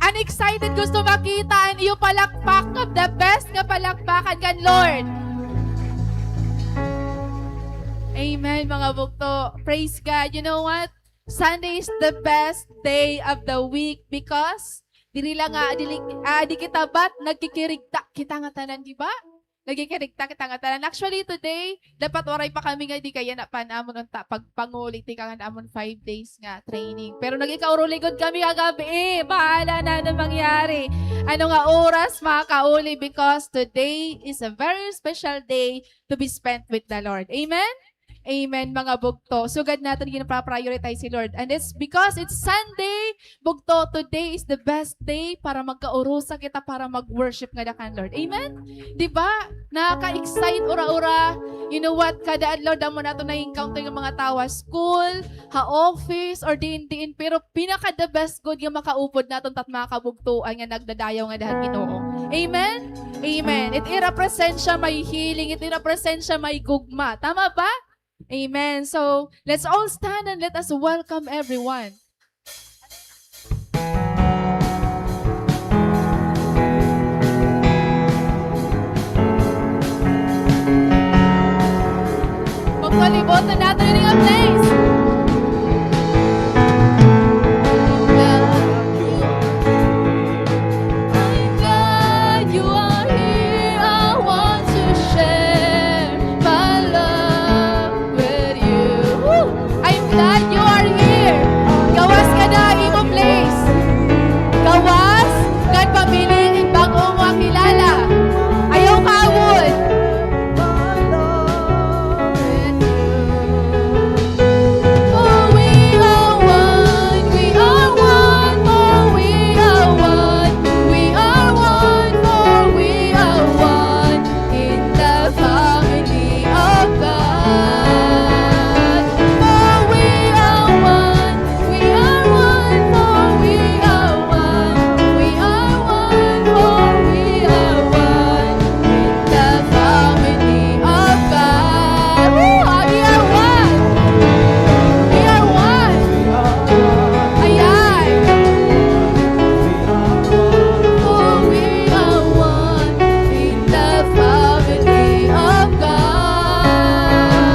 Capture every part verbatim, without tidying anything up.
An excited gusto makita an iyo palakpak nga the best nga palakpakan kan Lord. Amen, mga bugto. Praise God. You know what? Sunday is the best day of the week because diri la nga, dili, ah, di kita bat, nagkikirigta kita ngatanan, di ba? Nagkikirigta kita ngatanan. Actually, today, dapat waray pa kami nga di kaya na pa namon unta pagpanguli, tikang an amon five days nga training. Pero nag-ikauruli gud kami kagab-i. Bahala na ano mangyari. Ano nga oras makakauli, because today is a very special day to be spent with the Lord. Amen? Amen, mga bugto. Sugad naton ginapaprioritize si Lord. And it's because it's Sunday, bugto, today is the best day para magkaurusa kita para mag-worship ngada kan Lord. Amen? Di ba? Nakaka-excite, ura-ura. You know what? Kada adlaw, damo naton na-encounter nga mga tawo ha school, ha office, or diin-diin. Pero pinaka-the best gud nga makaupod naton tat mga kabugtoan nga nagdadayaw ngada han Ginoo. Amen? Amen. It ira presensya may healing, it ira presensya may gugma. Tama ba? Amen. So, let's all stand and let us welcome everyone. Pagpalibutan naton ini nga place. I'm glad you are here. I want to share my love with you. Woo! I'm glad you are here. Gawas ka na, imo place. Gawas, kan pamili, in bag-o mo kilala. Ayaw kawon. For we are one, we are one, for we are one, we are one, for we are one in the family of God. For we are one, we are one, for we are one, we are one, for we are one in the family of God. Woo! Ah, we are one. We are one. Ayan. For we are one in the family of God.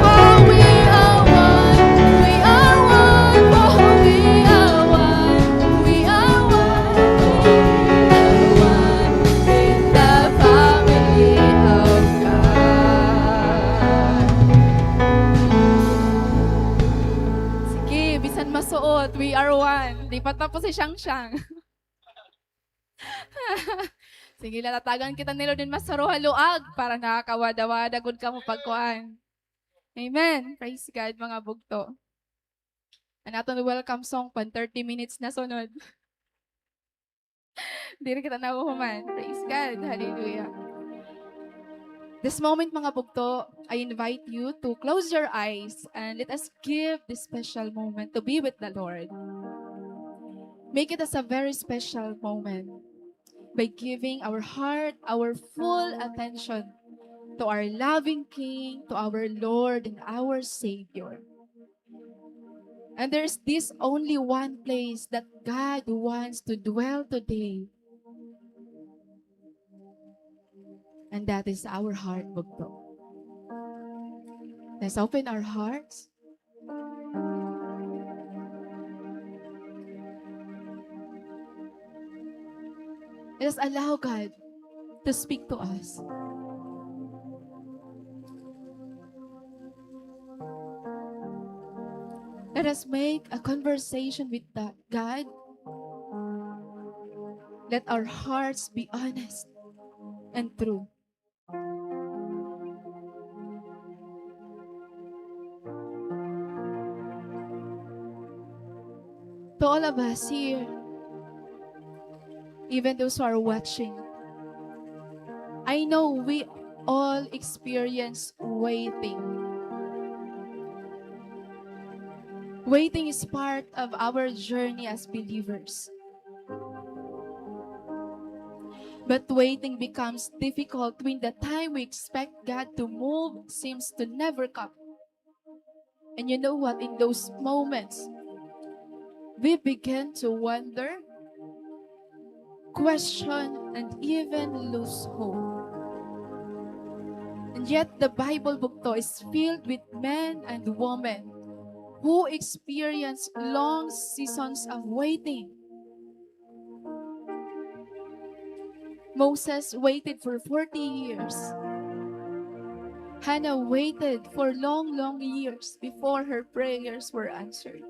For we are one, we are one, for we are one, we are one, we are one in the family of God. Sige, bisan masuot, we are one. Di pa tapos si Shang Shang. Sige, lalatagan kita ni Lord hin masaro ha luag para nakakawada-wada gud kamo pagkuan. Amen. Praise God, mga bugto. An aton welcome song, pan thirty minutes na sunod. Diri kita nahuhuman. Praise God. Hallelujah. This moment, mga bugto, I invite you to close your eyes and let us give this special moment to be with the Lord. Make it as a very special moment by giving our heart, our full attention to our loving King, to our Lord and our Savior. And there's this only one place that God wants to dwell today. And that is our heart, bugto. Let's open our hearts. Let us allow God to speak to us. Let us make a conversation with the God. Let our hearts be honest and true. To all of us here, even those who are watching, I know we all experience waiting. Waiting is part of our journey as believers. But waiting becomes difficult when the time we expect God to move seems to never come. And you know what? In those moments, we begin to wonder question, and even lose hope. And yet, the Bible bugto is filled with men and women who experience long seasons of waiting. Moses waited for forty years. Hannah waited for long, long years before her prayers were answered.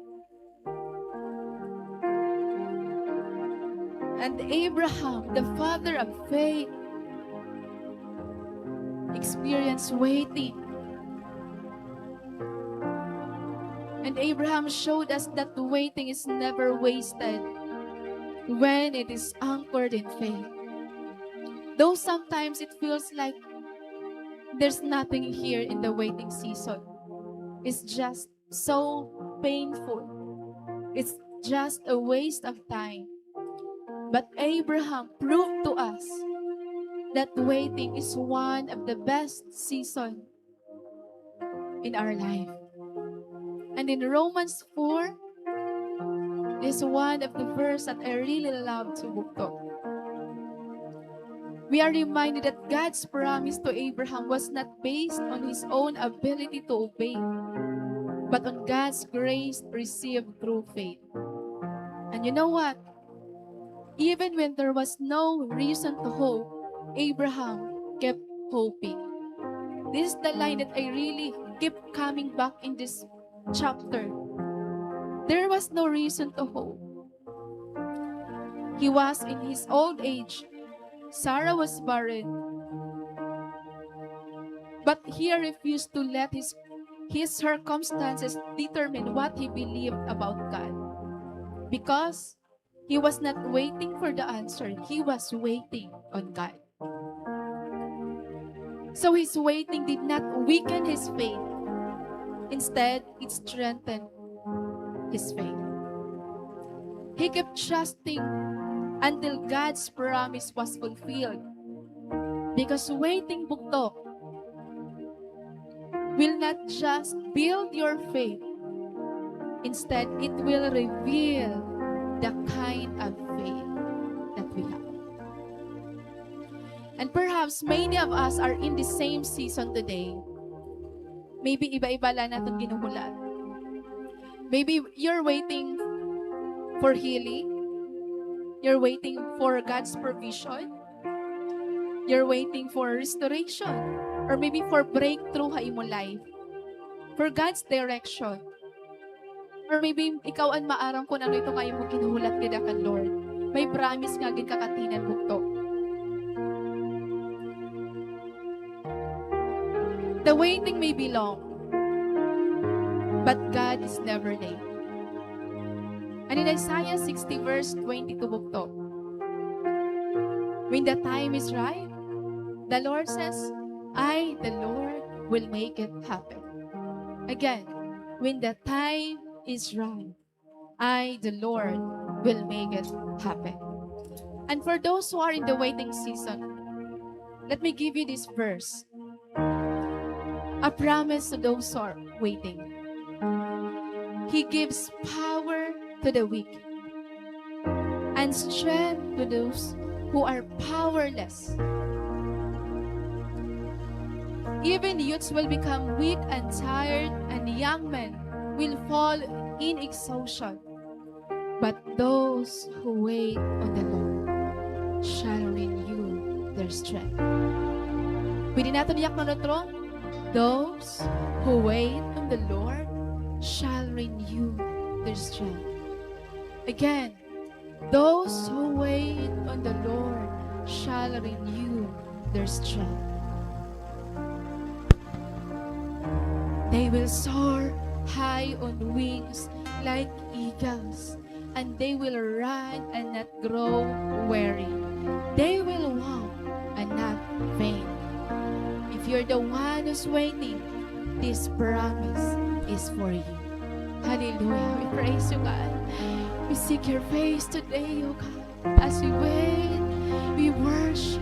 And Abraham, the father of faith, experienced waiting. And Abraham showed us that waiting is never wasted when it is anchored in faith. Though sometimes it feels like there's nothing here in the waiting season, it's just so painful. It's just a waste of time. But Abraham proved to us that waiting is one of the best season in our life. And in Romans four, this is one of the verse that I really love to bugto. We are reminded that God's promise to Abraham was not based on his own ability to obey, but on God's grace received through faith. And you know what? Even when there was no reason to hope, Abraham kept hoping. This is the line that I really keep coming back in this chapter. There was no reason to hope. He was in his old age. Sarah was barren. But he refused to let his, his circumstances determine what he believed about God. Because he was not waiting for the answer, he was waiting on God. So his waiting did not weaken his faith. Instead, it strengthened his faith. He kept trusting until God's promise was fulfilled. Because waiting bugto will not just build your faith. Instead, it will reveal the kind of faith that we have. And perhaps many of us are in the same season today. Maybe iba-iba la naton ginhuhulat. Maybe you're waiting for healing. You're waiting for God's provision. You're waiting for restoration. Or maybe for breakthrough ha imo life. For God's direction. Or maybe ikaw an maaram kon ano ito nga imo ginhuhulat dida kan Lord. May promise nga gin kakatinan bugto. The waiting may be long, but God is never late. And in Isaiah sixty verse twenty-two bugto, when the time is right, the Lord says, "I, the Lord, will make it happen." Again, when the time is right, "I, the Lord, will make it happen." And for those who are in the waiting season, let me give you this verse. A promise to those who are waiting. He gives power to the weak and strength to those who are powerless. Even youths will become weak and tired, and young men will fall in exhaustion. But those who wait on the Lord shall renew their strength. Pwede naton iyakan utro, "Those who wait on the Lord shall renew their strength." Again, "Those who wait on the Lord shall renew their strength." They will soar high on wings like eagles, and they will run and not grow weary. They will walk and not faint. If you're the one who's waiting, this promise is for you. Hallelujah. We praise you, God. We seek your face today, oh God. As we wait, we worship.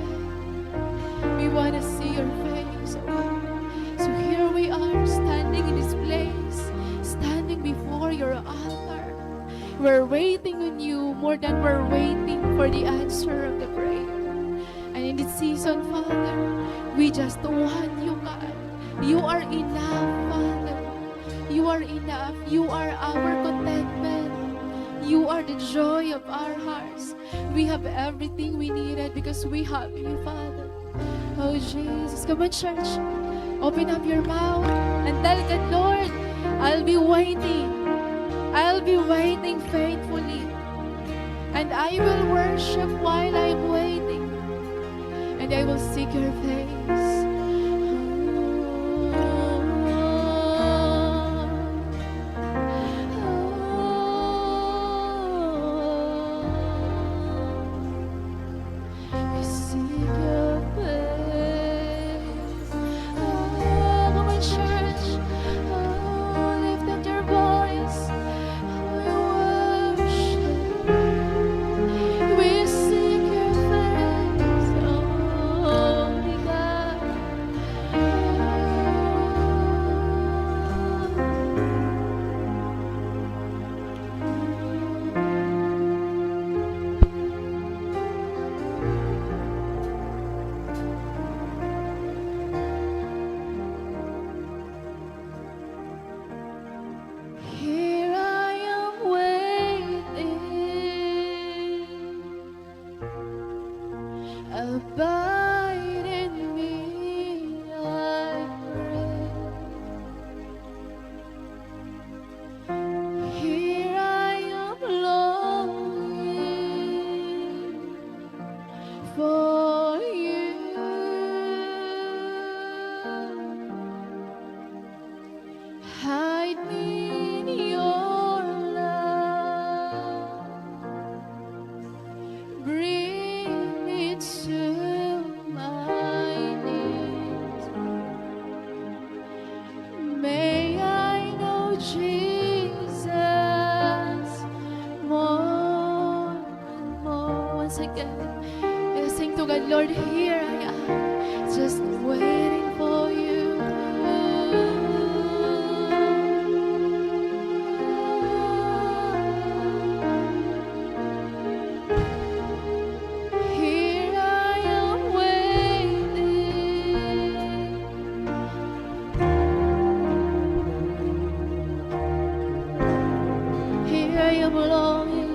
We want to see your face, oh God. So here we are, standing in this place, standing before your altar. We're waiting on you more than we're waiting for the answer of the prayer. And in this season, Father, we just want you, God. You are enough, Father. You are enough. You are our contentment. You are the joy of our hearts. We have everything we needed because we have you, Father. Oh, Jesus. Come on, church. Open up your mouth and tell God, "Lord, I'll be waiting. I'll be waiting faithfully. And I will worship while I'm waiting. And I will seek your face." We seek your face. Oh, come on, church. Oh, lift up your voice. We worship. We seek your face, Holy God. Here I am waiting. Abide in me, I pray. Here I am longing for you. Hide me in your love. Bring me to my knees. May I know Jesus more and more. Once again, let's sing to God, "Lord, here I am, just waiting for you." Here I am waiting. Here I am longing.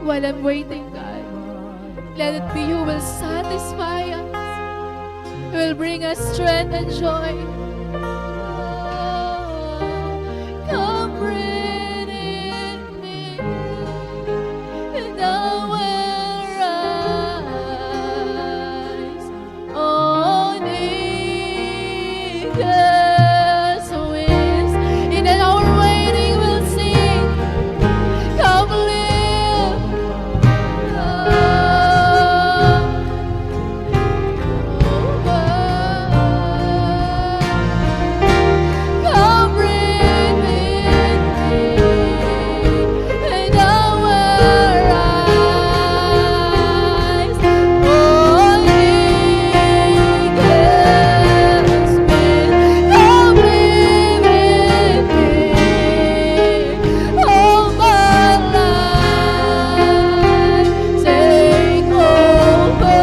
While I'm waiting, God, let it be you will satisfy us, will bring us strength and joy. Come breathe in me, and I will rise on eagle's wings. In an hour waiting, we'll sing. Come live. Come breathe in me, and I will rise. Holy Ghost, come live in me. Oh, my life, take over.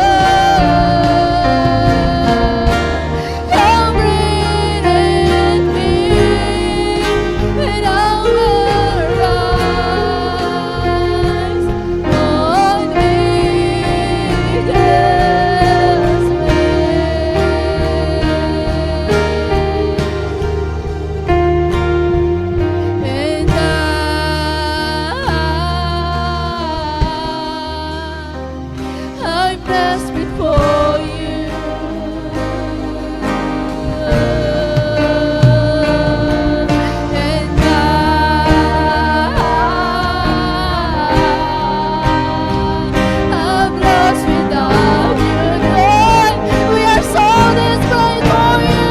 Come breathe in me, and I will rise on eagle's wings. And I I'm desperate for you. And I, I'm lost without you, Lord. We are so desperate for you.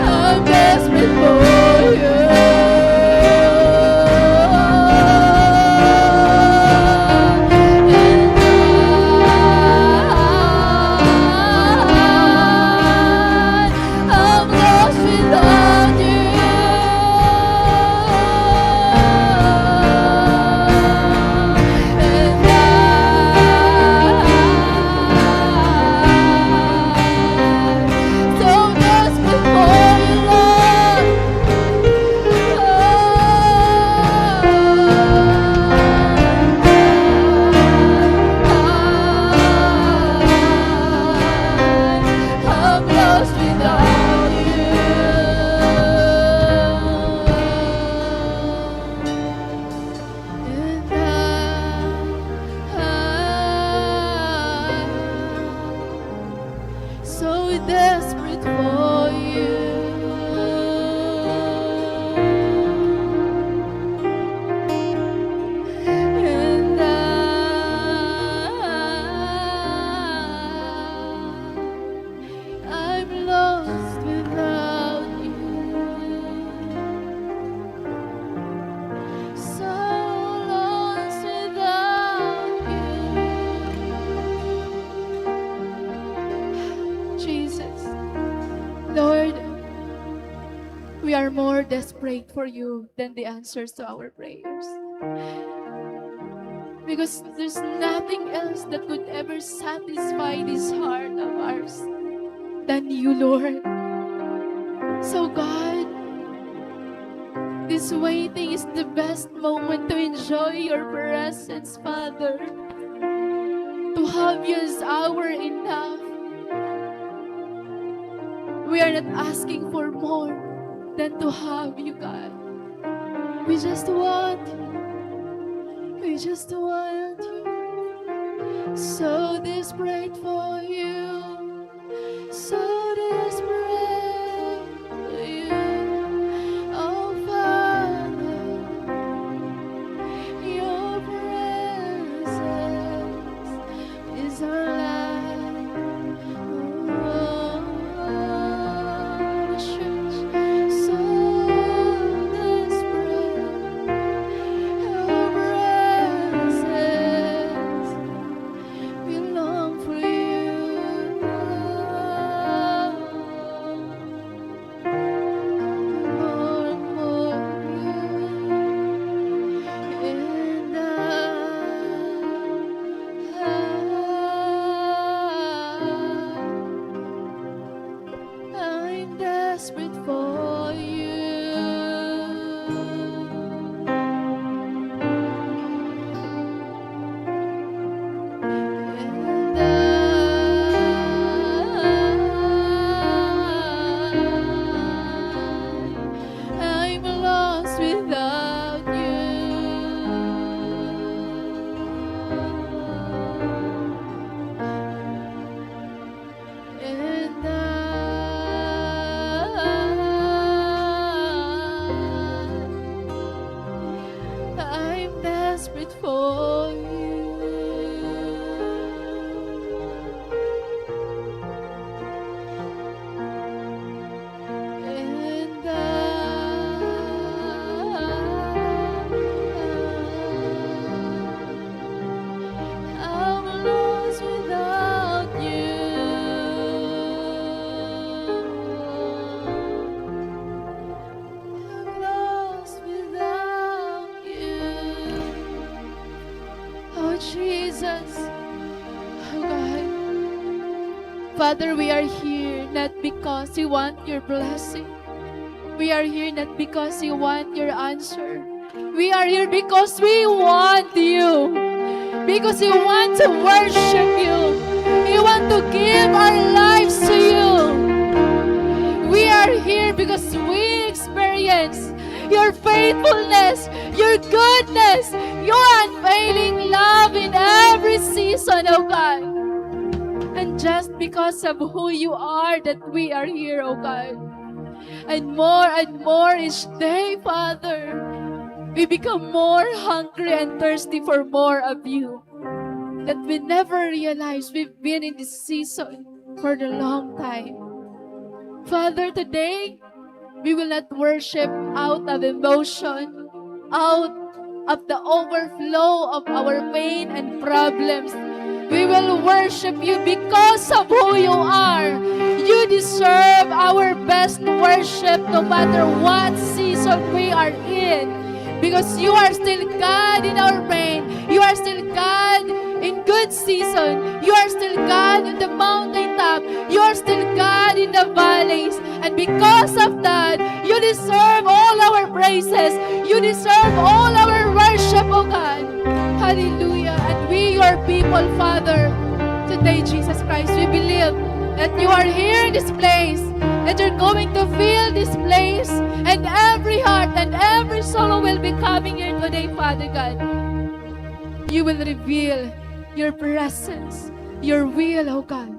I'm desperate for you. And I, I'm lost without you. And I, so desperate for you, Lord. I'm lost without you. And I, I, so desperate for you. And I, I'm lost without you. So lost without you. Jesus, Lord, we are more desperate for you than the answers to our prayers. Because there's nothing else that could ever satisfy this heart of ours than you, Lord. So, God, this waiting is the best moment to enjoy your presence, Father. To have you is our enough. We are not asking for more than to have you, God. We just want you. We just want you. So desperate for you. So desperate for you. Oh, Father, your presence is our life. Oh, church, so desperate, your presence, we long for you. Father, we are here not because we want your blessing. We are here not because we want your answer. We are here because we want you. Because we want to worship you. We want to give our lives to you. We are here because we experience your faithfulness, your goodness, your unfailing love in every season, oh God. And just because of who you are that we are here, oh God. And more and more each day, Father, we become more hungry and thirsty for more of you that we never realize we've been in this season for a long time. Father, today, we will not worship out of emotion, out of the overflow of our pain and problems. We will worship you because of who you are. You deserve our best worship no matter what season we are in. Because you are still God in our pain. You are still God in good season. You are still God in the mountaintop. You are still God in the valleys. And because of that, you deserve all our praises. You deserve all our worship, oh God. Hallelujah. And we, your people, Father, today, Jesus Christ, we believe that you are here in this place, that you're going to fill this place, and every heart and every soul who will be coming here today, Father God. You will reveal your presence, your will, oh God.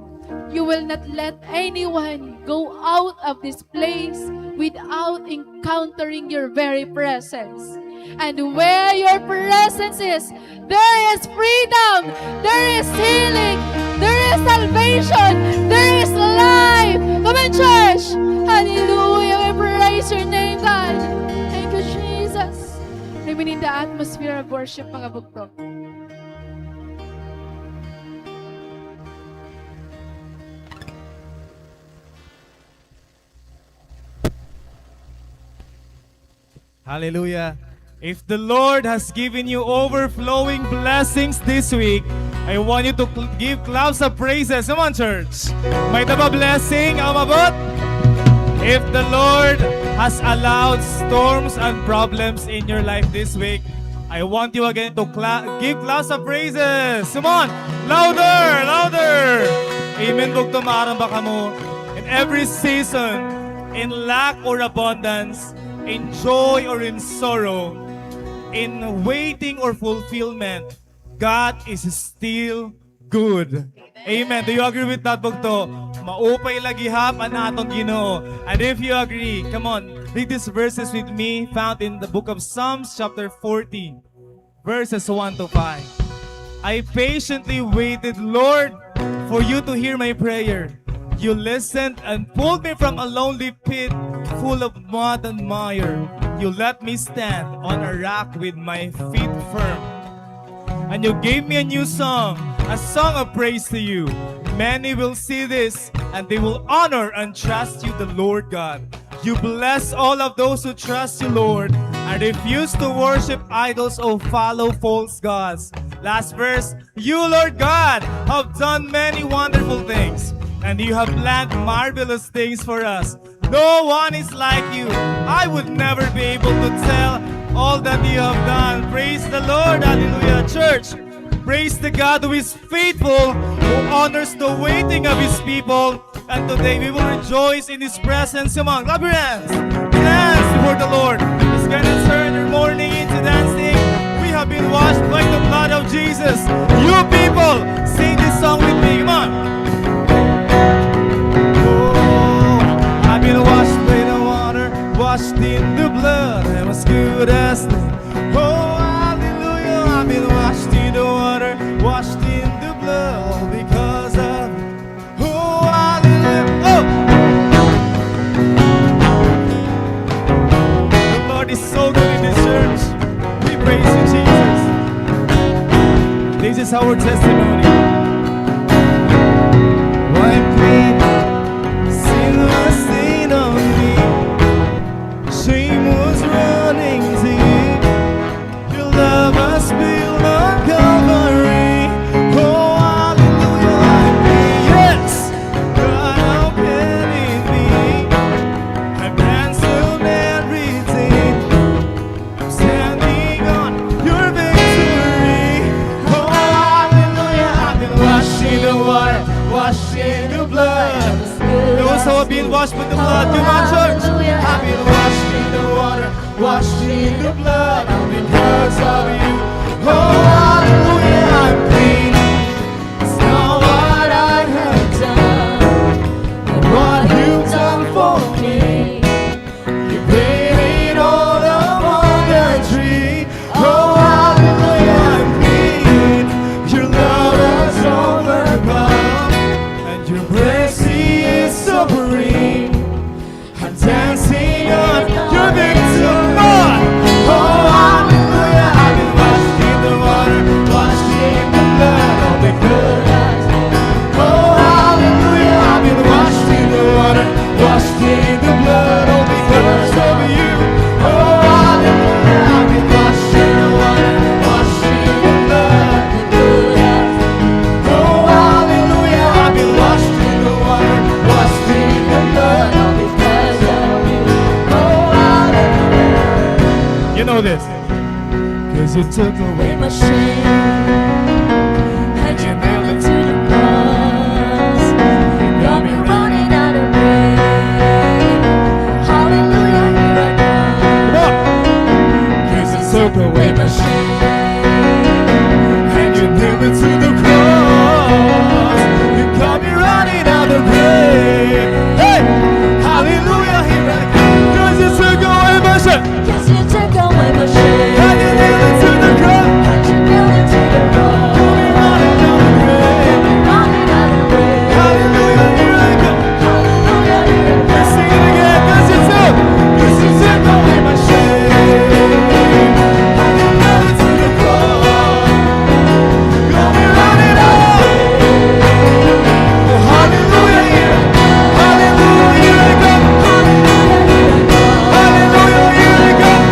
You will not let anyone go out of this place without encountering your very presence. And where your presence is, there is freedom, there is healing, there is salvation, there is life. Come on, church! Hallelujah! We praise your name, God. Thank you, Jesus. Remain in the atmosphere of worship, mga bugto. Hallelujah. If the Lord has given you overflowing blessings this week, I want you to cl- give claps of praises. Come on, church. May-ada ba blessing an umabot? If the Lord has allowed storms and problems in your life this week, I want you again to cla- give claps of praises. Come on. Louder, louder. Amen, bugto, maaram ba kamo? In every season, in lack or abundance, in joy or in sorrow, in waiting or fulfillment, God is still good. Amen. Do you agree with that, bugto? Maupay la gihap an aton Ginoo. And if you agree, come on, read these verses with me, found in the book of Psalms, chapter forty, verses one to five. I patiently waited, Lord, for you to hear my prayer. You listened and pulled me from a lonely pit full of mud and mire. You let me stand on a rock with my feet firm. And you gave me a new song, a song of praise to you. Many will see this, and they will honor and trust you, the Lord God. You bless all of those who trust you, Lord, and refuse to worship idols or follow false gods. Last verse, you, Lord God, have done many wonderful things, and you have planned marvelous things for us. No one is like you. I would never be able to tell all that you have done. Praise the Lord. Hallelujah. Church, praise the God who is faithful, who honors the waiting of his people. And today we will rejoice in his presence. Come on, clap your hands. Dance before the Lord. Let's get it, turn your morning into dancing. We have been washed by the blood of Jesus. You people, sing this song with me. Come on. Oh, I've been washed by the water, washed in the blood. I'm as good as new. Oh, hallelujah, I've been washed in the water, washed in the blood, all because of, oh, hallelujah. Oh! The Lord is so good in this church. We praise you, Jesus. This is our testimony. Wipe clean sin was stain on me. Shame was running deep. Your love was built on Calvary. Oh, hallelujah, I'm free. Yes. In the blood. Those who have been washed with the blood, come on, church. I've been washed in the water, washed in the blood, all because of you. Oh, hallelujah, I'm clean. It's not what I have done, but what you've done for me. You paid it all up on the tree. Oh, hallelujah, I'm clean. Your love has overcome, and your mercy is supreme. I'm dancing on your victory. Oh, hallelujah, I've been washed in the water, washed in the blood, all because. Oh, hallelujah, I've been washed in the water, washed in the blood, all because of you. Oh, hallelujah, I've been washed in the water, washed in the blood. Oh, hallelujah, I've been washed in the water, washed in the blood, all because of you. Oh, hallelujah. You know this. 'Cause you took away my shame, and you nailed it to the cross. You got me running out of breath. Hallelujah, here I come. Come on. 'Cause you took away my shame, and you nailed it to the cross. You got me running out of breath. Hey! Hallelujah, here I come. 'Cause you took away my shame. 'Cause you took away my shame. And you nailed it to the cross. And you nailed it to the cross. Got me running out of breath. Got me running out of breath. Hallelujah, here I come. Hallelujah, here I come. Let's sing it again. 'Cause you took. 'Cause you took away my shame. And you nailed it to the cross. Got me running out of breath. Oh, hallelujah, here I come. Hallelujah, here I come. Hallelujah, here I come.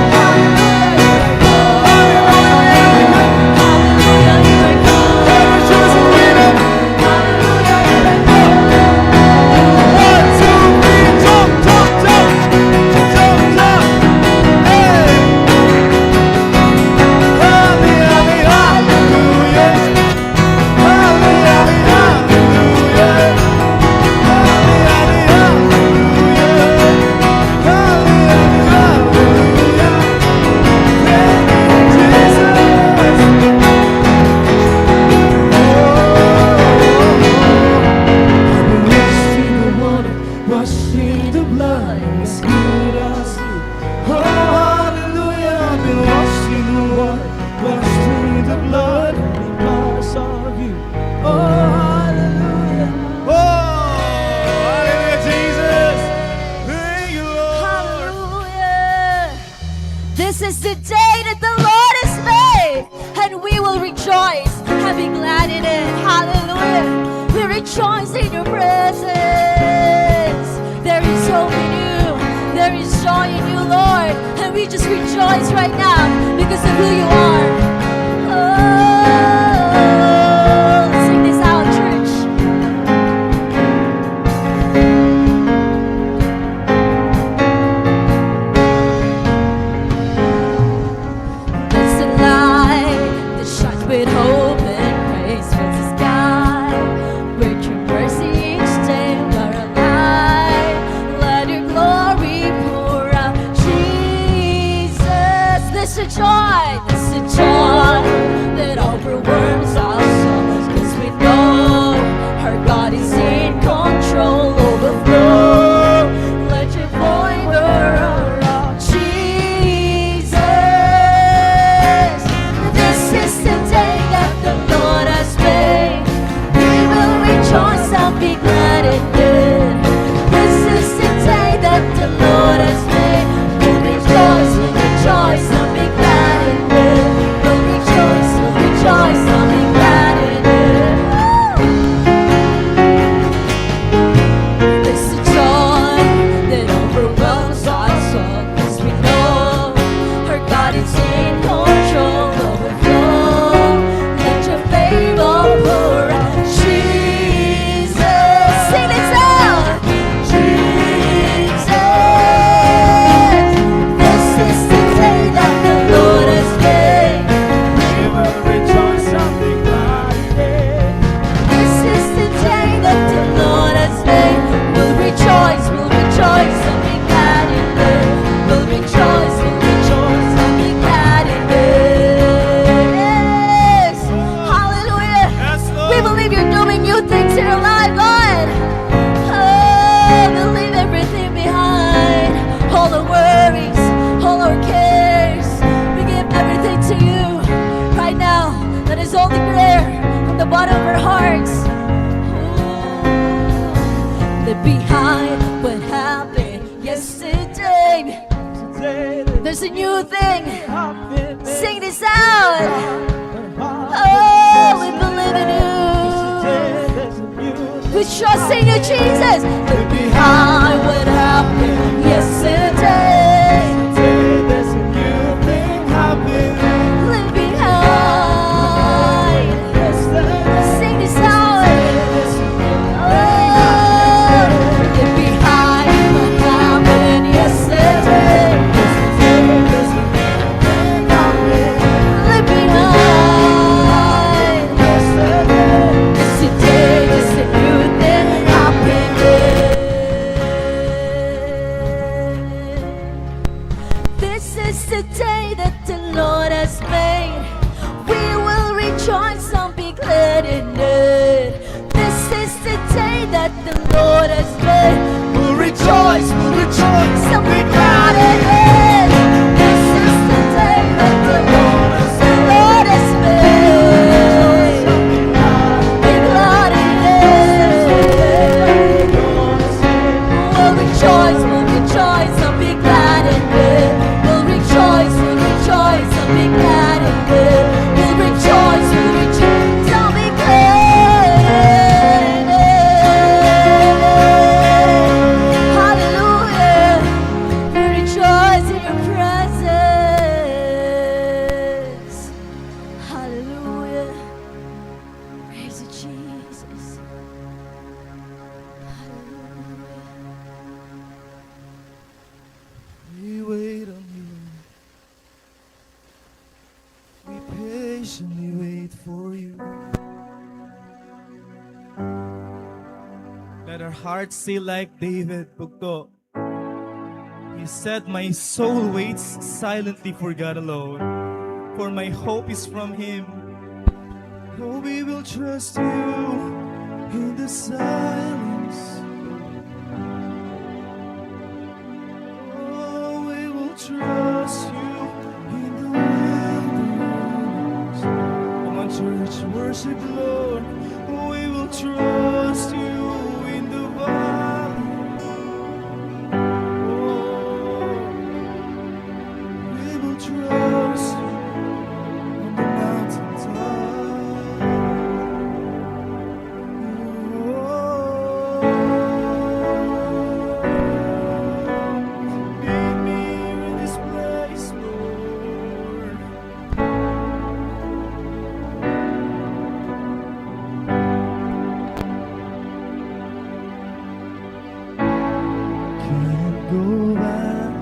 Washed in the blood, as good as new. Oh, hallelujah, I've been washed in the water, washed in the blood, because of you. Oh, hallelujah. Oh, hallelujah, Jesus. Thank you, Lord. Hallelujah. This is the day that the Lord has made, and we will rejoice and be glad in it. Hallelujah. We rejoice in your presence. There is hope in you. There is joy in you, Lord. And we just rejoice right now because of who you are. Oh, sing this out, church. It's the light that shines with hope and praise fills the sky. With your mercy each day we're alive. Let your glory pour out, Jesus. This is joy, this is joy. our hearts. Leave behind what happened yesterday. There's a new thing. Sing this out. Oh, we believe in you. We trust in you, Jesus. Leave behind what happened yesterday. Leave behind. Sing this out. Oh, leave behind what happened yesterday. Leave behind. Today is a new thing happening. This is the day that the Lord has made. We will rejoice and be glad in it. This is the day that the Lord has made. We'll rejoice, we'll rejoice and be glad in it. This is the day that the Lord has made. Be glad in it. We'll rejoice, we'll rejoice and be glad in it. We'll rejoice, we'll rejoice and be glad in it. We'll rejoice, we'll rejoice and be glad in it. Hallelujah. We rejoice in your presence. Hallelujah. Praise you, Jesus. Hallelujah. We wait on you. We patiently wait for you. Let our hearts say like David, bugto. He said, "My soul waits silently for God alone, for my hope is from him." Oh, we will trust you in the silence. Oh, we will trust you in the wilderness. Come on, church, worship the Lord. We will trust you in the valley. Oh, we will trust you on the mountaintop. Oh, meet me in this place, Lord. Can't go back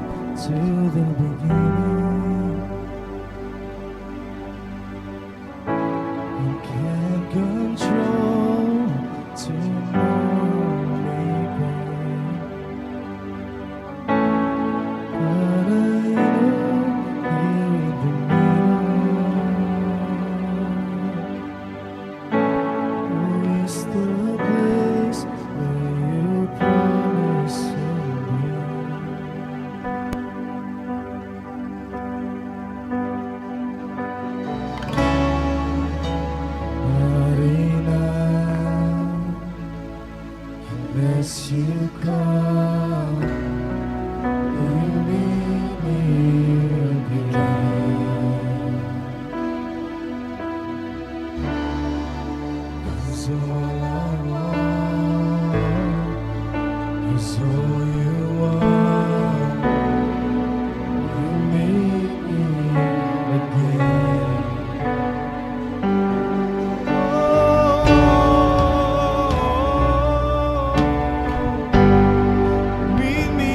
to the beginning. You can't control tomorrow may bring. But I know here in the middle is the place where you promised to be. Not enough unless you come and meet me again. 'Cause all I want is all you want. You meet me again. Oh, meet me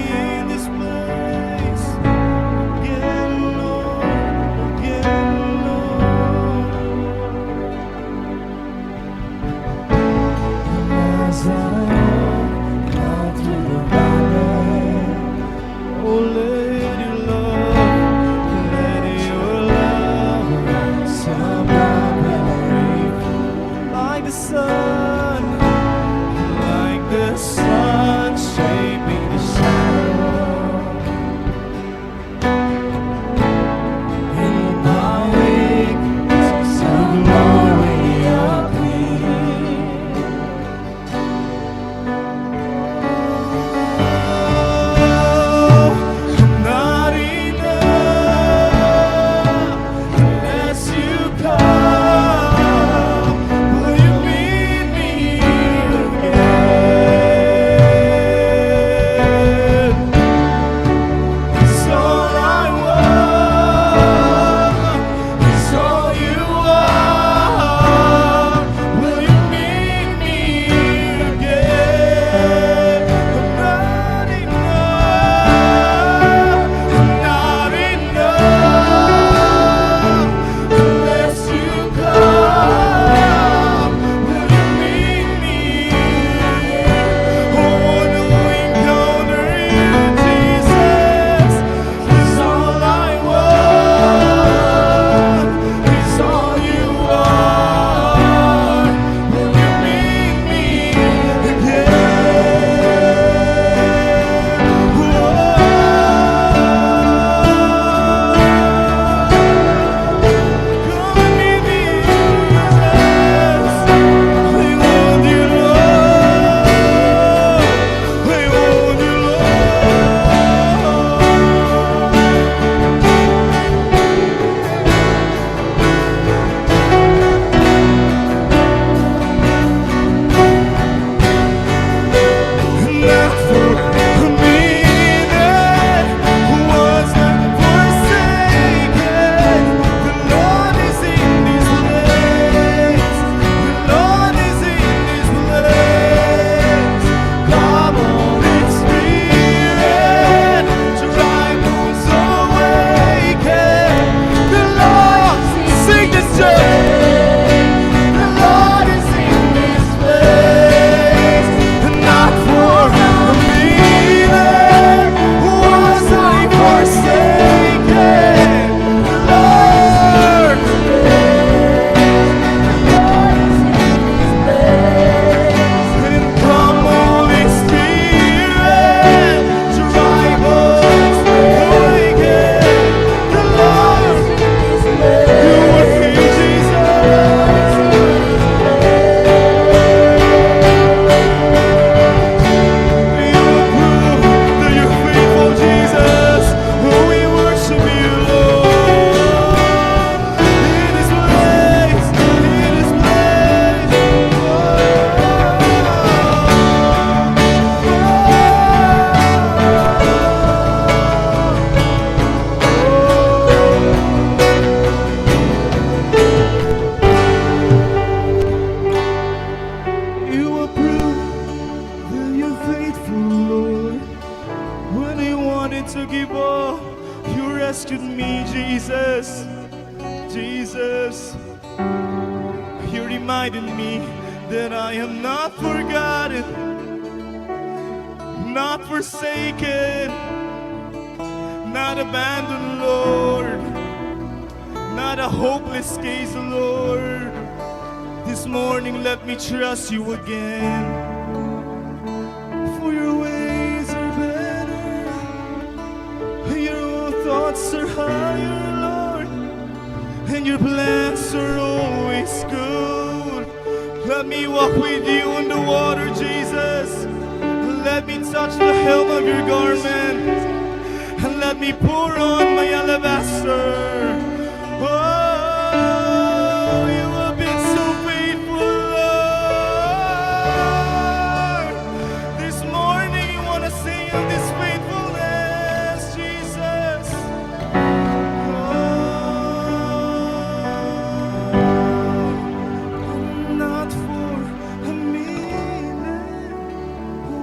Faithful Lord, when I wanted to give up, you rescued me, Jesus. Jesus, you reminded me that I am not forgotten, not forsaken, not abandoned, Lord. Not a hopeless case, Lord. This morning, let me trust you again. For your ways are better, your thoughts are higher, Lord, and your plans are always good. Let me walk with you on the water, Jesus. Let me touch the hem of your garment. And let me pour on my alabaster. Oh, you have been so faithful, Lord. This morning, we want to sing of this faithfulness, Jesus. Oh, not for a minute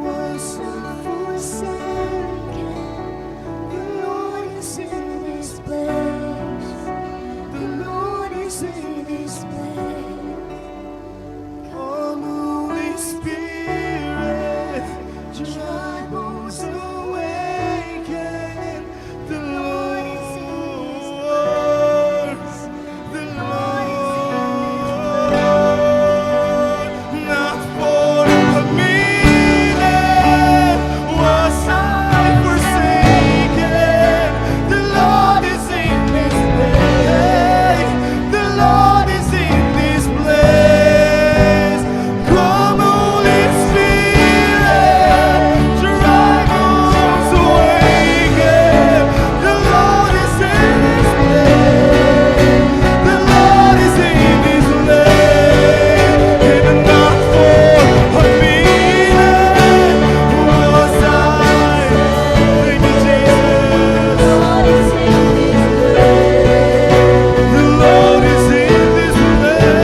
was I forsaken. The Lord is in this place. The Lord is in this place. Come, Holy Spirit, dry bones awaken. The Lord is in this place. The Lord is in this place. Not for a minute was I forsaken. The Lord is in this place. The Lord is in this place. Come, Holy Spirit, dry bones awaken. The Lord is in this place. The Lord is in this place. And not for a minute was I. Thank you, Jesus. The Lord is in this place.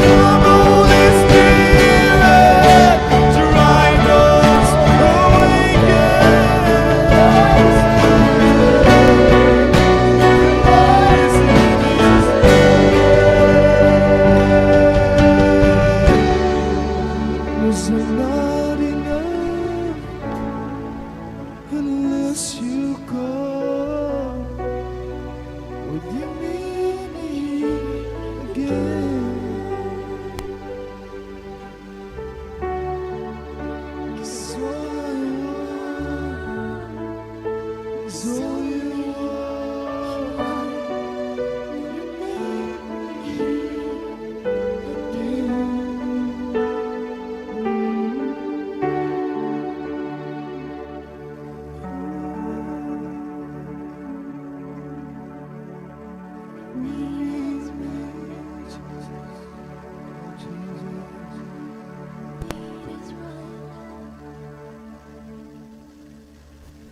Come, Holy Spirit, dry bones awaken. The Lord is in this place. Words are not enough unless you come. Would you meet me here again? 'Cause all I want is all you want. Would you meet me here again?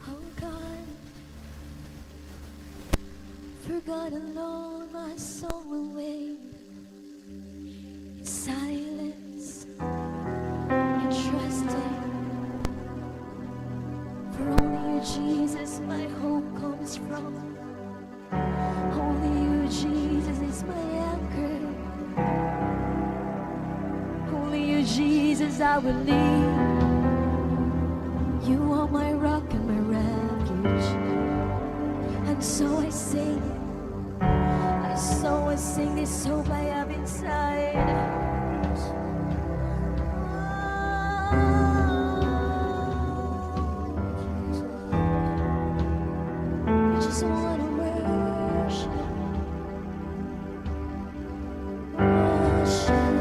Oh God, for God alone my soul will wait. In silence and trusting. For only you, Jesus, my hope comes from. Only you, Jesus, is my anchor. Only you, Jesus, I will lean. You are my rock and my refuge. And so I sing. I so I sing this hope I have inside. I just wanna worship, worship.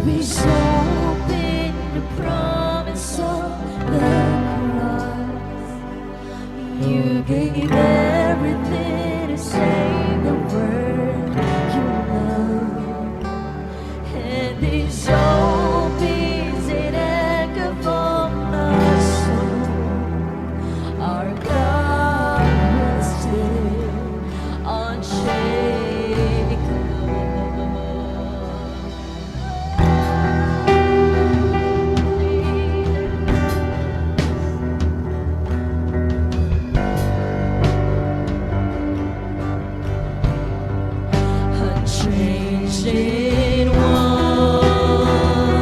Be so in the promise of the cross. You gave everything to save the world you love. And these old things that echo for my soul, our God will stay unshakable. Unchanged in one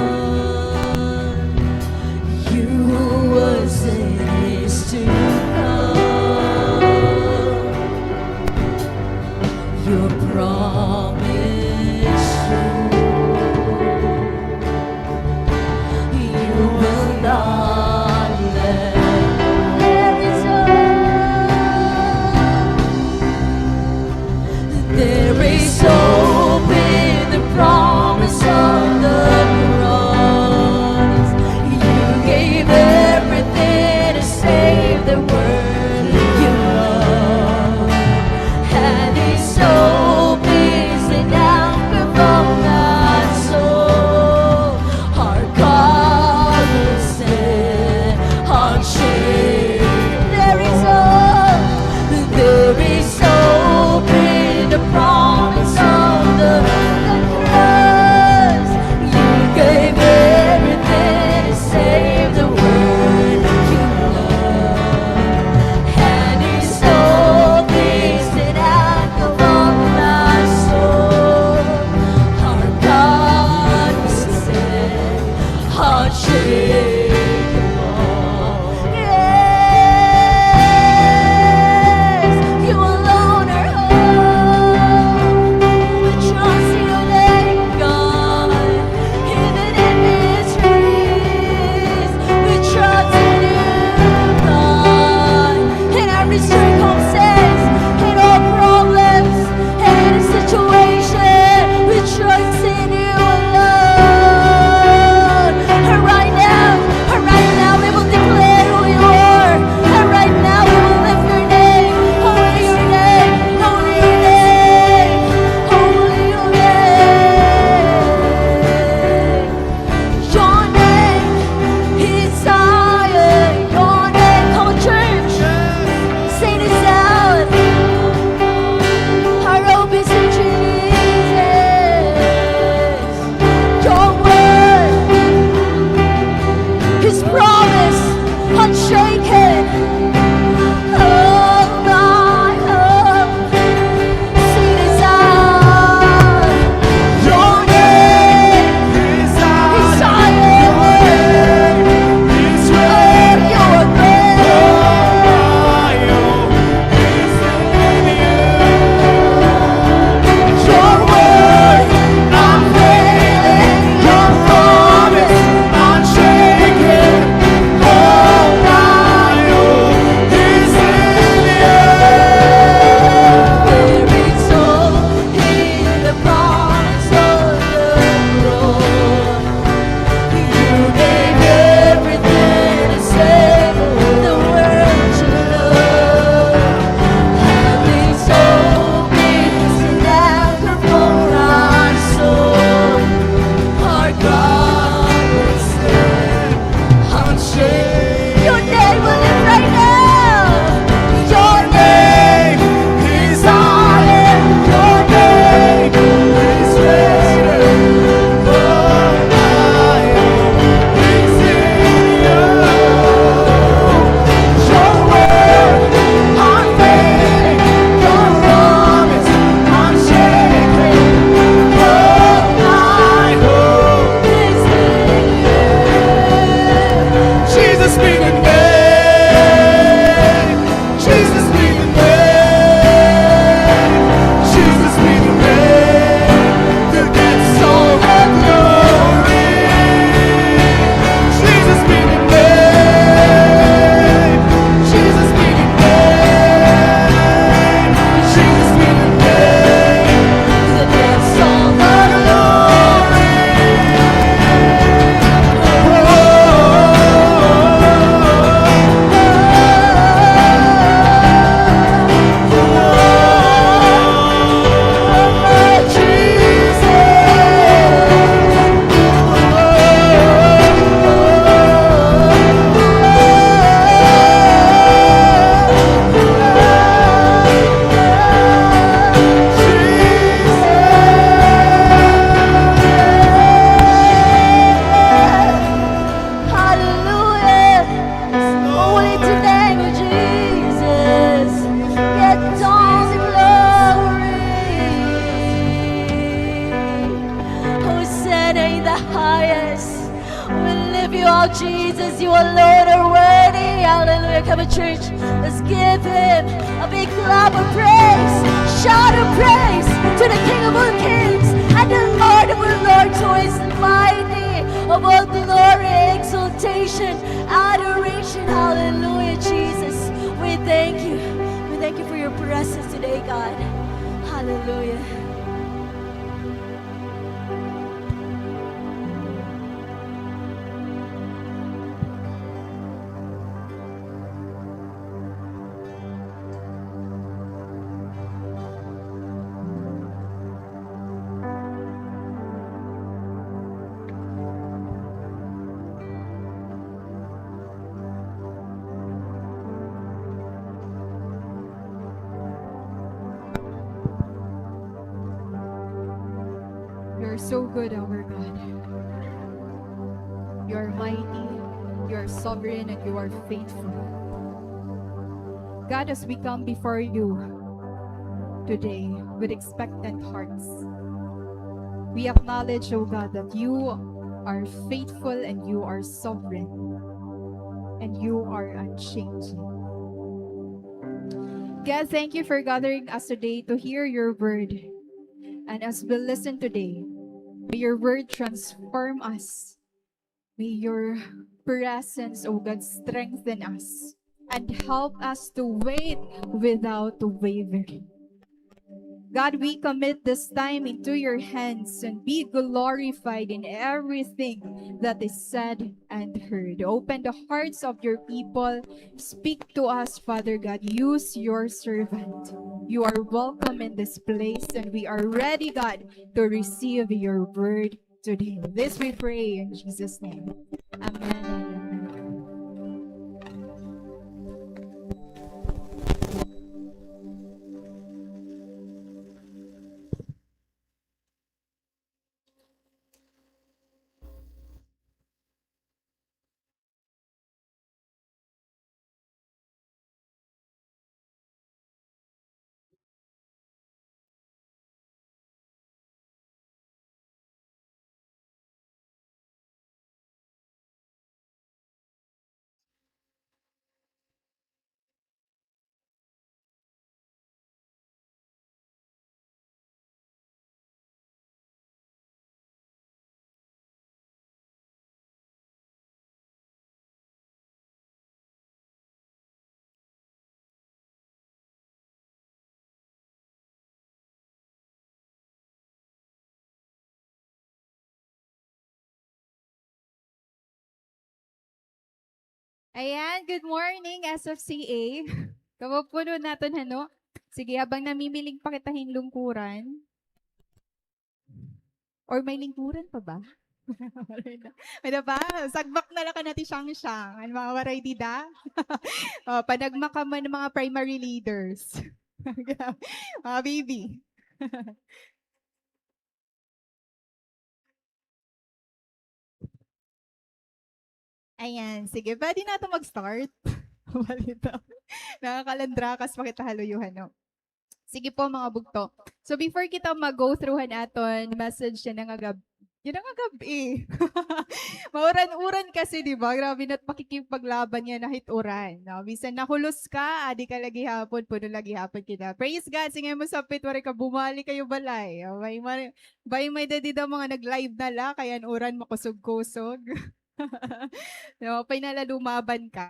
the highest. We lift you up, Jesus. You alone are worthy. Hallelujah. Come on, church. Let's give him a big clap of praise. Shout of praise to the King of all kings and the Lord of all lords, who is mighty, of all glory, exaltation, adoration. Hallelujah, Jesus. We thank you. We thank you for your presence today, God. Hallelujah. You are so good, our God. You are mighty, you are sovereign, and you are faithful. God, as we come before you today with expectant hearts, we acknowledge, O God, that you are faithful and you are sovereign and you are unchanging. God, thank you for gathering us today to hear your word. And as we listen today, may your word transform us. May your presence, O God, strengthen us and help us to wait without wavering. God, we commit this time into your hands and be glorified in everything that is said and heard. Open the hearts of your people. Speak to us, Father God. Use your servant. You are welcome in this place, and we are ready, God, to receive your word today. This we pray in Jesus' name. Amen. Ayan, good morning, S F C A. Kamo puno naton, hano? Sige, habang namimiling pa kita hin lingkuran. Or may lingkuran pa ba? May na ba? Sagbak na la kan Ate Shangshang. An mga waray dida. O, panagmakaman an mga primary leaders. Mga baby. Ayan, sige, pwede na ito mag-start. Balita. Nakakalandrakas pa kita ha luyo, hano. Sige po, mga bugto. So, before kita mag-go through han aton message yana nga gab-, yana nga gab-i. Mauran-uran kasi, di ba? Grabe na it pakikipaglaban yana hit uran, no? Bisan nahulos ka, adi ka la gihapon, puno la gihapon kita. Praise God, sige mo sapit, waray ka bumalik kayo balay. O, may, may, Bay, may-ada dida mga nag-live na la, kay an uran makusog-kusog. Di ba? Pay na la lumaban ka.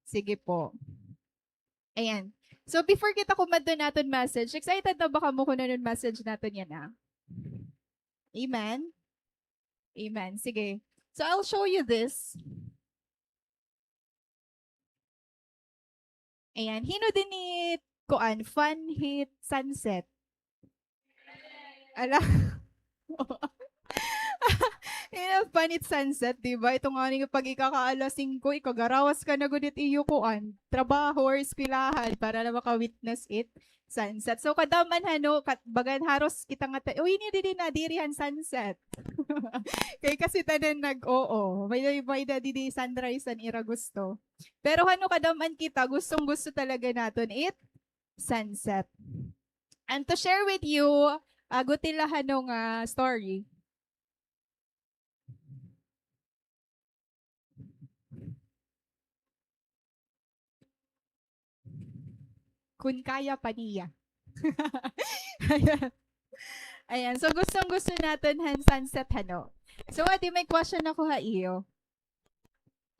Sige po. Ayan. So, before kita kumadto naton message, excited na ba kamo kun ano an message naton yana? Amen? Amen. Sige. So, I'll show you this. Ayan. Hin-o dinhi it, kuan, fan hit sunset? Ala. Hin-o fan hit sunset, di ba? Ito ngani nga pag-ikaka-alas singko, ikagarawas ka na gud it iyo kuan, trabaho or eskwelahan para la maka-witness it sunset. So, kadam-an, hano, kat-, bagan haros kita nga ta-, uy, ini didi nadiri han sunset. Kay kasi tanan nag-oo. May, may-ada didi sunrise an ira gusto. Pero hano, kadam-an kita, gustong-gusto talaga naton it sunset. And to share with you, ah, gutila hano nga story. kun kaya pa niya. Ayan. So, gustong-gusto naton han sunset, hano? So, adi, may question ako ha iyo.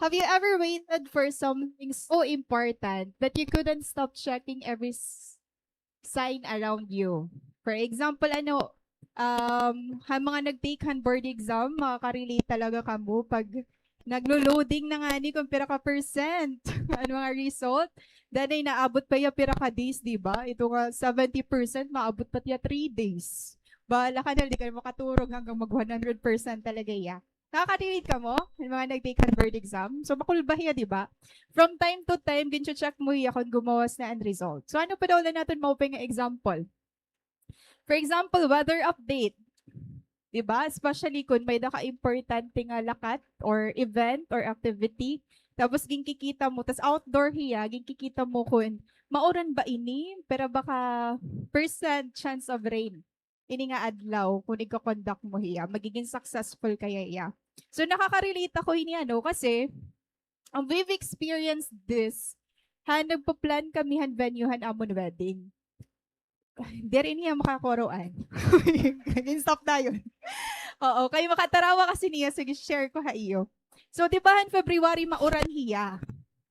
Have you ever waited for something so important that you couldn't stop checking every s-, sign around you? For example, ano, um, han mga nag-take han board exam, makaka-relate talaga kamo pag naglo-loading na ngani kun pira ka percent an mga result. Danay naabot pa hiya pira ka days, di ba? Ito nga seventy percent, maabot pa hiya three days. Bahala ka na, di ka na makaturog hanggang mag one hundred percent talaga hiya. Nakaka-relate kamo? An mga nag-take han board exam? So, makulba hiya, di ba? From time to time, ginche-check mo hiya kon gumawas na an result. So, ano pa daw la naton maupay nga example? For example, weather update. Di ba? Especially kun may-ada ka importante nga lakat or event or activity. Tapos ginkikita mo, tas outdoor hiya, ginkikita mo kun mauran ba ini, pira ba ka percent chance of rain ini nga adlaw kun igko-conduct mo hiya, magigin successful kaya hiya. So, nakaka-relate ako hini, ano, kasi, um, we've experienced this. Han nagpa-plan kami han venue han amon wedding. Diri niya makakuroan. Naging stop dayon. Oo, kay makatarawa kasi niya, sige, share ko ha iyo. So, di ba, han February, mauran hiya.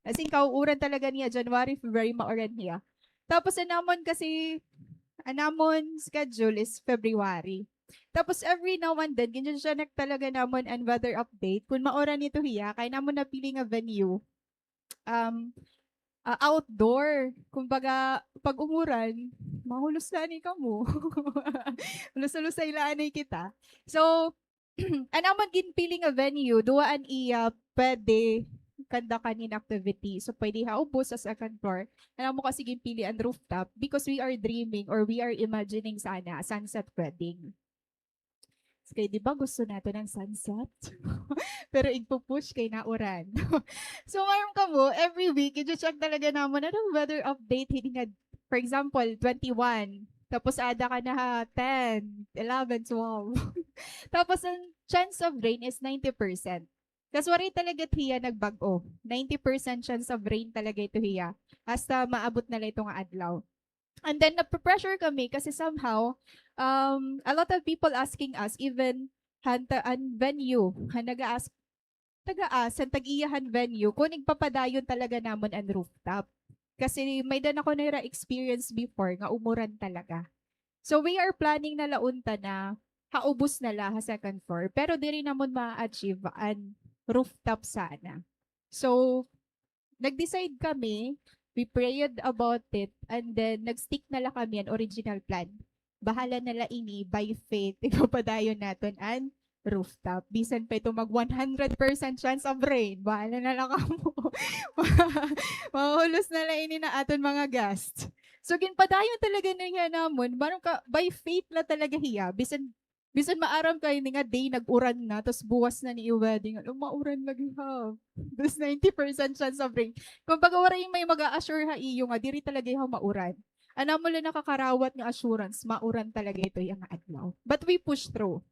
As in, kauuran talaga niya, January, February, mauran hiya. Tapos, an amon kasi, an amon schedule is February. Tapos, every now and then, gin-check talaga namon an weather update. Kun mauran ito hiya, kay namon napili nga venue, um, ah, outdoor. Kumbaga, pag umuran, mahulos la anay kamo. Hulos-hulos la anay kita. So, an amon ginpili nga venue, duha an iya pwede conduct-an hin activity. So, pwede ha ubos, sa second floor. An amon kasi ginpili an rooftop because we are dreaming or we are imagining sana sunset wedding. Kay, di ba, gusto naton an sunset? Pero igpu-push kay nauran. So, maaram kamo, every week, i-check talaga namon, ano, weather update, hini nga, for example, twenty-one. Tapos, ada ka na ha ten, eleven, twelve. Tapos, an chance of rain is ninety percent. Tas waray talaga ito hiya nagbag-o. Ninety percent chance of rain talaga ito hiya. Hasta maabot na la ito nga adlaw. And then, nape-pressure kami kasi somehow, um, a lot of people asking us, even han ta-, an venue, han nag-a-ask, taga-, ah, han tag-iya han venue, kun igpapadayon talaga namon an rooftop. Kasi may-ada na kuno hira experience before nga umuran talaga. So, we are planning na la unta na ha ubos na la ha second floor, pero diri namon ma-achieve an rooftop sana. So, nag-decide kami, we prayed about it, and then nag-stick na la kami an original plan. Bahala na la ini, by faith, igpapadayon naton an rooftop. Bisan pa ito mag one hundred percent chance of rain, bahala na la kamo. Mahuhulos na la ini han aton mga guests. So, ginpadayon talaga na hiya namon, maaram ka, by faith la talaga hiya. Bisan Bisan maaram ka ini nga day nag-uran na, tas buwas na ni iyo wedding, ano, mauran lagi ha. There's ninety percent chance of rain. Kumbaga, waray may mag-a-assure ha iyo nga diri talaga ha mauran. An amo la nakakarawat nga assurance, mauran talaga ito hiya nga adlaw. But we push through.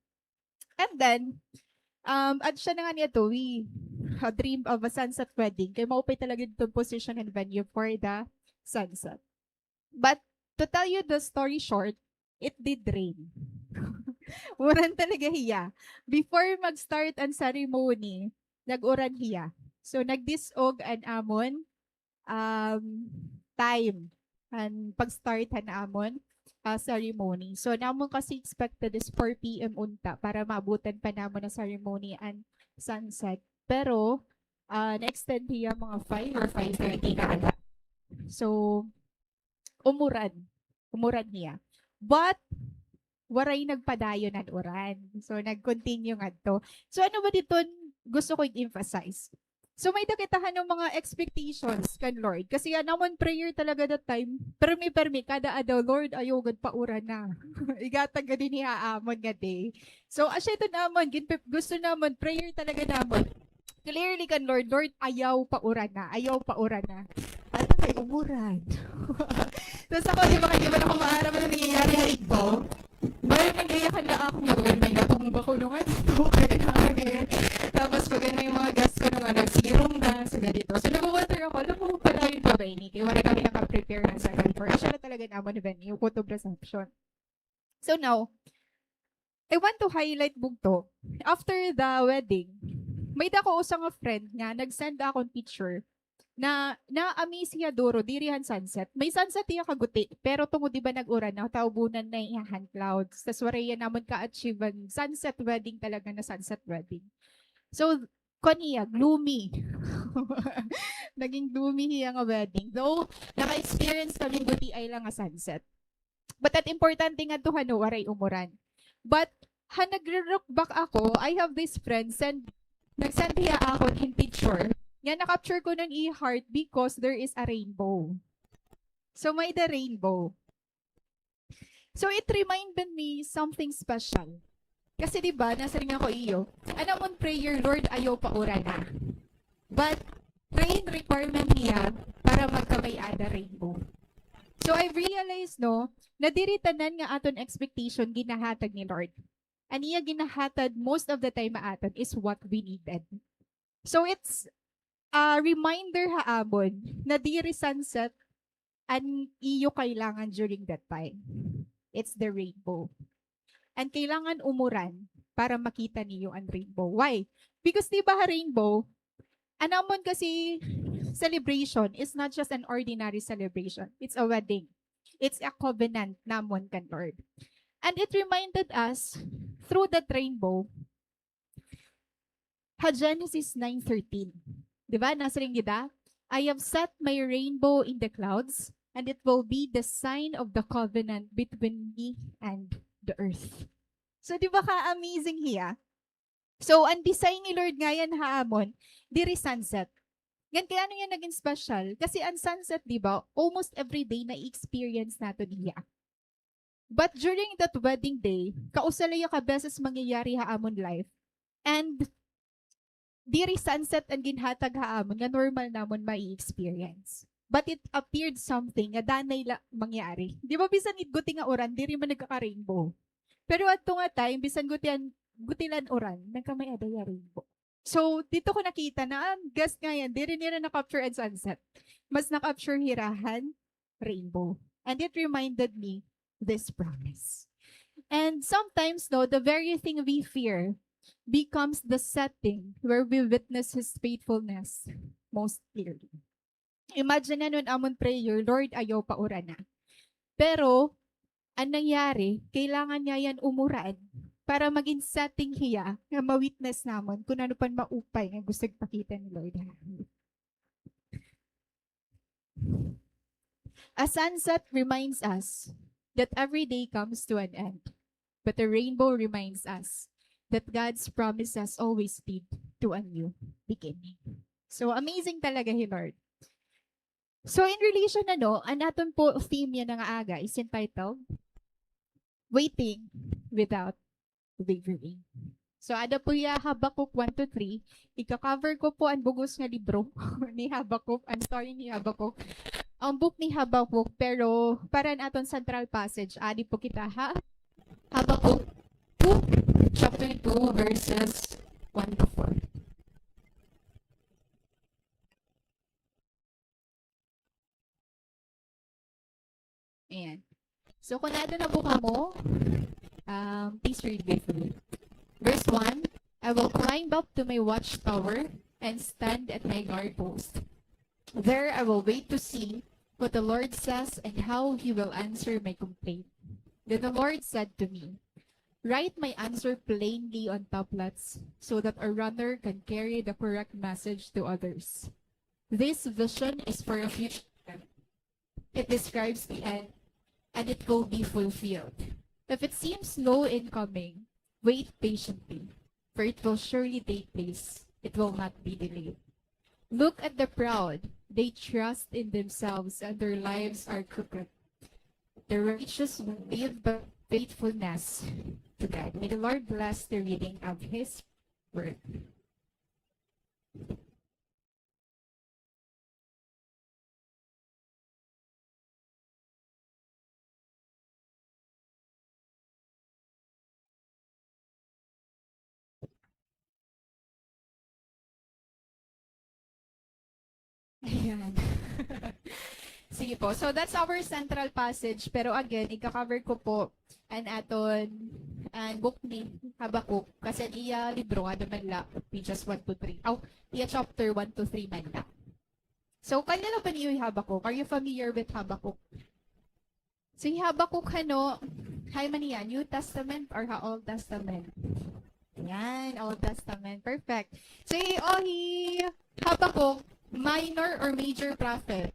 And then, um, at siya na nga niya to, we, uh, dream of a sunset wedding. Kay maupay talaga dito position and venue for the sunset. But to tell you the story short, it did rain. Uran talaga hiya. Before mag-start an ceremony, nag-uran hiya. So, nagdis-og an amon, um, time, an pag-start han amon, ah, ceremony. So, namon kasi expected is four P M unta para maabutan pa namon an ceremony an sunset. Pero, ah, na-extend hiya mga five or five thirty na ala. So, umuran. Umuran hiya. But, waray nagpadayon an uran. So, nag-continue ngadto. So, ano ba diton gusto ko i-emphasize? So, may-ada kita han mga expectations kan Lord. Kasi an amon prayer talaga that time, permi-permi, kada adlaw, "Lord, ayaw gad pauran na." Igatag gad ini ha amon nga day. So, asya ito namon, ginpe-, gusto namon, prayer talaga namon. Clearly kan Lord, "Lord, ayaw pauran na, ayaw pauran na." Ato kay umuran. Tas ako, di ba, kay di ba ako maaram ano nangyayari ha igbaw? Pero nag-iya ka na ako, nga may natumba ko nung ano, kaya na kami. Tapos pag ano yung mga gas ko nung ano, nagsirom na, sa ganito. So, nag-wonder ako, alam mo, padayon pa ba ini? Kaya wala kami nakaprepare ng second verse. Namon venue, Kutob Reception. So now, I want to highlight bugto. After the wedding, may-ada ko usa nga friend nga nag-send akon picture na na-amaze hiya duro diri han sunset. May sunset hiya kaguti, pero tungod, di ba, nag-uran, nataubonan na hiya han clouds. Tas waray hiya namon ka-achieve an sunset wedding talaga na sunset wedding. So, kuan hiya, gloomy. Naging gloomy hiya nga wedding. Though, naka-experience kami gutiay la nga sunset. But an importante ngadto, hano, waray umuran. But, ha, nagre-look back ako, I have this friend, send, nag-send hiya akon hin picture. Nga na-capture ko an iya heart because there is a rainbow. So, may-ada rainbow. So, it reminded me something special. Kasi, di ba, nasiring ako iyo, an amon prayer, "Lord, ayaw pa urana." But, rain requirement niya para magkamay-ada rainbow. So, I realized, no, na diri tanan nga aton expectation ginahatag ni Lord. An iya ginahatag most of the time ha aton is what we needed. So, it's a reminder ha amon na diri sunset an iyo kailangan during that time. It's the rainbow. An kailangan umuran para makita niyo an rainbow. Why? Because, di ba, ha rainbow, an amon kasi celebration is not just an ordinary celebration. It's a wedding. It's a covenant namon kan Lord. And it reminded us through that rainbow, ha Genesis nine thirteen. Di ba? Nasiring gid, "I have set my rainbow in the clouds, and it will be the sign of the covenant between me and the earth." So, di ba ka-amazing hiya? So, an design ni Lord ngay-an ha amon, diri sunset. Ngan kay ano niya naging special? Kasi an sunset, di ba, almost every day na-experience naton hiya. But during that wedding day, kausa la hiya ka beses mangyayari ha amon life. And diri sunset an ginhatag ha amon nga normal namon mai-experience. But it appeared something nga danay la mangyari. Di ba, bisan it guti nga uran, diri man nagkaka-rainbow. Pero adto nga time, bisan guti an, guti la an uran, nagkamay-ada hiya rainbow. So, didto ko nakita na, ah, guys, ngay-an, diri nira na-capture an sunset. Mas na-capture hira han rainbow. And it reminded me this promise. And sometimes, no, the very thing we fear becomes the setting where we witness His faithfulness most clearly. Imagine na nun amon prayer, "Lord, ayaw pa urana." Pero, an nangyari, kailangan ngay-an umuran para maging setting hiya nga ma-witness namon kun ano pa an maupay nga gusto ipakita ni Lord. A sunset reminds us that every day comes to an end, but a rainbow reminds us that God's promises always lead to a new beginning. So, amazing talaga hi Lord. So, in relation, ano, an aton po theme yana nga aga is entitled Waiting Without Wavering. So, ada po hiya Habakkuk one to three. Ika-cover ko po an bug-os nga libro ni Habakkuk, an story ni Habakkuk, an book ni Habakkuk, pero para an aton central passage, adi po kita ha Habakkuk two, chapter two, verses one to four. Ayan. So, kun ada na po kamo, um, please read with me. Verse one, "I will climb up to my watchtower and stand at my guard post. There I will wait to see what the Lord says and how He will answer my complaint." Then the Lord said to me, "Write my answer plainly on tablets so that a runner can carry the correct message to others. This vision is for a future time. It describes the end, and it will be fulfilled. If it seems slow in coming, wait patiently, for it will surely take place. It will not be delayed. Look at the proud. They trust in themselves, and their lives are crooked. The righteous will live by faithfulness to God." May the Lord bless the reading of His word. Ayan. Sige po. So, that's our central passage. Pero again, ika-cover ko po an aton, an book ni Habakkuk. Kasi an iya libro, ano man la, pages one to three. Aw, iya chapter one to three man la. So, kilala ba niyo hi Habakkuk? Are you familiar with Habakkuk? So, hi Habakkuk, ano, hay man iya, New Testament or ha Old Testament? Yan, Old Testament. Perfect. So, hi, oh, hi Habakkuk, minor or major prophet?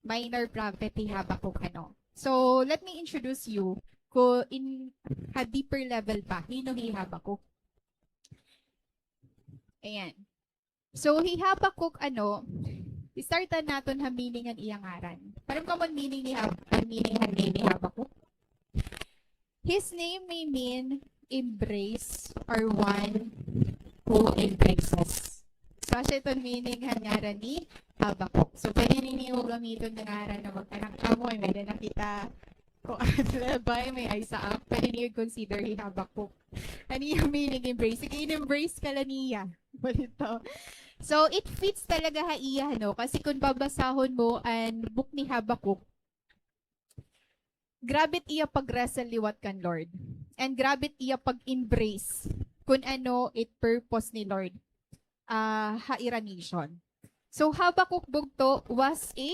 Minor prophet hi Habakkuk, ano. So, let me introduce you ko in ha deeper level pa. Hin-o hi Habakkuk? Ayan. So, hi Habakkuk, ano, i-start naton ha meaning han iya ngaran. Pareho kamo meaning ni Hab-, an meaning han name ni Habakkuk? His name may mean embrace or one who embraces. So, asya iton meaning han ngaran ni Habakkuk. So, pwede niyo gamiton nga ngaran nga mag-anak kamo, may-ada na kita. Kung ano ba, may Isaac, pwede niyo consider hi Habakkuk. An iya meaning, embrace. Sige, in-embrace ka la niya. Balito. So, it fits talaga ha iya, no? Kasi kung babasahon mo an book ni Habakkuk, grabe it iya pag-wrestle liwat kan Lord. And grabe it iya pag-embrace kun ano it purpose ni Lord, ah, ha ira nation. So, Habakkuk bugto was a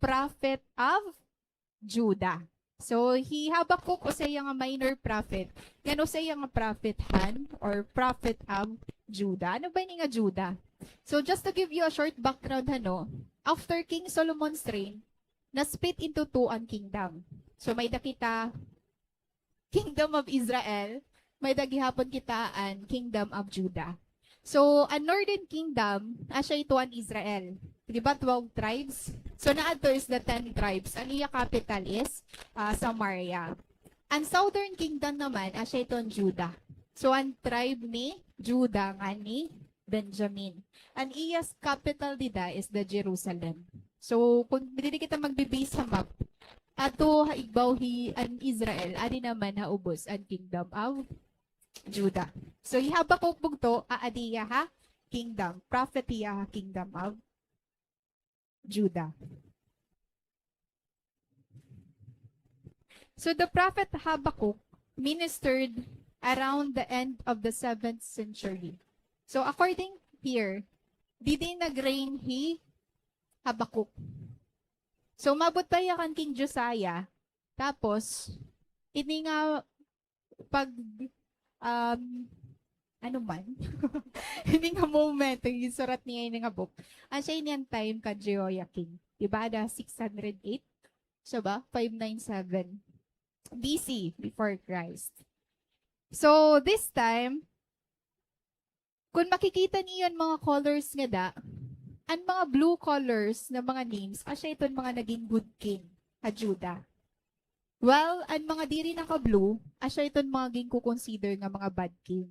prophet of Judah. So, hi Habakkuk usa hiya nga minor prophet. Ngan usa hiya nga prophet han or prophet of Judah. Ano ba ini nga Judah? So, just to give you a short background, hano, after King Solomon's reign, na-split into two an kingdom. So, may-ada kita Kingdom of Israel, may-ada gihapon kita an Kingdom of Judah. So, an Northern Kingdom, asya ito an Israel. Di ba, twelve tribes? So, naadto is the ten tribes. An iya capital is, ah, Samaria. An Southern Kingdom naman, asya ito an Judah. So, an tribe ni Judah ngan ni Benjamin. An iya capital dida is the Jerusalem. So, kung didi kita magbi-base ha map, ato ha igbaw hi an Israel, adi naman ha ubos an Kingdom of Judah. So, hi Habakkuk bugto, aadi hiya ha kingdom. Prophet hiya ha Kingdom of Judah. So, the prophet Habakkuk ministered around the end of the seventh century. So, according here, didi nag-reign hi Habakkuk. So, umabot pa hiya kan King Josiah. Tapos, ini nga pag, um, ano man, ini nga moment, an ginsurat niya ini nga book, asya ini an time kan Jehoiakim. Di ba, ada six hundred eight? Siya ba? Five nine seven B C, before Christ. So, this time, kun makikita niyo an mga colors ngada, an mga blue colors nga mga names, asya iton mga naging good king ha Judah. Well, an mga diri naka-blue, asya iton mga ginko-consider nga mga bad king.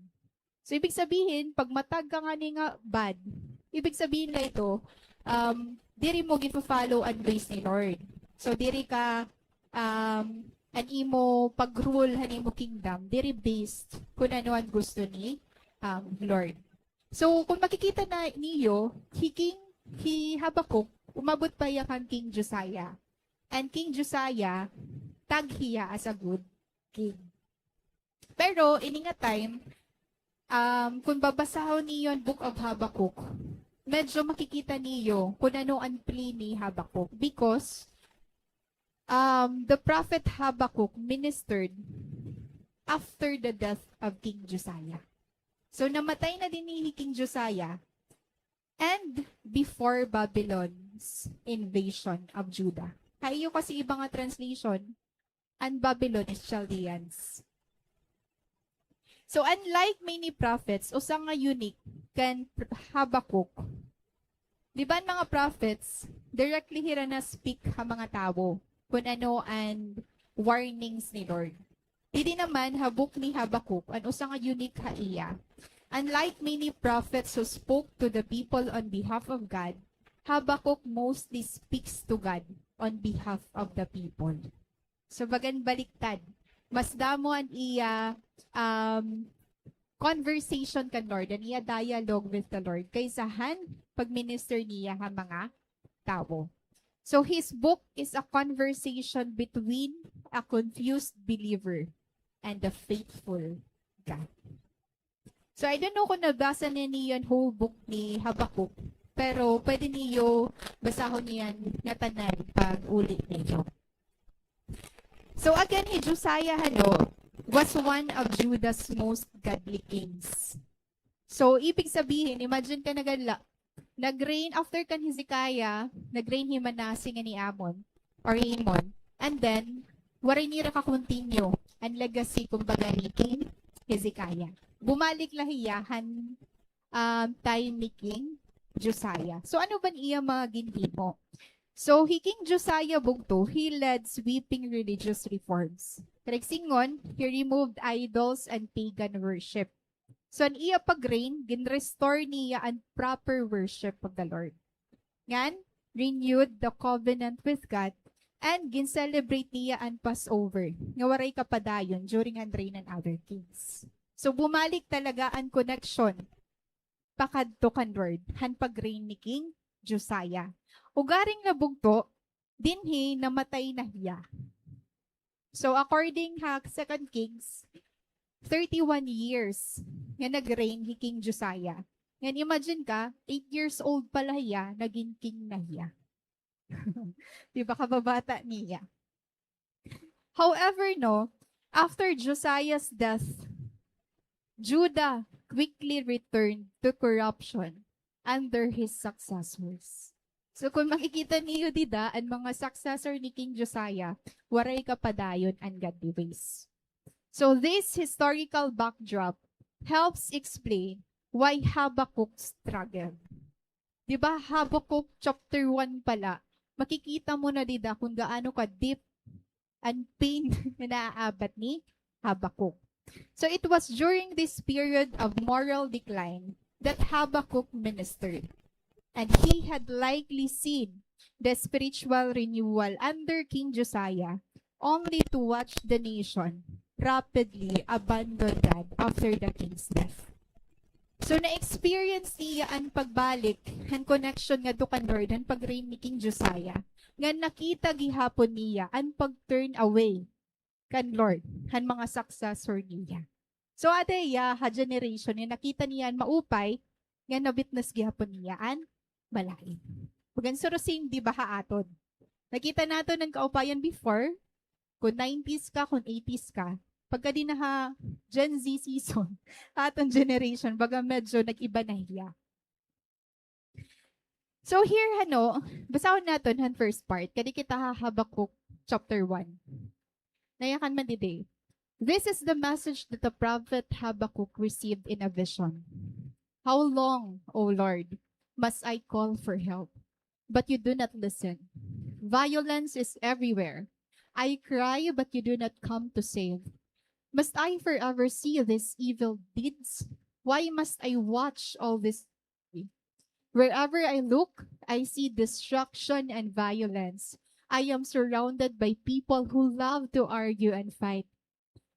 So, ibig sabihin, pag matag ka ngani nga bad, ibig sabihin la ito, um, diri mo gifo-follow an ways ni Lord. So, diri ka, um, an imo pag-rule han imo kingdom, diri based kun ano an gusto ni, um, Lord. So, kung makikita na niyo, hi King, hi Habakkuk, umabot pa hiya kan King Josiah. And King Josiah, tag hiya as a good king. Pero, ini nga time, um, kung babasahon niyo an Book of Habakkuk, medyo makikita niyo kung ano an plea ni Habakkuk. Because, um, the prophet Habakkuk ministered after the death of King Josiah. So, namatay na dinhi hi King Josiah and before Babylon's invasion of Judah. Ha iyo kasi iba nga translation, an Babylon is Chaldeans. So, unlike many prophets, usa nga unique kan pr-, Habakkuk. Di ba an mga prophets, directly hira na-speak ha mga tawo kun ano an warnings ni Lord. Didi naman ha book ni Habakkuk, an usa nga unique ha iya. Unlike many prophets who spoke to the people on behalf of God, Habakkuk mostly speaks to God on behalf of the people. So, bagan baliktad. Mas damo an iya, um, conversation kan Lord, an iya dialogue with the Lord, kaysa han pag-minister niya ha mga tawo. So his book is a conversation between a confused believer and a faithful God. So I don't know kung nabasa na niyo an whole book ni Habakkuk, pero pwede niyo basahon niyan ngatanan pag-uli niyo. So again, hi Josiah, hano, was one of Judah's most godly kings. So, ibig sabihin, imagine ka na gala, nag-reign after kan Hezekiah, nag-reign hi Manasseh ngan hi Amon, or hi Amon. And then, waray nira ka-continue an legacy, kumbaga, ni King Hezekiah. Bumalik la hiya han, um, time ni King Josiah. So, ano ba an iya mga ginhimo? So, hi King Josiah bugto, he led sweeping religious reforms. Karuyag sidngon, he removed idols and pagan worship. So, an iya pag-reign, gin-restore niya an proper worship of the Lord. Ngan, renewed the covenant with God, and gin-celebrate niya an Passover, nga waray kapadayon during an reign han other kings. So, bumalik talaga an connection pakadto kan Lord, han pag-reign ni King Josiah. Ugaring na bugto, dinhi namatay na hiya. So, according ha Second Kings, thirty-one years nga nag-reign hi King Josiah. Ngan imagine ka, eight years old pa la hiya, nagin king na hiya. Di ba, kababata niya? However, no, after Josiah's death, Judah quickly returned to corruption under his successors. So, kung makikita niyo dida, an mga successor ni King Josiah, waray kapadayon an godly ways. So, this historical backdrop helps explain why Habakkuk struggled. Di ba, Habakkuk chapter one pa la, makikita mo na dida kung gaano ka-deep an pain nga naaabat ni Habakkuk. So it was during this period of moral decline that Habakkuk ministered. And he had likely seen the spiritual renewal under King Josiah, only to watch the nation rapidly abandon God after the king's death. So, na-experience niya an pagbalik han connection ngadto kan Lord, han pag-reign ni King Josiah, nga nakita gihapon niya an pag-turn away kan Lord han mga successor niya. So, ada hiya ha generation nga nakita niya an maupay, nga na-witness gihapon niya an malain. Bagan, so, same, di ba, ha aton? Nakita naton an kaupayan before, kung nineties ka, kung eighties ka. Pagka dinhi ha Gen Z season, aton generation, baga medyo nag-iba na hiya. So here, ano, basahon naton han first part, kadi kita ha Habakkuk chapter one. Nayakan man didi. This is the message that the prophet Habakkuk received in a vision. "How long, O Lord, must I call for help, but you do not listen? Violence is everywhere. I cry, but you do not come to save. Must I forever see these evil deeds? Why must I watch all this? Wherever I look, I see destruction and violence. I am surrounded by people who love to argue and fight.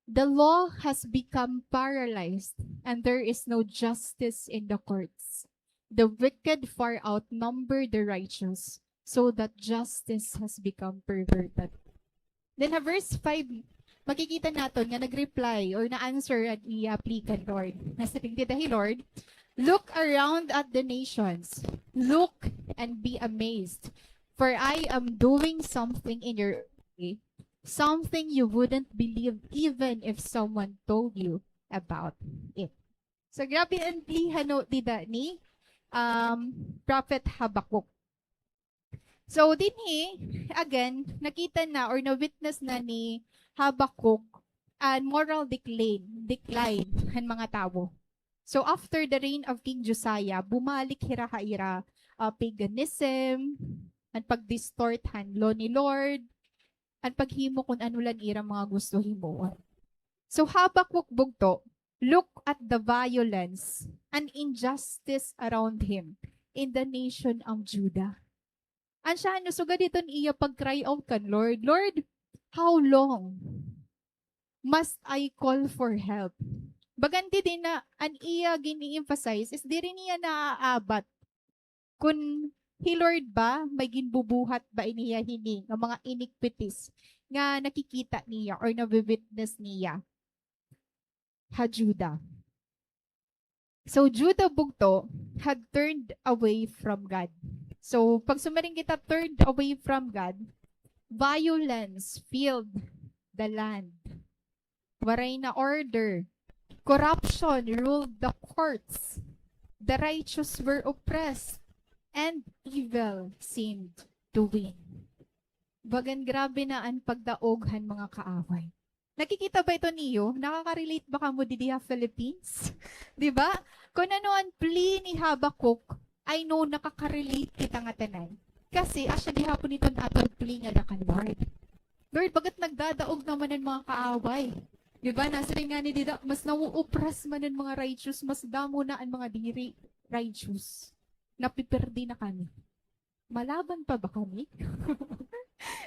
The law has become paralyzed, and there is no justice in the courts. The wicked far outnumber the righteous, so that justice has become perverted." Then ha verse five, makikita naton nga nag-reply or na-answer an iya plea kan Lord. Nasiring dida hi Lord, "Look around at the nations. Look and be amazed. For I am doing something in your way, something you wouldn't believe even if someone told you about it." So, grabe an plea, ano, dida ni, um, Prophet Habakkuk. So, dinhi, again, nakita na or na-witness na ni Habakkuk an moral decline, decline han mga tawo. So, after the reign of King Josiah, bumalik hira ha ira, ah, paganism, an pag-distort han law ni Lord, an paghimo kun ano la an ira mga gusto himuon. So, Habakkuk bugto, look at the violence and injustice around him in the nation of Judah. An siya, ano, sugad hiton iya pag-cry out kan Lord, "Lord, how long must I call for help?" Bagan didi na, an iya gini-emphasize is diri niya naaabat kun Hi Lord ba, may ginbubuhat ba ini hiya hini nga mga iniquities nga nakikita niya or nawi-witness niya ha Judah? So, Judah bugto had turned away from God. So, pag sumiring kita, turned away from God, violence filled the land. Waray na order. Corruption ruled the courts. The righteous were oppressed, and evil seemed to win. Bagan grabe na an pagdaog han mga kaaway. Nakikita ba ito niyo? Nakaka-relate ba kamo didi ha Philippines? Di ba? Kon ano an plea ni Habakkuk, I know nakaka-relate kita ngatanan. Kasi asya gihapon iton aton plea ngada kan Lord. Lord, bakit nagdadaog naman an mga kaaway? Di ba? Nasiring ngani dida, mas nau-oppress man an mga righteous, mas damo na an mga diri righteous. Napipirdi na kami. Malaban pa ba kami?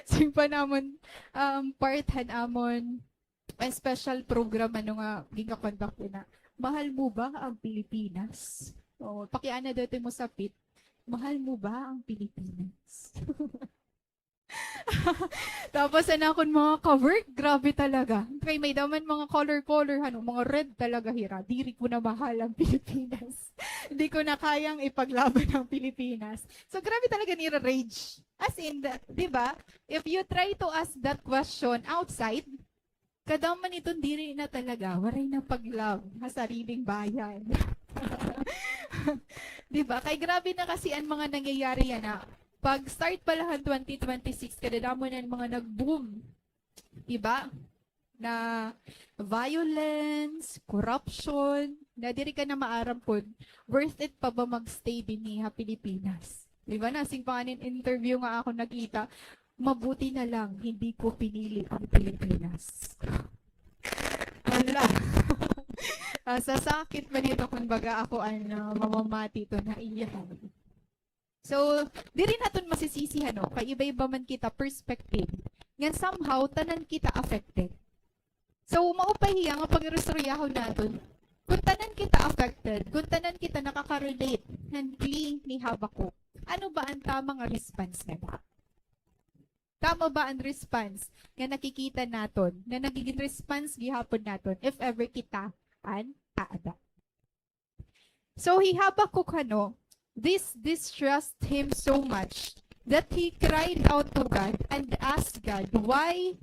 Siring pa namon, um, part han amon, eh, special program, ano nga, ginga-conduct na, "Mahal mo ba ang Pilipinas?" O, pakiana daw ito mo sapit, "Mahal mo ba ang Pilipinas?" Tapos, an akon mga ka-work, grabe talaga. Kay may-ada man mga color-color, ano, mga red talaga hira. "Diri ko na mahal ang Pilipinas. Hindi ko na kayang ipaglaban ang Pilipinas." So, grabe talaga nira rage. As in, the, di ba? If you try to ask that question outside, kada man iton diri na talaga, waray na pag-love ha sariling bayan. Di ba? Kay grabe na kasi an mga nangyayari yana. Pag-start pa la han twenty twenty-six, kadadamo na an mga nag-boom. Di ba? Na violence, corruption, na diri ka na maaram kon worth it pa ba mag-stay dinhi ha Pilipinas. Di ba? Nasiring pa ngani an interview nga akon nakita, "Mabuti na lang, hindi ko pinili ang Pilipinas." Hala. Ah, sasakit man ito kon baga ako an, ah, mamamati ito na iya. So, diri naton masisisi, ano, kay iba-iba man kita perspective. Ngan somehow, tanan kita affected. So, mao pa hiya nga pag-irustoryahon naton. Kon tanan kita affected, kon tanan kita nakaka-relate han plea ni Habakkuk, ano ba an tama nga response ngada? Tama ba an response nga nakikita naton, nga nagigin response gihapon naton if ever kita an aada? So, hi Habakkuk, ano, this distressed him so much that he cried out to God and asked God why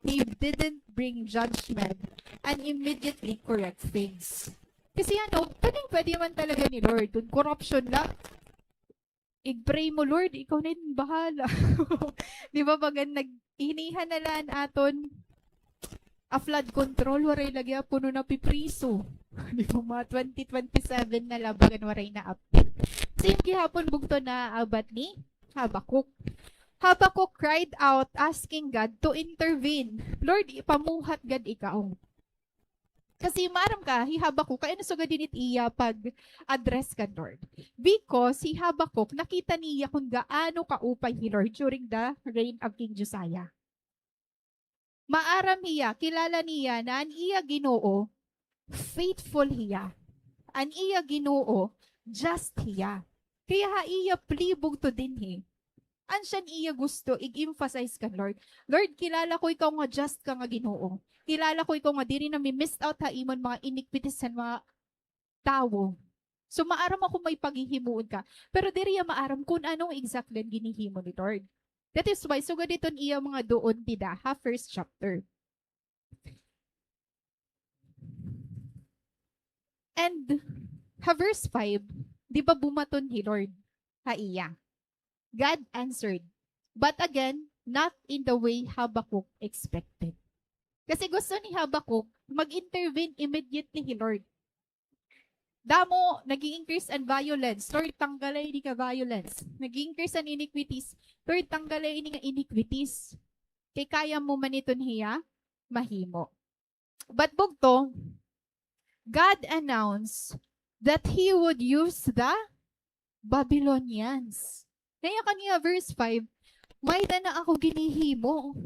he didn't bring judgment and immediately correct things. Kasi, ano, pwedeng-pwede man talaga ni Lord, kon corruption la, ig-pray mo, "Lord, ikaw na it bahala." Di ba, bagan nag-, inihan na la an aton, ah, flood control, waray lagi, ah, puno napipriso. Di ba, mga twenty twenty-seven na la, bagan waray na update. Same gihapon bugto na, ah, naabat ni Habakkuk. Habakkuk cried out asking God to intervene. "Lord, ipamuhat gad ikaw." Kasi maaram ka, hi Habakkuk, kay ano sugad ini it iya pag-address kan Lord? Because hi Habakkuk, nakita niya kon gaano kaupay hi Lord during the reign of King Josiah. Maaram hiya, kilala niya na an iya Ginoo, faithful hiya. An iya Ginoo, just hiya. Kaya ha iya plea bugto dinhi, an siya an iya gusto ig-emphasize kan Lord. "Lord, kilala ko ikaw nga just ka nga Ginoo. Kilala ko ikaw nga diri nami-miss out ha imon mga iniquities han mga tawo. So, maaram ako may paghihimuon ka." Pero diri hiya maaram kon ano exactly an ginhihimo ni Lord. That is why, sugad iton iya mga duon dida ha first chapter. And ha verse five, di ba bumaton hi Lord ha iya? God answered, but again, not in the way Habakkuk expected. Kasi gusto ni Habakkuk, mag-intervene immediately hi Lord. Damo, nag-i-increase an violence. Lord, tanggalay ini nga violence. Nag-i-increase an iniquities. Lord, tanggalay ini nga iniquities. Kay kaya mo man iton hiya mahimo. But bugto, God announced that he would use the Babylonians. Kaya kaniya verse five, "May-ada na ako ginhihimo."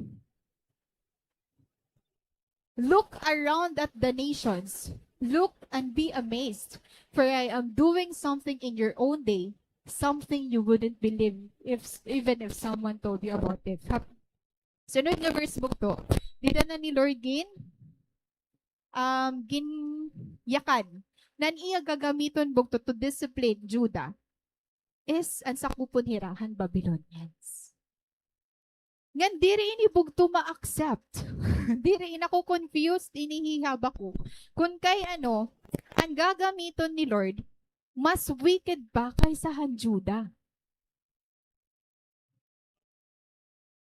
"Look around at the nations. Look and be amazed, for I am doing something in your own day something you wouldn't believe if, even if someone told you about it. Hap-, sunod nga verse bugto, dida na ni Lord gin, um, ginyakan. Nan iya gagamiton bugto to discipline Judah is an sakupon hira han Babylonians. Ngan diri ini bugto ma-accept. Diri, naku-confused ini hi Habakkuk. Kun kay ano, an gagamiton ni Lord, mas wicked pa kaysa han Judah.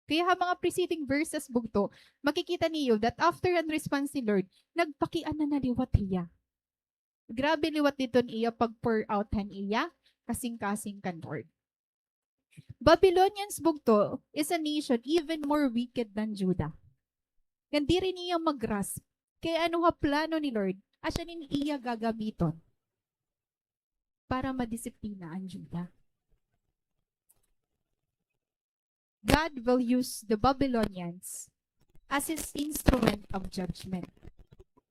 Kaya ha mga preceding verses bugto, makikita niyo that after an response ni Lord, nagpakiana na na liwat hiya. Grabe liwat didto an iya pag-pour out han iya kasingkasing kan Lord. Babylonians bugto is a nation even more wicked than Judah. Ngan diri niya ma-grasp kay ano ha plano ni Lord, asya nin iya gagamiton para madisiplina an Judah. God will use the Babylonians as his instrument of judgment.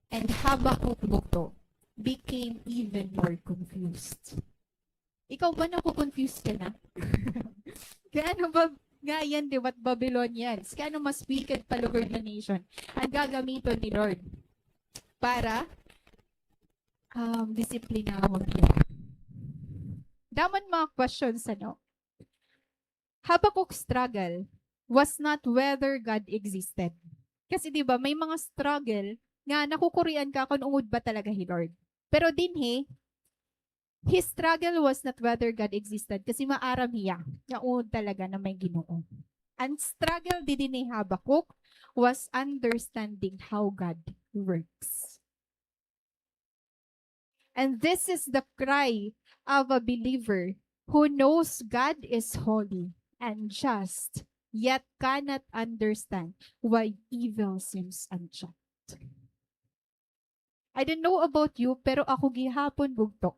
And Habakkuk bugto became even more confused. Ikaw ba naku-confuse ka na? Kay ano ba, nga yan, di ba, Babylonians? Kay ano mas wicked pa lugod na nation an gagamiton ni Lord para, um, disiplinahon nila? Damo an mga questions, ano? Habakkuk's struggle was not whether God existed. Kasi, di ba, may mga struggle nga nakukurian ka kun ungod ba talaga hi Lord. Pero dinhi, his struggle was not whether God existed, kasi maaram hiya nga ungod talaga na may Ginoo. An struggle didi ni Habakkuk was understanding how God works. And this is the cry of a believer who knows God is holy and just, yet cannot understand why evil seems unchecked. I don't know about you, pero ako gihapon bugto,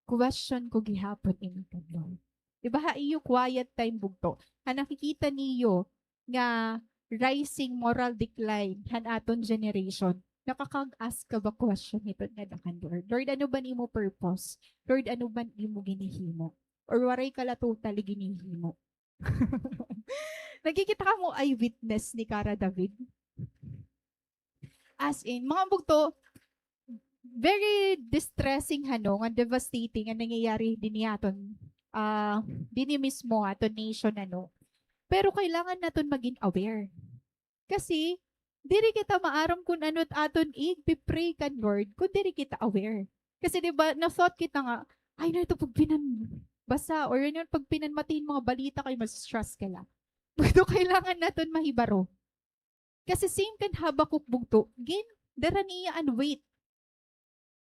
question ko gihapon ini kan Lord. Di ba, ha iyo quiet time bugto, ha nakikita niyo nga rising moral decline han aton generation, nakakag-ask ka ba question hiton nga da kan Lord? Lord, ano ba an imo purpose? Lord, ano ba an imo ginhihimo? Or waray ka la totally ginhihimo? Nagkikita kamo eyewitness ni Kara David? As in, mga bugto, very distressing, ano, nga devastating an nangyayari dinhi ha aton, ah, dinhi mismo ha aton nation, ano. Pero kailangan naton magin aware. Kasi, diri kita maaram kun ano it aton igpi-pray kan Lord kun diri kita aware. Kasi, di ba, na-thought kita nga, "Ay, na ito pagpinanbasa," or ano, pagpinanmati hin mga balita kay ma-stress ka la. Pero kailangan naton mahibaro. Kasi same kan Habakkuk bugto, gin, dara niya an weight.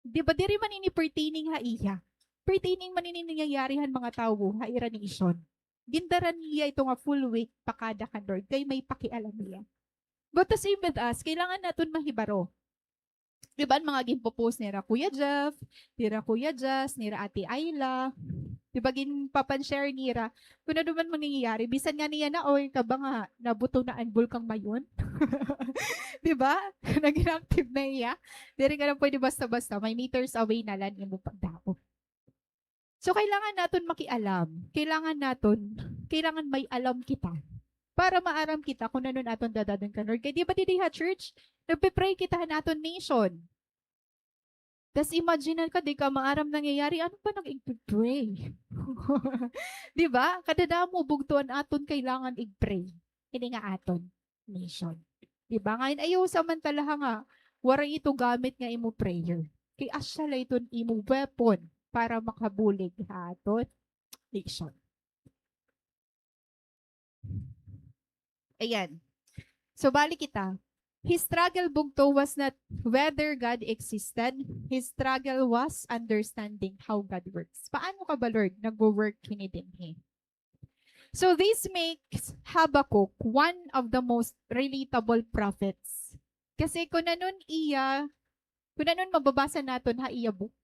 Di ba, diri man ini pertaining ha iya. Pertaining man ini nangyayari han mga tawo ha ira nation. Gindara niya ito nga full weight pakada kan Lord, kay may pakialam hiya. But the same with us, kailangan naton mahibaro. Di ba, an mga ginpo-post nira Kuya Jeff, nira Kuya Jazz, nira Ate Ayla, di ba, ginpapan-share nira kun ano man nangyayari, bisan ngani yana, oy, ka ba nga nabuto na an Bulkang Mayon? Di ba? Naging active na iya. Diri ka na pwede basta-basta, may meters away na la an imo pagdako. So, kailangan naton makialam. Kailangan naton, kailangan may alam kita para maaram kita kun ano an aton dadadon kan Lord. Kay di ba didi ha church, nagpe-pray kita han aton nation. Tas imagine ka, di ka maaram nangyayari, ano ba nag-igpe-pray? Di ba? Kadadamo bugto an aton kailangan ig-pray. Ini nga aton nation. Di ba? Ngayon, ayaw samantalaha nga waray ito gamit nga imo prayer. Kay asya la iton imo weapon para makabulig ha aton nation. Ayan. So, balik kita. His struggle bugto was not whether God existed. His struggle was understanding how God works. Paano ka ba, Lord, nagwo-work hini dinhi? So this makes Habakkuk one of the most relatable prophets. Kasi kun ano an iya, kun ano an mababasa naton ha iya book,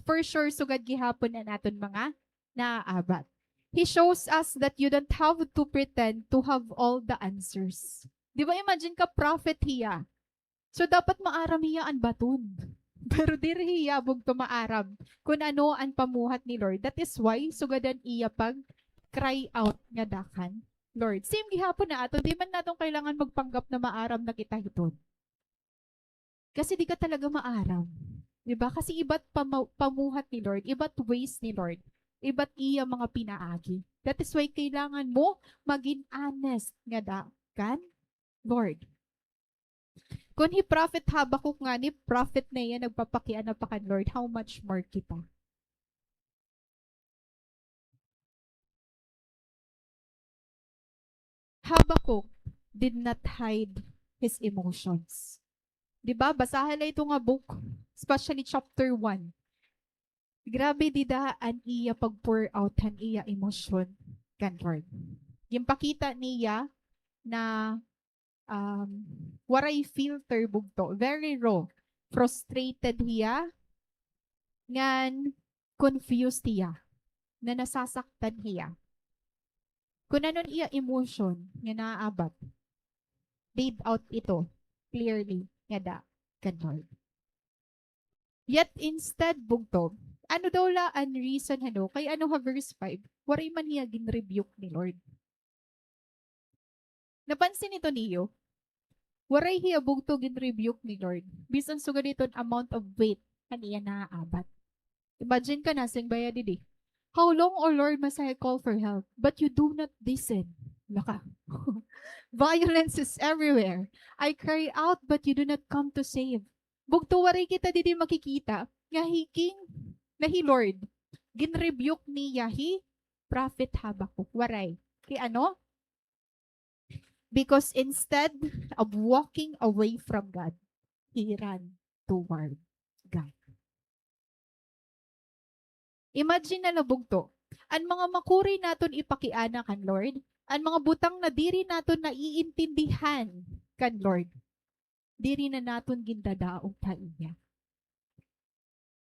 for sure, sugad gihapon an aton mga naaabat. He shows us that you don't have to pretend to have all the answers. Di ba, imagine ka, prophet hiya. So, dapat maaram hiya an baton. Pero diri hiya bugto maaram kun ano an pamuhat ni Lord. That is why sugad an iya pag-cry out ngada kan Lord. Same gihapon na ato, di man naton kailangan magpanggap na maaram na kita hiton. Kasi di ka talaga maaram. Di ba? Kasi iba't pama-, pamuhat ni Lord, iba't ways ni Lord, iba't iya mga pinaagi. That is why kailangan mo magin honest ngada kan Lord. Kun hi Prophet Habakkuk ngani, prophet na iya, nagpapakiana pa kan Lord, how much more kita? Habakkuk did not hide his emotions. Di ba? Basaha la ito nga book, especially chapter one. Grabe dida an iya pag-pour out han iya emosyon kan Lord. Ginpakita niya na, um, waray filter bugto, very raw, frustrated hiya, ngan confused hiya, na nasasaktan hiya. Kun ano an iya emotion nga naaabat, laid out ito clearly ngada kan Lord. Yet instead, bugto, ano daw la an reason, ano? Kay ano ha verse five, waray man hiya gin-rebuke ni Lord. Napansin ito niyo? Waray hiya bugto gin-rebuke ni Lord. Bisan sugad iton amount of weight an iya naaabat. Imagine ka na, siring baya didi, "How long, O Lord, must I call for help, but you do not listen?" Laka. "Violence is everywhere. I cry out, but you do not come to save." Bugto, waray kita didi makikita nga hi King, na hi Lord, gin-rebuke niya hi Prophet Habakkuk. Waray. Kay ano? Because instead of walking away from God, he ran toward God. Imagine na la bugto, an mga makuri naton ipakiana kan Lord, an mga butang na diri naton naiintindihan kan Lord, diri na naton gindadaog ha iya.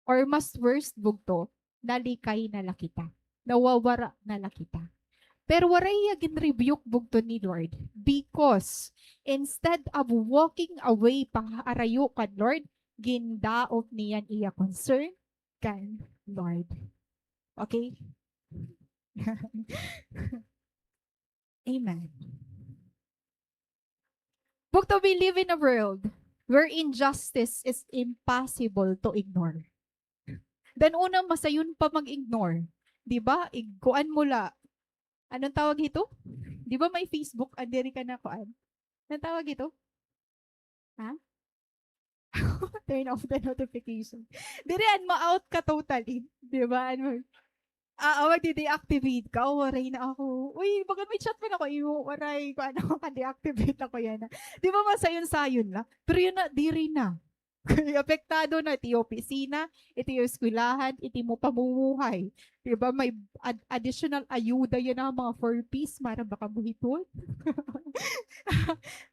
Or mas worst bugto, nalikay na la kita. Nawawara na la kita. Pero waray hiya gin-rebuke bugto ni Lord, because instead of walking away paharayo kan Lord, gindaop niya an iya concern kan Lord. Okay? Amen. Bugto, we live in a world where injustice is impossible to ignore. Dan una, masayon pa mag-ignore. Di ba? Ig-, kuan mo la. Anong tawag hito? Di ba may Facebook? Ah, diri ka na kuan. Anong tawag hito? Ha? Turn off the notification. Diri, an ma-out ka totally. Di ba? Ano, ah, ah, magde-deactivate ka. Oh, waray na ako. Uy, baga may chat man ako, imo, waray. Kuan ako, ka-deactivate ako yana. Di ba, masayon-sayon la? Pero yana, diri na. Kay apektado na it iyo opisina, it iyo eskwelahan, it imo pamumuhay. Di ba, may ad-, additional ayuda yana, mga four Ps, maaram ba kamo hiton?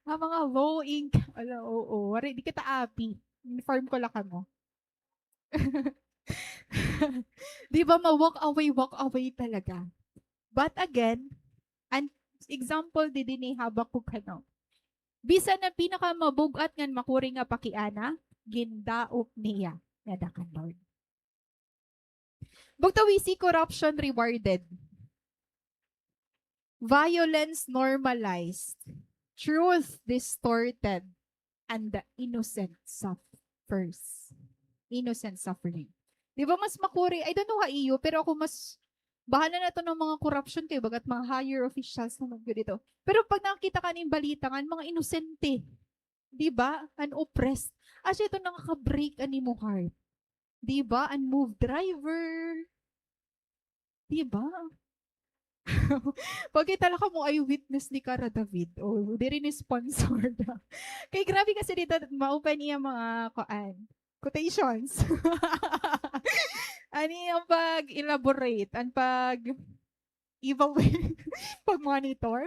An mga low income, ala, oo, waray, di kita api. Inform ko la kamo. Di ba, ma-walk away, walk away talaga. But again, an example didi ni Habakkuk, ano, bisan an pinakamabug-at ngan makuri nga pakiana, gindaop niya ngada kan Lord. Bugto, we see corruption rewarded, violence normalized, truth distorted, and the innocent suffers. Innocent suffering. Di ba mas makuri, I don't know ha iyo, pero ako mas, bahala na to ng mga korupsyon kay baga't mga higher officials naman ko dito. Pero pag nakakita ka ning balita nga, mga inosente, di ba? An oppressed. Asya ito nakaka-break an imo heart. Di ba? An move driver. Di ba? Pagkita la kamo eyewitness ni Kara David. O, diri ni sponsored. Kay grabe kasi dito, mao pa niya mga kuan. Quotations. An iyang pag-elaborate, an pag-evaluate, pag-monitor,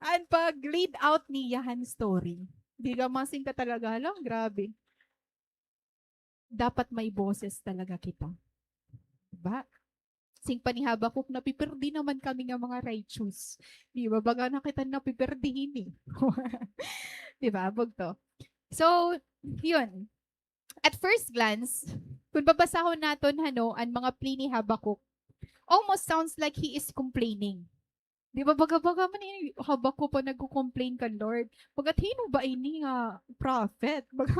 an pag-laid out niya han story. Di ka masing ka talaga, hala, grabe. Dapat may boses talaga kita. Di ba? Siring pa ni Habakkuk, napipirdi naman kami nga mga righteous. Di ba? Baga na kita napipirdi hini. Di ba? Bugto. So, yun. at first glance, kung babasahon naton, hano, an mga plea ni Habakkuk, almost sounds like he is complaining. Di ba, baga-baga man ini, Habakkuk pa nagko-complain kan Lord. Baga, hin-o ba ini nga prophet? Baga,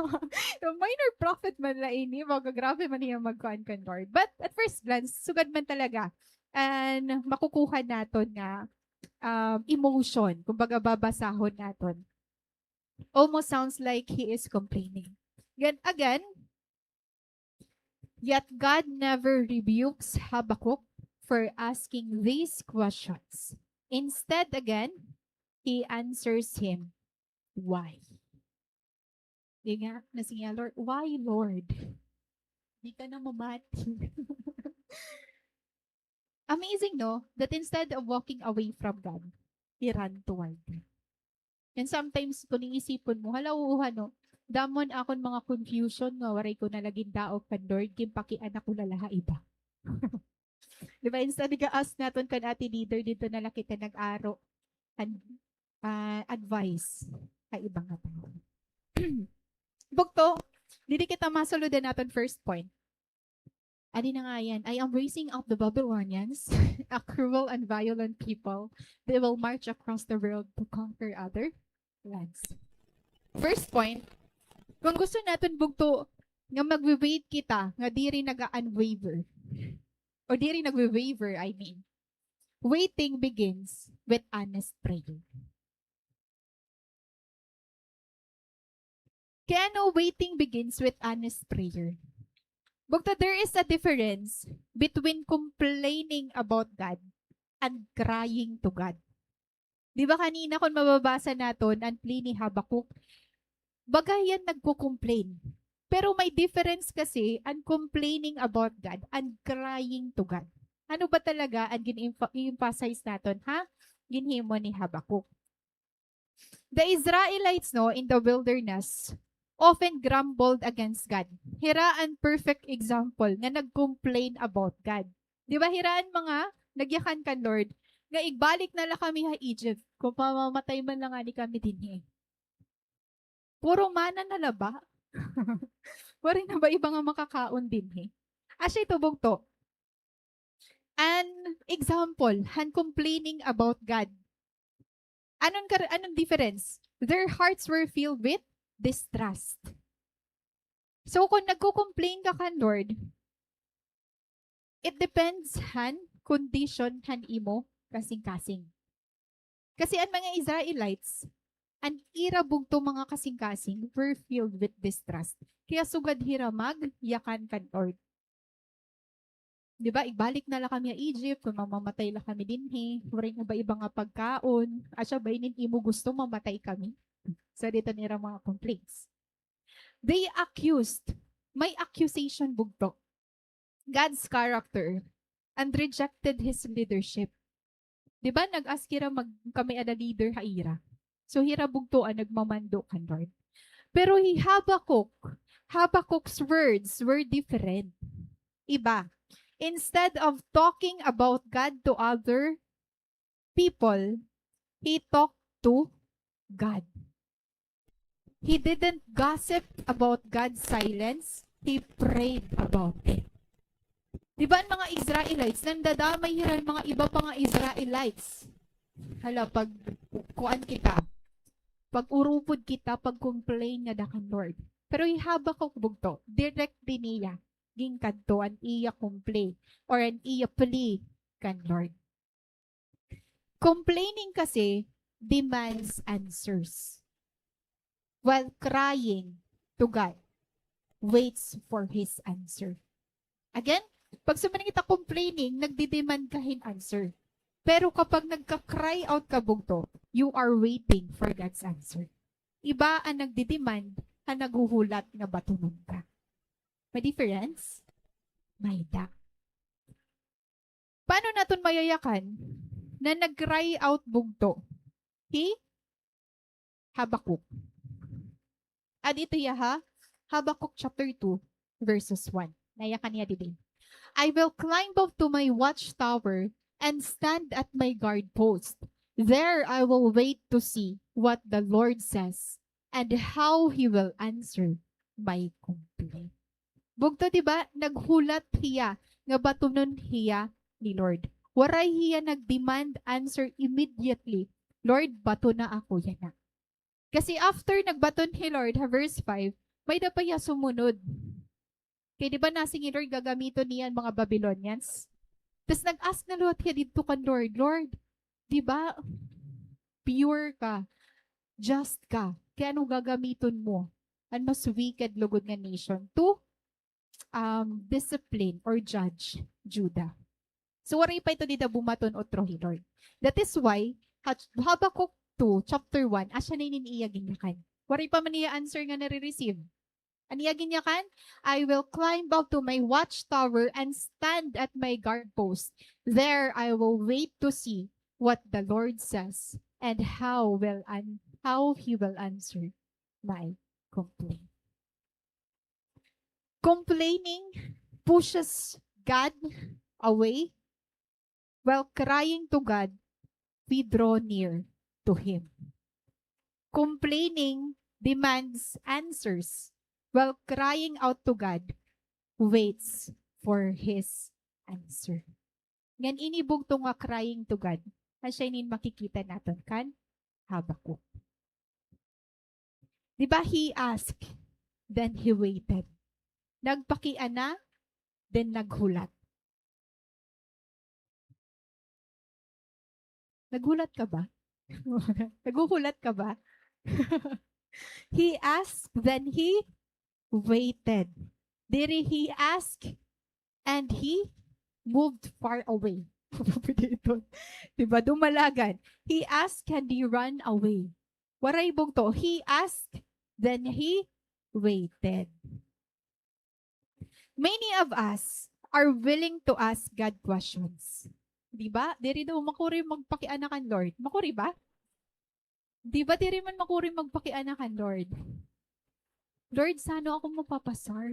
minor prophet man la ini. Baga, grabe man niya magkuan kan Lord. But at first glance, sugad man talaga an makukuha naton nga, um, emotion, kumbaga, babasahon naton. Almost sounds like he is complaining. Again, again, yet God never rebukes Habakkuk for asking these questions. Instead, again, he answers him, "Why?" Di nga, nasiring niya, "Lord, why, Lord? Di ka na mamati." Amazing, no? That instead of walking away from God, he ran toward God. And sometimes, kung iisipon mo, hala, oo, ano, damo an akon mga confusion nga waray ko na la gindaog kan Lord, ginpakiana ko la la ha iba. Di ba? Instead, ga-ask naton kan ate leader, didto na la kita nag-aro and, ah, advice ha iba nga tawo. Bugto, didi kita masulod an aton first point. Adi na nga yan, "I am raising up the Babylonians, a cruel and violent people. They will march across the world to conquer other lands." First point, kung gusto naton, bugto, nga magwi-wait kita, nga diri naga-unwaver, o diri nagwi-waver, I mean, waiting begins with honest prayer. Kay ano waiting begins with honest prayer? Bugto, there is a difference between complaining about God and crying to God. Di ba kanina, kung mababasa naton an plea ni Habakkuk, baga hiya nagko-complain. Pero may difference kasi an complaining about God and crying to God. Ano ba talaga an gin-empha-, i-emphasize naton, ha? Ginhimo ni Habakkuk. The Israelites, no, in the wilderness, often grumbled against God. Hira an perfect example nga nag-complain about God. Di ba, hira an mga nagyakan kan Lord nga, "Igbalik na la kami ha Egypt, kung mamamatay man la ngani kami dinhi. Puro mana na la ba? Waray na ba iba nga makakaon dinhi?" Asya ito, bugto. An example han complaining about God. Anon kar-, anon difference? Their hearts were filled with distrust. So, kung nagko-complain ka kan Lord, it depends han condition han imo kasingkasing. Kasi an mga Israelites, an ira bugto mga kasingkasing were filled with distrust. Kaya sugad hira magyakan kan Lord. Di ba, "Igbalik na la kami ha Egypt, kung mamamatay la kami dinhi, waray na ba iba nga pagkaon, asya ba inin imo gusto, mamatay kami?" So, didto an ira mga complaints. They accused, may accusation bugto, God's character and rejected his leadership. Di ba, nag-ask hira mag-, kami ada leader ha ira. So, hira bugto an nagmamando kan Lord. Pero hi Habakkuk, Habakkuk's words were different. Iba. Instead of talking about God to other people, he talked to God. He didn't gossip about God's silence. He prayed about it. Di ba, an mga Israelites, nandadamay hira an mga iba pa nga Israelites. Hala, pag kuan kita, pag-urupod kita, pag-complain ngada kan Lord. Pero hi Habakkuk bugto, directly niya ginkadto an iya complaint or an iya plea kan Lord. Complaining kasi demands answers, while crying to God waits for His answer. Again, pag sumini kita complaining, nagdi-demand ka hin answer. Pero kapag nagka-cry out ka bugto, you are waiting for God's answer. Iba an nagdi-demand, an naghuhulat nga batunon ka. May difference? May-ada. Paano naton mayayakan na nag-cry out bugto hi Habakkuk? Adi ito hiya ha Habakkuk chapter two, verses one. Nayakan niya didi. "I will climb up to my watchtower and stand at my guard post. There I will wait to see what the Lord says and how He will answer my complaint. Bugto, di ba? Naghulat hiya nga batunon hiya ni Lord. Waray hiya nag-demand answer immediately. Lord, batona ako yana. Kasi after nagbaton hi Lord, ha verse five, may-ada pa hiya sumunod. Kay di ba nasiring hi Lord gagamiton niya an mga Babylonians? Tas nag-ask na liwat hiya didto kan Lord, Lord, di ba pure ka, just ka, kay ano gagamiton mo an mas wicked lugod nga nation to um, discipline or judge Judah. So, waray pa ito dida bumaton utro hi Lord. That is why, ha-, Habakkuk two, chapter one, asya na ini an iya ginyakan. Waray pa man iya answer nga nare-receive. An iya ginyakan, "I will climb up to my watchtower and stand at my guard post. There I will wait to see what the Lord says and how will an-, how he will answer my complaint." Complaining pushes God away, while crying to God, we draw near to Him. Complaining demands answers, while crying out to God waits for His answer. Ngan ini bugto nga crying to God, asya ini an makikita naton kan Habakkuk. Di ba, he asked, then he waited. Nagpakiana, then naghulat. Naghulat ka ba? Naghuhulat ka ba? He asked, then he waited. Diri, he asked, and he moved far away. Pwede ito. Di ba? Dumalagan. He asked and he ran away. Waray bugto. He asked, then he waited. Many of us are willing to ask God questions. Di ba? Diri daw makuri magpakiana kan Lord. Makuri ba? Di ba diri man makuri magpakiana kan Lord? Lord, san-o ako mapapasar?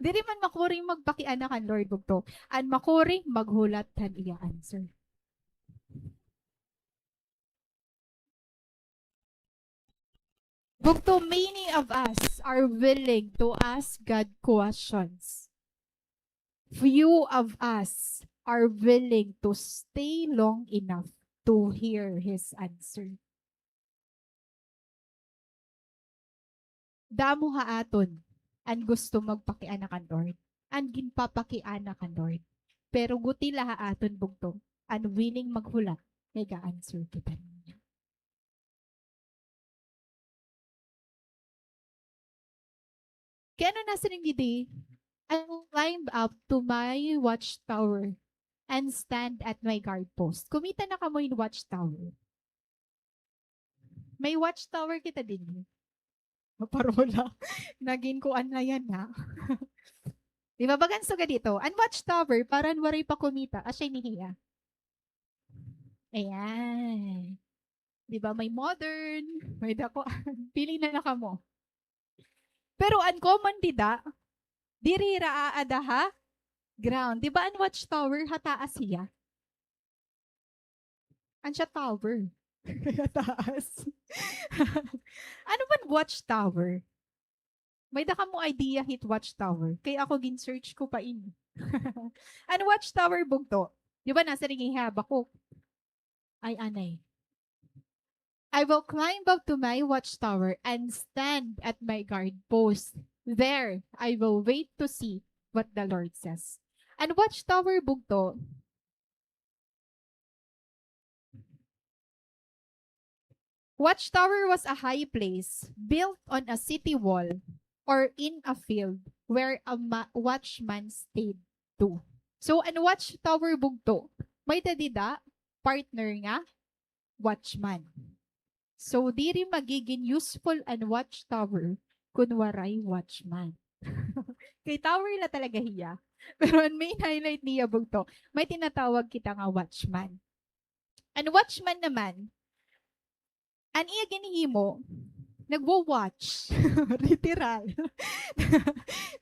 Diri man makuri magpakiana kan Lord, bugto. An makuri, maghulat han iya answer. Bugto, many of us are willing to ask God questions. Few of us are willing to stay long enough to hear His answer. Damo ha aton an gusto magpakiana kan Lord, an ginpapakiana kan Lord. Pero guti la ha aton, bugto, an willing maghulat nga iga-answer kita niya. Kay ano nasiring didi, "I will climb up to my watchtower and stand at my guard post." Kumita na kamo hin watchtower. May watchtower kita dinhi. Maparola. Nagin kuan na yana. Di ba, bagan sugad dito. An watchtower, para an waray pa kumita, asya ini hiya. Ayan. Di ba, may modern, may dakuan. Pili na la kamo. Pero an common dida, diri hira aada ha ground. Di ba, an watchtower, ha taas hiya? An siya tower. Taas. Ano man watchtower? May-ada kamo idea hit watchtower? Kay ako, gin-search ko pa ini. An watchtower, bugto. Di ba, nasiring hi Habakkuk? Ay, anay. "I will climb up to my watchtower and stand at my guard post. There, I will wait to see what the Lord says." An watchtower, bugto, watchtower was a high place built on a city wall or in a field where a ma-, watchman stayed to. So, an watchtower, bugto, may-ada dida partner nga watchman. So, diri magigin useful an watchtower kun waray watchman. Kay tower la talaga hiya. Pero an main highlight niya, bugto, may tinatawag kita nga watchman. An watchman naman, an iya ginhimo, nagwo-watch. Literal.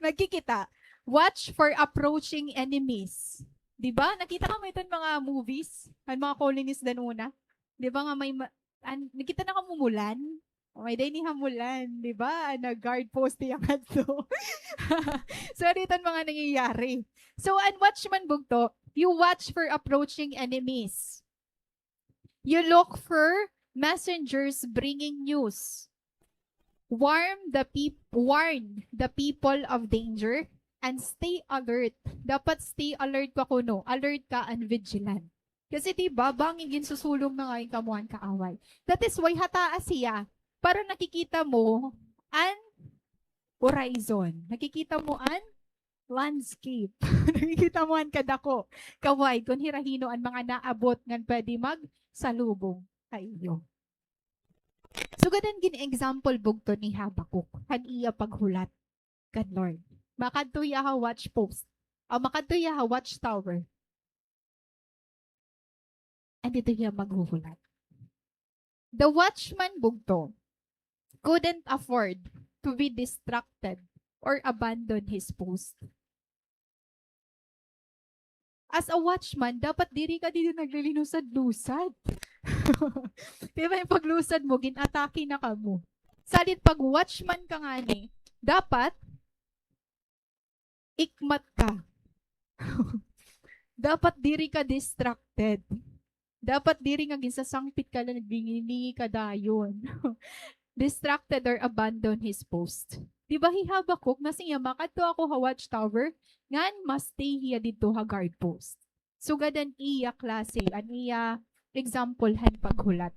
Nagkikita. Watch for approaching enemies. Di ba? Nakita kamo iton mga movies? An mga colonies dan una? Di ba nga may ma-, an-, nakita na kamo Mulan? May day ni hamulan, di ba? An nag-guard post niya ngadto. So, dito an mga nangyayari. So, an watchman bugto, you watch for approaching enemies. You look for messengers bringing news. Warn the peop-, warn the people of danger and stay alert. Dapat stay alert ka kuno. Alert ka and vigilant. Kasi di ba, bangin ginsusulong na nga yung kamo han kaaway. That is why hataas hiya. Para nakikita mo an horizon. Nakikita mo an landscape. Nakikita mo an kadako, ka-wide, kon hira hino an mga naabot ngan pwede magsalubong ha iyo. Sugad an gin-example bugto ni Habacuc, han iya paghulat kan Lord. Makadto hiya ha watch post. O, makadto hiya ha watchtower. And dito hiya maghuhulat. The watchman bugto couldn't afford to be distracted or abandon his post. As a watchman, dapat diri ka dito naglilinusad-lusad. Di ba yung paglusad mo, gin-atake na kamo. Salit pag watchman ka ngani, dapat ikmat ka. Dapat diri ka distracted. Dapat diri nga ginsasangpit ka la, naglingi-lingi ka dayon. Distracted or abandon his post. Di ba hi Habacuc, nasiring hiya, makadto ako ha watchtower, ngan ma-stay hiya didto ha guard post. Sugad an iya klase, an iya example han paghulat.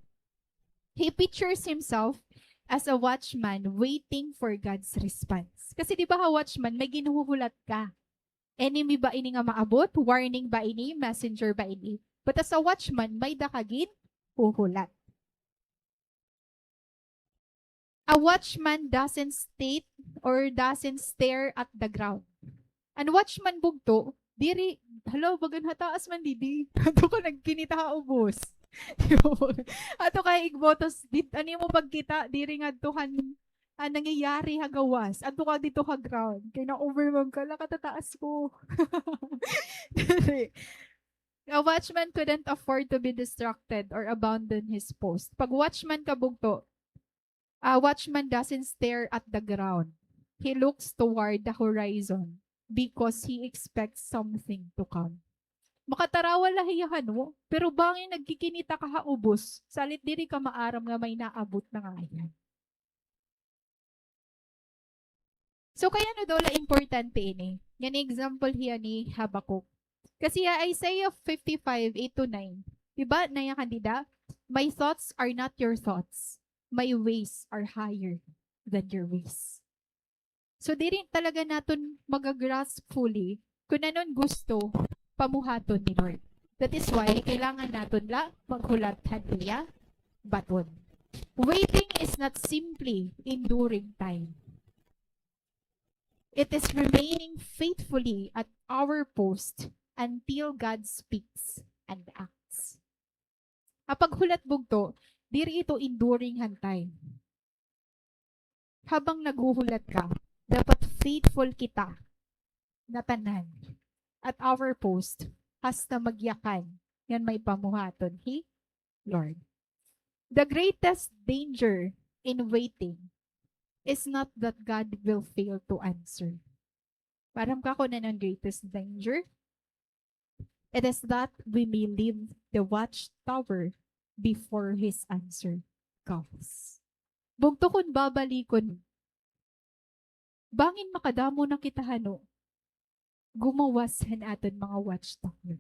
He pictures himself as a watchman waiting for God's response. Kasi di ba ha watchman, may ginhuhulat ka. Enemy ba ini nga maabot? Warning ba ini? Messenger ba ini? But as a watchman, may-ada ka ginhuhulat. A watchman doesn't state or doesn't stare at the ground. An watchman bugto, diri, hala, bagan hataas man didi. Ato ka nagkinita ha ubos. Ato ka igbotos, di, ano mo pagkita, diri ngadto han, ah, nangyayari ha gawas. Ato ka dito ha ground. Kay na-overwhelm ka, la, katataas ko. Diri. A watchman couldn't afford to be distracted or abandon his post. Pag watchman ka bugto, a watchman doesn't stare at the ground. He looks toward the horizon because he expects something to come. Makatarawa la hiya hano, pero bangin nagkikinita ka ha ubos, salit diri ka maaram nga may naabot na nga hiya. So, kay ano daw la importante ini? Ngan example hiya ni Habacuc. Kasi ha Isaiah fifty-five, eight to nine, di ba, naya kandida, "My thoughts are not your thoughts. My ways are higher than your ways." So, diri talaga naton magagrasp fully kun ano an gusto pamuhaton ni Lord. That is why kailangan naton la maghulat han iya baton. Waiting is not simply enduring time. It is remaining faithfully at our post until God speaks and acts. An paghulat bugto, diri ito enduring han time. Habang naghuhulat ka, dapat faithful kita ngatanan at our post hasta magyakan ngan may pamuhaton hi Lord. The greatest danger in waiting is not that God will fail to answer. Maaram ka kun ano an greatest danger? It is that we may leave the watchtower before His answer comes. Bugto kun babalikon, bangin makadamo na kita hano gumawas han aton mga watchtower.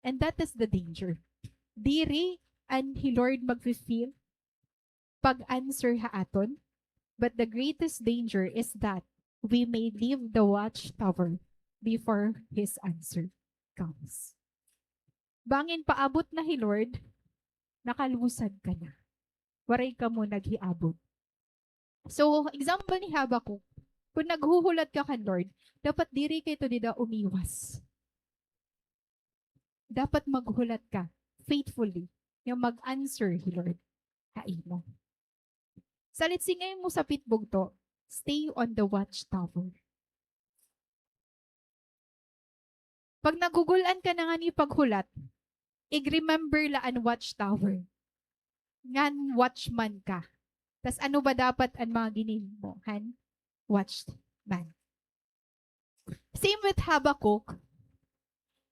And that is the danger. Diri an hi Lord magfi-fail pag-answer ha aton, but the greatest danger is that we may leave the watchtower before His answer comes. Bangin paabot na hi Lord, nakalusad ka na. Waray kamo naghiabot. So, example ni Habacuc, kun naghuhulat ka kan Lord, dapat diri ka ito dida umiwas. Dapat maghulat ka faithfully nga mag-answer hi Lord ha imo. Salit singay mo sapit bugto, stay on the watchtower. Pag nagugul-an ka na ngani paghulat, ig-remember la an watchtower. Ngan watchman ka. Tas ano ba dapat an mga ginhimo han watchman? Same with Habakkuk,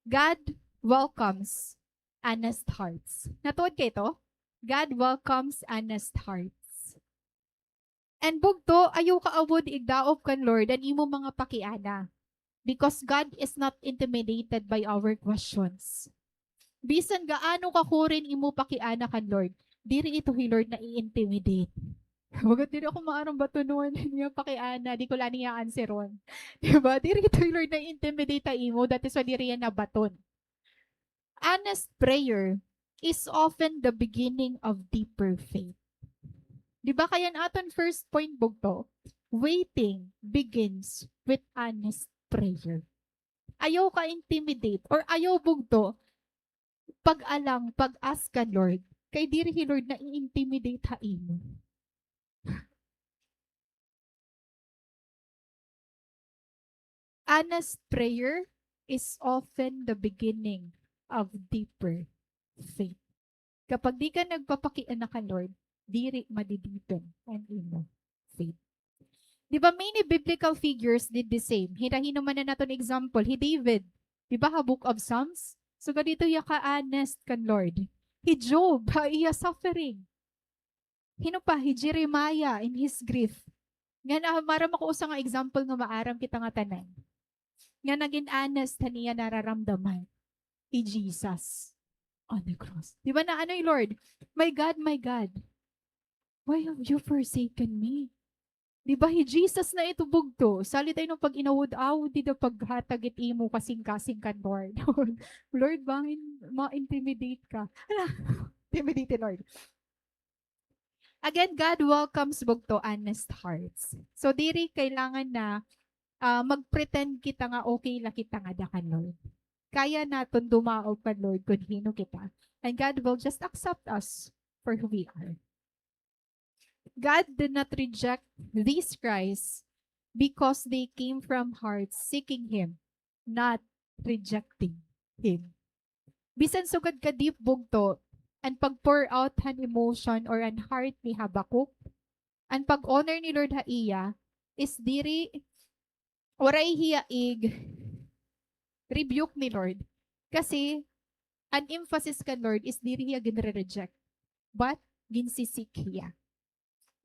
God welcomes honest hearts. Natuod kay to? God welcomes honest hearts. And bugto, ayaw ka awod igdaop kan Lord an imo mga pakiana. Because God is not intimidated by our questions. Bisan gaano ka kuri an imo pakiana kan Lord, diri ito hi Lord nai-intimidate. Baga diri ako maaram batunon niya pakiana, di ko la niya answeron. Di ba? Diri ito hi Lord nai-intimidate ha imo, that is why diri hiya nabaton. Honest prayer is often the beginning of deeper faith. Di ba kay an aton first point bugto, waiting begins with honest prayer. Ayaw ka intimidate or ayaw bugto pag-alang, pag-ask kan Lord. Kay diri hi Lord nai-intimidate ha imo. Honest prayer is often the beginning of deeper faith. Kapag di ka nagpapakiana kan Lord, diri madideepen an imo faith. Di ba, many biblical figures did the same. Hira-, hin-o man an aton example, hi David. Di ba, ha Book of Psalms? Sugad ito hiya ka-honest kan Lord. Hi Job, ha iya suffering. Hin-o pa, hi Jeremiah in his grief. Ngan, ah, maaram ako usa nga example nga maaram kita nga tanan. Nga nagin honest han iya nararamdaman. Hi Jesus on the cross. Di ba naano hi Lord? "My God, my God, why have you forsaken me?" Di ba, hi Jesus na ito bugto. Salit ay nung pag-inawod-awod, di na paghatag it imo kasingkasing kan Lord. Lord, bangin ma-intimidate ka. Hala, intimidate, Lord. Again, God welcomes bugto honest hearts. So, diri kailangan na, ah, mag-pretend kita nga okay la kita ngada kan Lord. Kaya naton dumaop kan Lord kun hin-o kita. And God will just accept us for who we are. God did not reject these cries because they came from hearts seeking Him, not rejecting Him. Bisan sugad ka deep bugto an pag-pour out han emotion or an heart ni Habakkuk, an pag-honor ni Lord ha iya is diri, waray hiya ig-rebuke ni Lord. Kasi, an emphasis kan Lord is diri hiya ginre-reject, but ginsisik hiya.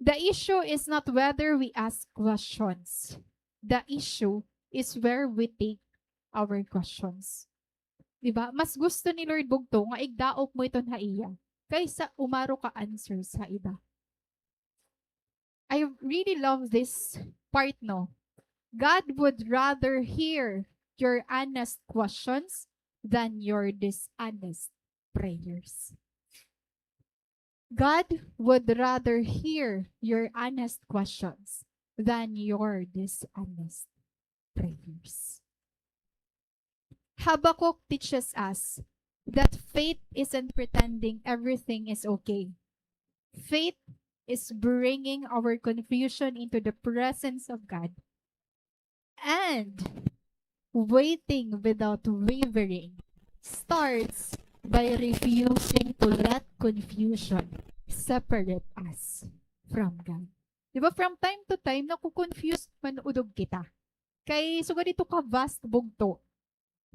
The issue is not whether we ask questions. The issue is where we take our questions. Di ba? Mas gusto ni Lord bugto nga igdaop mo iton ha iya kaysa umaro ka answers ha iba. I really love this part, no? God would rather hear your honest questions than your dishonest prayers. God would rather hear your honest questions than your dishonest prayers. Habakkuk teaches us that faith isn't pretending everything is okay. Faith is bringing our confusion into the presence of God. And waiting without wavering starts by refusing to let confusion separate us from God. Di ba, from time to time, naku-confuse man udog kita. Kay sugad ito ka vast bugto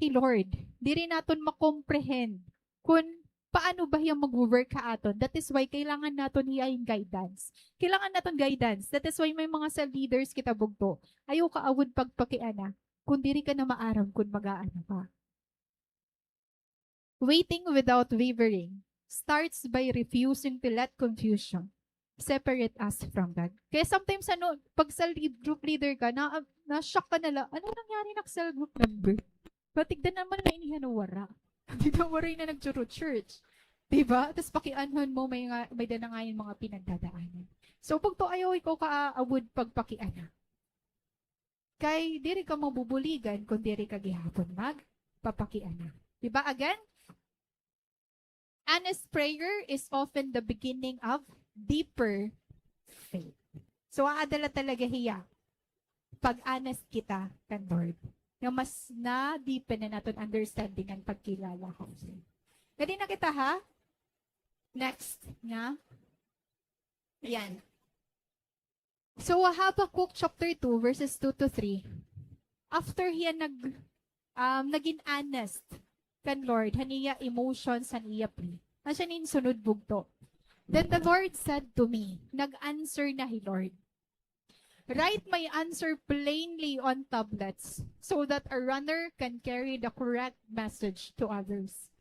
hi Lord. Diri naton ma-comprehend kun paano ba hiya magwo-work ha aton. That is why kailangan naton hiya hin guidance. Kailangan naton guidance. That is why may mga cell leaders kita bugto. Ayaw ka awod pagpakiana kun diri ka na maaram kun mag-aano ka. Waiting without wavering starts by refusing to let confusion separate us from God. Kaya sometimes, ano, pag sa lead, group leader ka, na, na-shock ka na la, "Ano nangyari nak cell group member? Batig da naman na inihan o wara." Di na waray na nagchurro-church. Di ba? Tas pakianhon mo, may nga, may da na ngayon mga pinagdadaanan. So, pag to ayaw ikaw ka, ah, awod pagpakiana. Kay diri ka mabubuligan kun diri ka gihapon magpapakiana. Di ba? Again, honest prayer is often the beginning of deeper faith. So, aada la talaga hiya pag honest kita kan Lord, nga mas na-deepen na naton understanding an pagkilala kan Lord. Ready na kita, ha? Next nga. Ayan. So, Habakkuk chapter two, verses two to three. After hiya nag-, um, nagin honest kan Lord, han iya emotions, han iya plea. Asya nin sunod bugto. Then the Lord said to me, nag-answer na hi Lord. Write my answer plainly on tablets so that a runner can carry the correct message to others.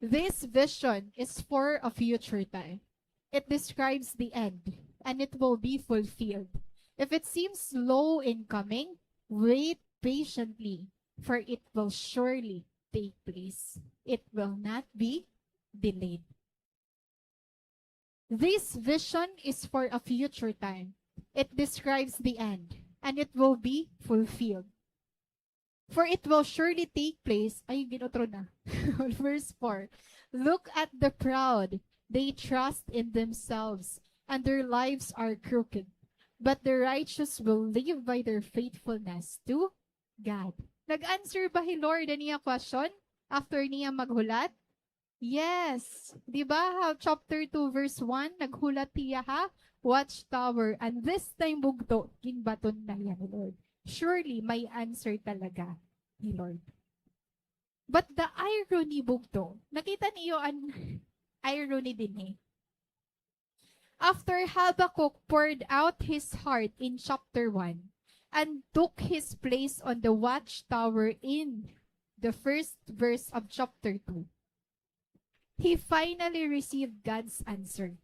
This vision is for a future time. It describes the end, and it will be fulfilled. If it seems slow in coming, wait patiently, for it will surely take place. It will not be delayed. This vision is for a future time. It describes the end, and it will be fulfilled. For it will surely take place. Ay, ginutro na. Verse four. Look at the proud. They trust in themselves, and their lives are crooked. But the righteous will live by their faithfulness to God. Nag-answer ba hi Lord an iya question after niya maghulat? Yes. Di ba, ha chapter two, verse one, naghulat hiya ha watchtower. And this time, bugto, ginbaton na hiya ni Lord. Surely, may answer talaga ni Lord. But the irony, bugto, nakita niyo an irony dinhi? After Habakkuk poured out his heart in chapter one and took his place on the watchtower in the first verse of chapter two, he finally received God's answer.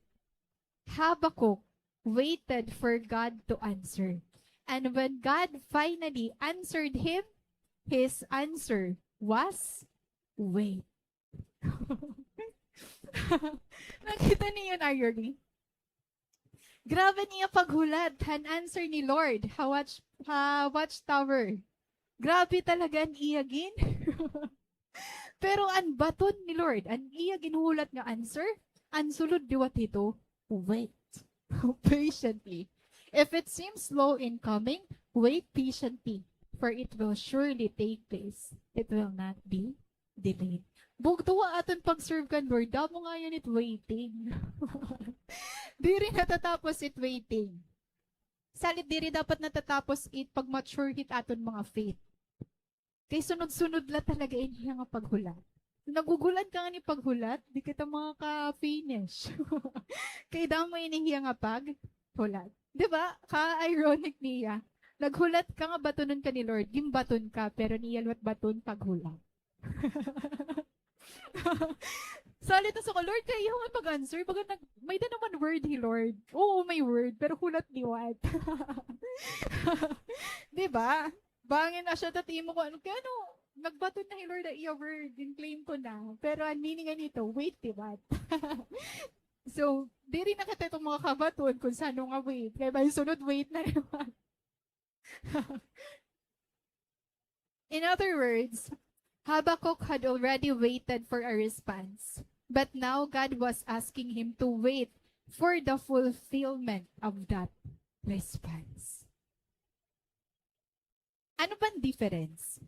Habakkuk waited for God to answer. And when God finally answered him, his answer was, "Wait." Nakita niyo an irony? Grabe niya paghulat han answer ni Lord ha watch, ha watchtower. Grabe talaga an iya gin-, pero an baton ni Lord, an iya ginhulat nga answer, an sulod liwat hito, wait patiently. If it seems slow in coming, wait patiently, for it will surely take place. It will not be delayed. Bugto, ha aton pag-serve kan Lord, damo ngayan it waiting. Diri natatapos it waiting. Salit diri dapat natatapos it pag-mature hit aton mga faith. Kay sunod-sunod la talaga in hiya nga paghulat. Naghuhulat ka ngani paghulat, di kita makaka-finish. Kay damo ini hiya nga paghulat. Di ba? Ka-ironic niya. Naghulat ka nga batonon ka ni Lord, ginbaton ka, pero an iya liwat baton paghulat. Salit na sa ko, Lord, kay iyo nga pag-answer, baga nag-, may-ada naman word hi Lord. Oo, may word, pero hulat liwat. Di ba? Bangin asya ta it imo kuan, kay ano, nagbaton na hi Lord an iya word, gin-claim ko na. Pero an meaning nganhi hito, wait liwat. So, diri na kita hito makakabaton kon san-o nga wait. Kay bangin sunod, wait na naman. In other words, Habakkuk had already waited for a response, but now God was asking him to wait for the fulfillment of that response. Ano ba an difference?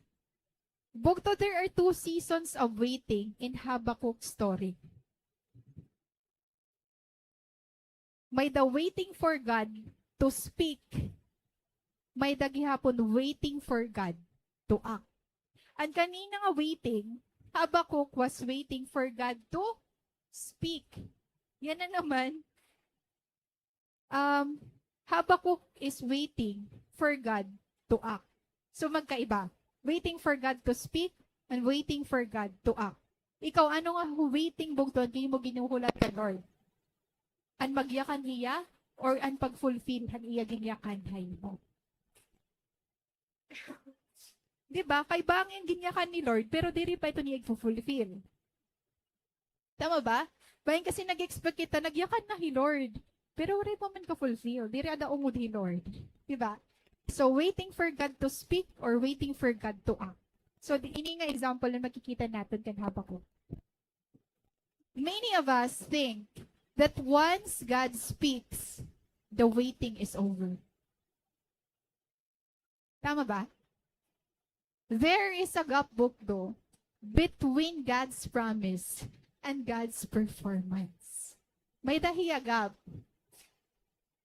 Bugto, there are two seasons of waiting in Habakkuk's story. May-ada waiting for God to speak. May-ada gihapon waiting for God to act. An kanina nga waiting, Habakkuk was waiting for God to speak. Yana naman, um, Habakkuk is waiting for God to act. So, magkaiba. Waiting for God to speak and waiting for God to act. Ikaw, ano nga waiting, bugto, an imo ginhuhulat kan Lord? An magyakan hiya or an pag-fulfill han iya ginyakan ha imo? Di ba? Kay bangin ginyakan ni Lord, pero diri pa ito niya igfu-fulfill. Tama ba? Bangin kasi nag-expect kita, nagyakan na hi Lord, pero waray pa man ka-fulfill. Diri ada ungod hi Lord. Di ba? So, waiting for God to speak or waiting for God to act. So, di, ini nga example an makikita naton kan Habakkuk. Many of us think that once God speaks, the waiting is over. Tama ba? There is a gap, bugto, between God's promise and God's performance. May-ada hiya gap.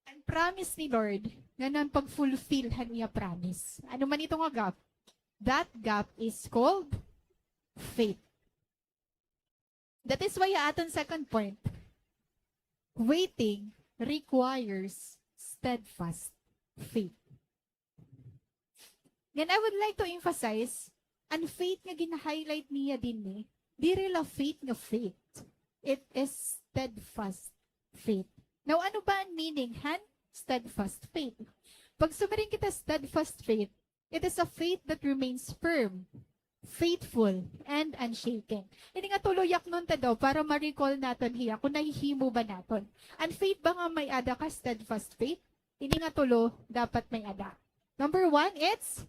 An promise ni Lord, ngan an pag-fulfill han iya promise. Ano man ito nga gap? That gap is called faith. That is why ha aton second point, waiting requires steadfast faith. Then I would like to emphasize, an faith nga gina-highlight niya dinhi, diri la faith nga faith. It is steadfast faith. Now, ano ba an meaning han steadfast faith? Pag sumiring kita steadfast faith, it is a faith that remains firm, faithful, and unshaken. Ini nga tulo yaknon ta daw para ma-recall naton hiya kon nahihimo ba naton. An faith ba nga may-ada ka, steadfast faith? Ini nga tulo dapat may-ada. Number one, it's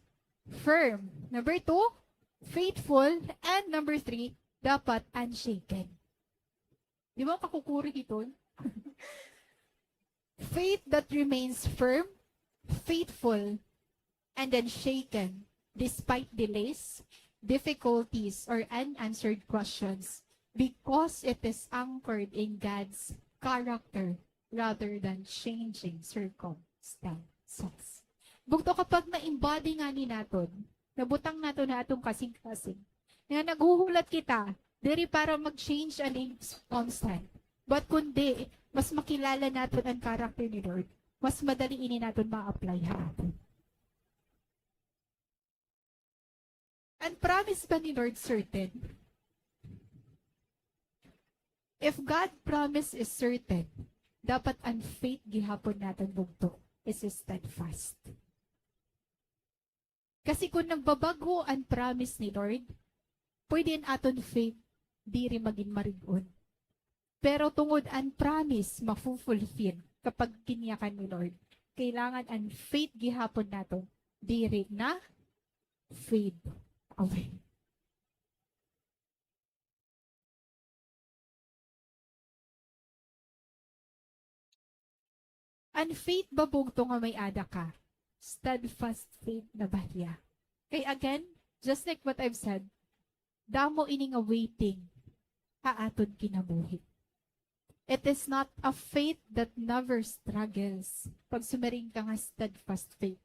firm. Number two, faithful. And number three, dapat unshaken. Di ba, kakukuri hiton? Faith that remains firm, faithful, and unshaken despite delays, difficulties, or unanswered questions, because it is anchored in God's character rather than changing circumstances. Bugto, kapag na-embody ngani naton, nabutang naton ha aton kasingkasing, nga naghuhulat kita, diri para mag-change an circumstance, but kundi mas makilala naton an character ni Lord, mas madali ini naton ma-apply ha aton. An promise ba ni Lord certain? If God promise is certain, dapat an faith gihapon naton, bugto, is steadfast. Kasi kon nagbabag-o an promise ni Lord, pwede an aton faith diri magin marig-on. Pero tungod an promise mafu-fulfill kapag ginyakan ni Lord, kailangan an faith gihapon naton diri na fade away. An faith ba, bugto, nga may-ada ka, steadfast faith na ba hiya? Kay again, just like what I've said, damo ini nga waiting ha aton kinabuhi. It is not a faith that never struggles. Pag sumiring ka nga steadfast faith,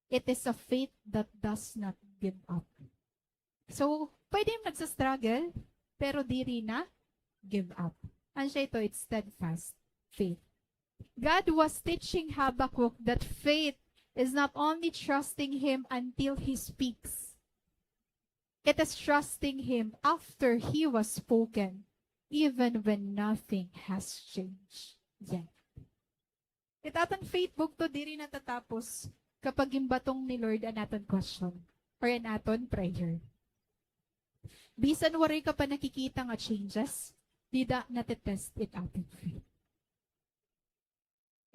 it is a faith that does not give up. So, pwede nagsa-struggle, pero diri na give up. Ano siya ito? It's steadfast faith. God was teaching Habakkuk that faith is not only trusting Him until He speaks. It is trusting Him after He was spoken, even when nothing has changed yet. It aton faith, bugto, diri natatapos kapag ginbatong ni Lord an aton question or an aton prayer. Bisan waray ka pa nakikita nga changes, dida natetest it aton faith.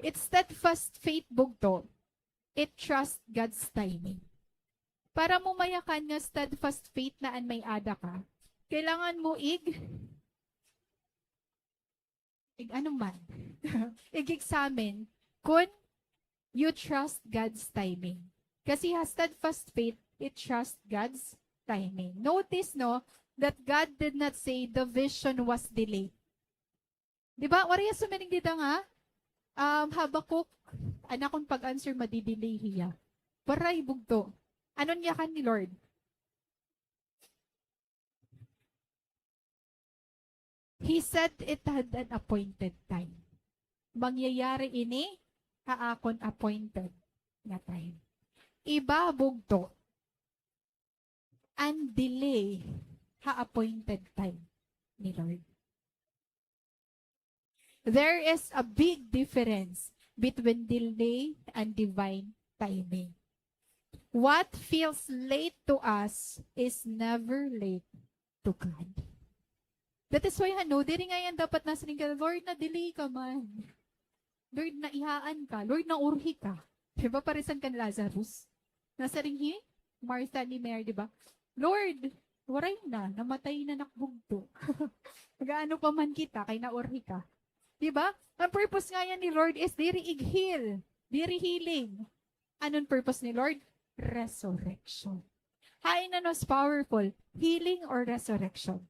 It steadfast faith, bugto. It trust God's timing. Para mo mayakan nga steadfast faith na an may-ada ka, kailangan mo ig-, ig-ano man, ig-examine kon you trust God's timing. Kasi ha steadfast faith, it trust God's timing. Notice, no, that God did not say the vision was delayed. Di ba? Waray hiya sumiring dida nga, um, Habakkuk, an akon pag-answer madi-delay hiya. Waray, bugto. Ano an yakan ni Lord? He said it had an appointed time. Mangyayari ini ha akon appointed nga time. Iba, bugto, an delay ha appointed time ni Lord. There is a big difference between delay and divine timing. What feels late to us is never late to God. That is why, ano, diri ngay-an dapat nasiring ka, "Lord, na-delay ka man. Lord, naihaan ka. Lord, naurhi ka." Di ba, parisan kan Lazarus? Nasiring hi Martha ni Mary, di ba? "Lord, waray na, namatay na nak bugto." Nag-aano pa man kita, kay naurhi ka. Di ba? An purpose ngay-an ni Lord is diri ig-heal, diri healing. Ano an purpose ni Lord? Resurrection. Hain an mas powerful, healing or resurrection?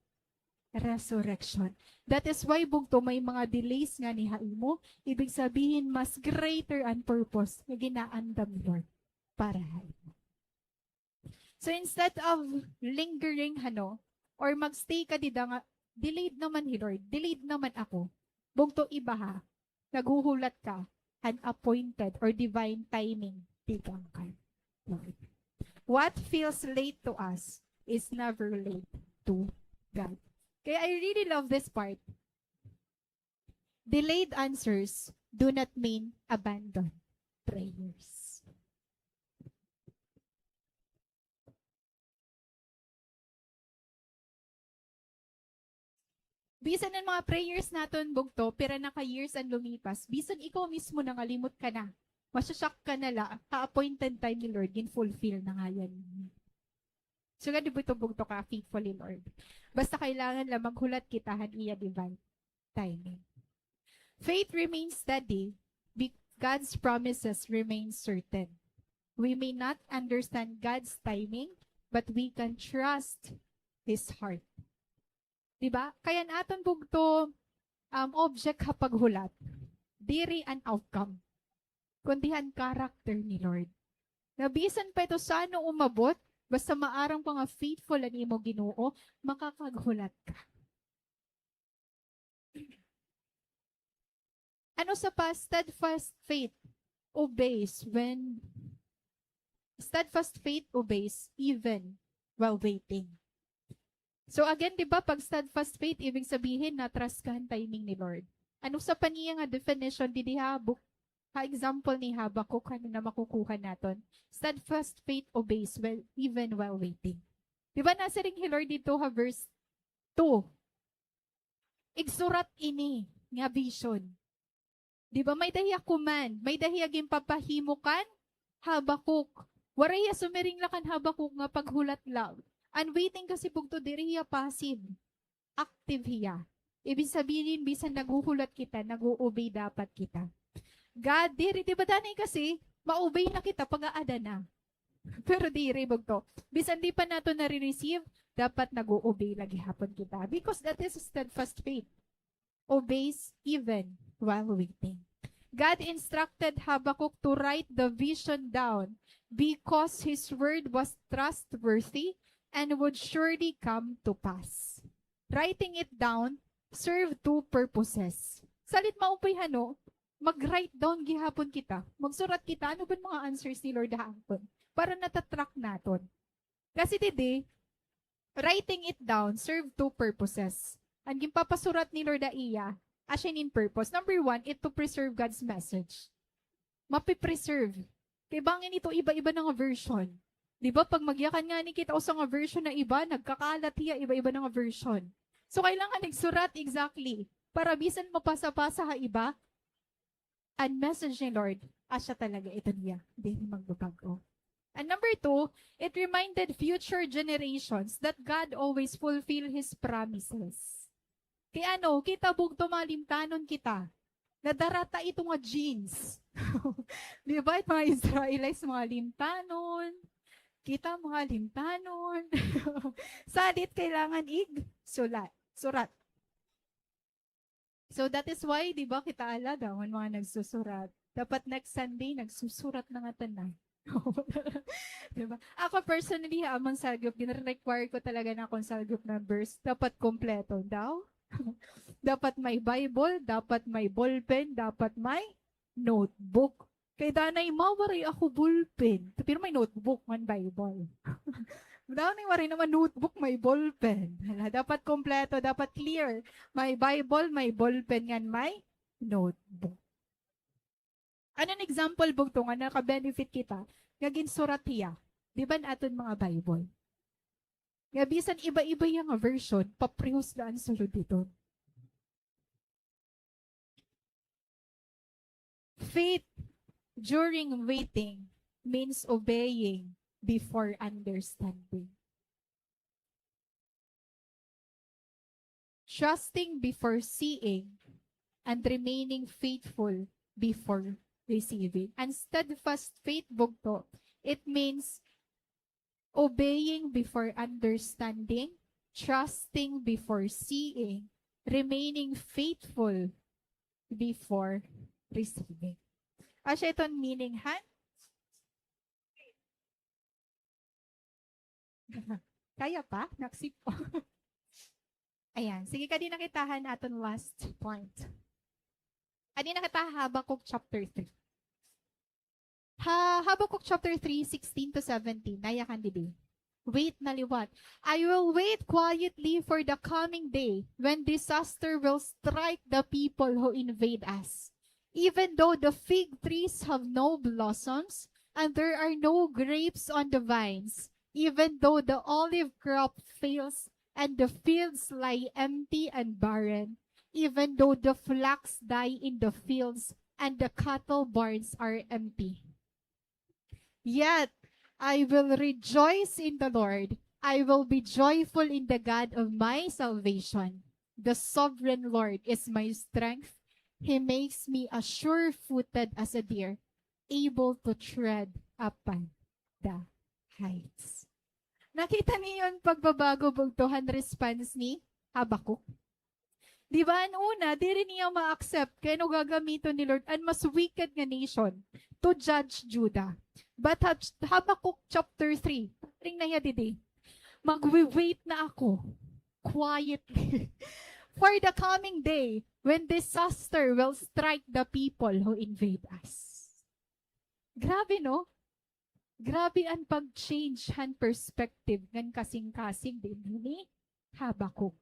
resurrection. That is why, bugto, may mga delays ngani ha imo, ibig sabihin, mas greater an purpose nga ginaandam ni Lord para ha imo. So instead of lingering, hano, or magstay ka dida nga, "Delayed naman hi Lord, delayed naman ako." Bugto, iba ha, naghuhulat ka han appointed or divine timing tikang kan Lord. What feels late to us is never late to God. Kaya I really love this part. Delayed answers do not mean abandon prayers. Bisan an mga prayers naton, bugto, pira na ka years an lumipas, bisan ikaw mismo nangalimot ka na, masya-shock ka na la, ha appointed time ni Lord, gin-fulfill na ngani. Sugad, di ba, ito, bugto, ka faithful ni Lord. Basta kailangan la maghulat kita han iya divine timing. Faith remains steady, be-, God's promises remain certain. We may not understand God's timing, but we can trust His heart. Di ba? Kay an aton, bugto, um, object ha paghulat, diri an outcome, kundi an character ni Lord. Nga bisan pa ito san-o umabot, basta maaram ka nga faithful an imo Ginoo, makakaghulat ka. An usa pa, steadfast faith obeys when, steadfast faith obeys even while waiting. So again, di ba, pag steadfast faith, ibig sabihin, na-trust ka han timing ni Lord. An usa pa niya nga definition, didi ha buk-, ha example ni Habakkuk, ano na makukuha naton? Steadfast faith obeys well, even while waiting. Di ba, nasiring hi Lord didto ha verse two, "Igsurat ini nga vision." Di ba, may-ada hiya command, may-ada hiya ginpapahimo kan Habakkuk. Waray hiya sumiring la kan Habakkuk nga paghulat la. An waiting kasi, bugto, diri hiya passive, active hiya. Ibig sabihin, bisan naghuhulat kita, nag-o-obey dapat kita. God, diri, di ba, danay kasi, ma-obey na kita pag aada na. Pero diri, bugto. Bisan di pa naton nare-receive, dapat nag-o-obey la gihapon kita. Because that is steadfast faith. Obeys even while waiting. God instructed Habakkuk to write the vision down because his word was trustworthy and would surely come to pass. Writing it down served two purposes. Salit maupay, hano, mag-write down gihapon kita. Magsurat kita, ano ba an mga answers ni Lord ha akon? Para nata-track naton. Kasi didi, writing it down serve two purposes. An ginpapasurat ni Lord ha iya, asya ini in purpose. Number one, it to preserve God's message. Mape-preserve. Kay bangin ito iba-iba na nga version. Di ba, pag magyakan ngani kita usa nga version na iba, nagkakalat hiya, iba-iba na nga version. So, kailangan igsurat exactly. Para bisan mapasa-pasa ha iba, an message ni Lord, asya talaga ito niya. Diri magbabag-o. And number two, it reminded future generations that God always fulfill His promises. Kay ano, kita bugto, malimtanon kita. Nadara ta ito nga genes. Di ba? It mga Israelites, malimtanon. Kita, malimtanon. Salit, kailangan igsulat. Surat. So that is why, di ba, kita ala, damo nga mga nagsusurat. Dapat next Sunday, nagsusurat na ngatanan. Di ba? Ako personally, ha, amon cell group, gin-require ko talaga na akon cell group members, dapat kompleto daw. Dapat may Bible, dapat may ballpen, dapat may notebook. Kay danay, "Ma, waray ako ballpen." Pero may notebook ngan Bible. Danay, waray naman notebook, may ballpen. Hala, dapat kompleto, dapat clear. May Bible, may ballpen, ngan may notebook. Ano an example, bugto, nga naka-benefit kita nga ginsurat hiya? Di ba an aton mga Bible? Nga bisan iba-iba hiya nga version, paprehos la an sulod hiton. Faith during waiting means obeying before understanding. Trusting before seeing and remaining faithful before receiving. An steadfast faith, bugto, it means obeying before understanding, trusting before seeing, remaining faithful before receiving. Asya iton meaning han? Kaya pa? Naksip ko. Ayan. Sige, kadi na kita han aton last point. Kadi na kita ha Habakkuk chapter three. Ha Habakkuk chapter three, sixteen to seventeen. Nayakan didi. Wait na liwat. I will wait quietly for the coming day when disaster will strike the people who invade us. Even though the fig trees have no blossoms, and there are no grapes on the vines, even though the olive crop fails, and the fields lie empty and barren, even though the flax die in the fields, and the cattle barns are empty. Yet I will rejoice in the Lord. I will be joyful in the God of my salvation. The sovereign Lord is my strength. He makes me as sure-footed as a deer, able to tread upon the heights. Nakita niyo an pagbabago, bugto, han response ni Habakkuk? Di ba, an una, diri niya ma-accept kay ano gagamiton ni Lord an mas wicked nga nation to judge Judah. But Hab-, Habakkuk chapter three, ring na hiya didi, "Magwi-wait na ako quietly for the coming day when disaster will strike the people who invade us." Grabe, no? Grabe an pag-change han perspective ngan kasingkasing dinhi ni Habakkuk.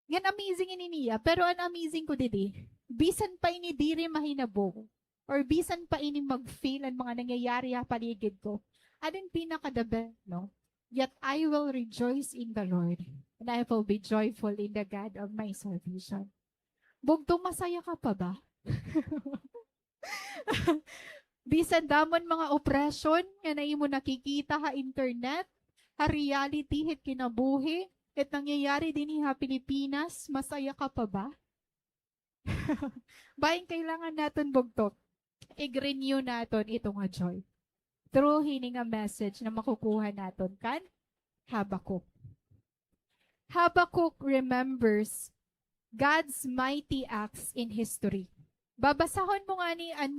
Ngan amazing ini niya, pero an amazing ko didi, bisan pa ini diri mahinabo, or bisan pa ini mag-fail an mga nangyayari ha paligid ko, ano an pinaka-the best, no? "Yet I will rejoice in the Lord, and I will be joyful in the God of my salvation." Bugto, masaya ka pa ba? Bisan damo an mga opresyon nga na imo nakikita ha internet, ha reality hit kinabuhi, hit nangyayari dinhi ha Pilipinas, masaya ka pa ba? Bangin kailangan naton, bugto, ig-renew naton ito nga joy through hini nga message na makukuha naton kan Habakkuk. Habakkuk remembers God's mighty acts in history. Babasahon mo ngani an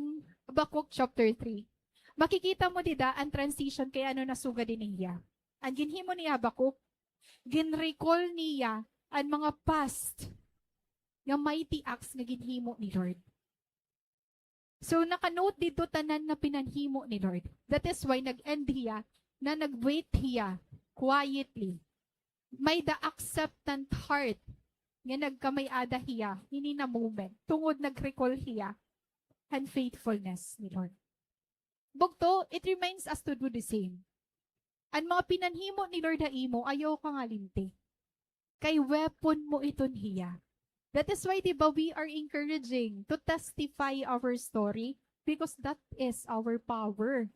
Habakkuk chapter three. Makikita mo dida an transition kay ano nasugad ini hiya. An ginhimo ni Habakkuk, gin-recall niya an mga past nga mighty acts nga ginhimo ni Lord. So, naka-note didto tanan nga pinanhimo ni Lord. That is why nag-end hiya na nag-wait hiya quietly. May the acceptant heart nga nagkamay-ada hiya hini nga moment tungod nag-recall hiya han faithfulness ni Lord. Bugto, it reminds us to do the same. An mga pinanhimo ni Lord ha imo, ayaw ka nga linti. Kay weapon mo iton hiya. That is why, di ba, we are encouraging to testify our story because that is our power.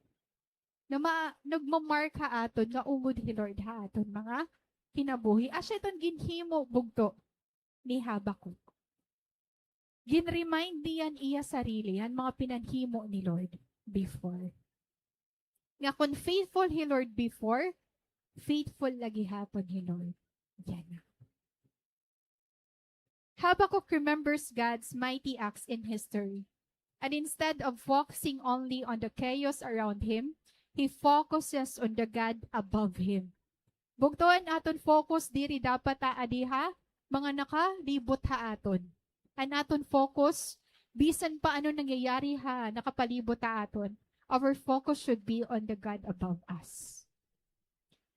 Na ma-, nagmamark ha aton nga ungod hi Lord ha aton mga kinabuhi. Asya iton ginhimo, bugto, ni Habakkuk. Gin-remind niya an iya sarili han mga pinanhimo ni Lord before. Nga kon faithful hi Lord before, faithful la gihapon hi Lord yana. Habakkuk remembers God's mighty acts in history. And instead of focusing only on the chaos around him, he focuses on the God above him. Bugto, an aton focus diri dapat aadi ha mga nakalibot ha aton. An aton focus, bisan pa ano nangyayari ha nakapalibot ha aton, our focus should be on the God above us.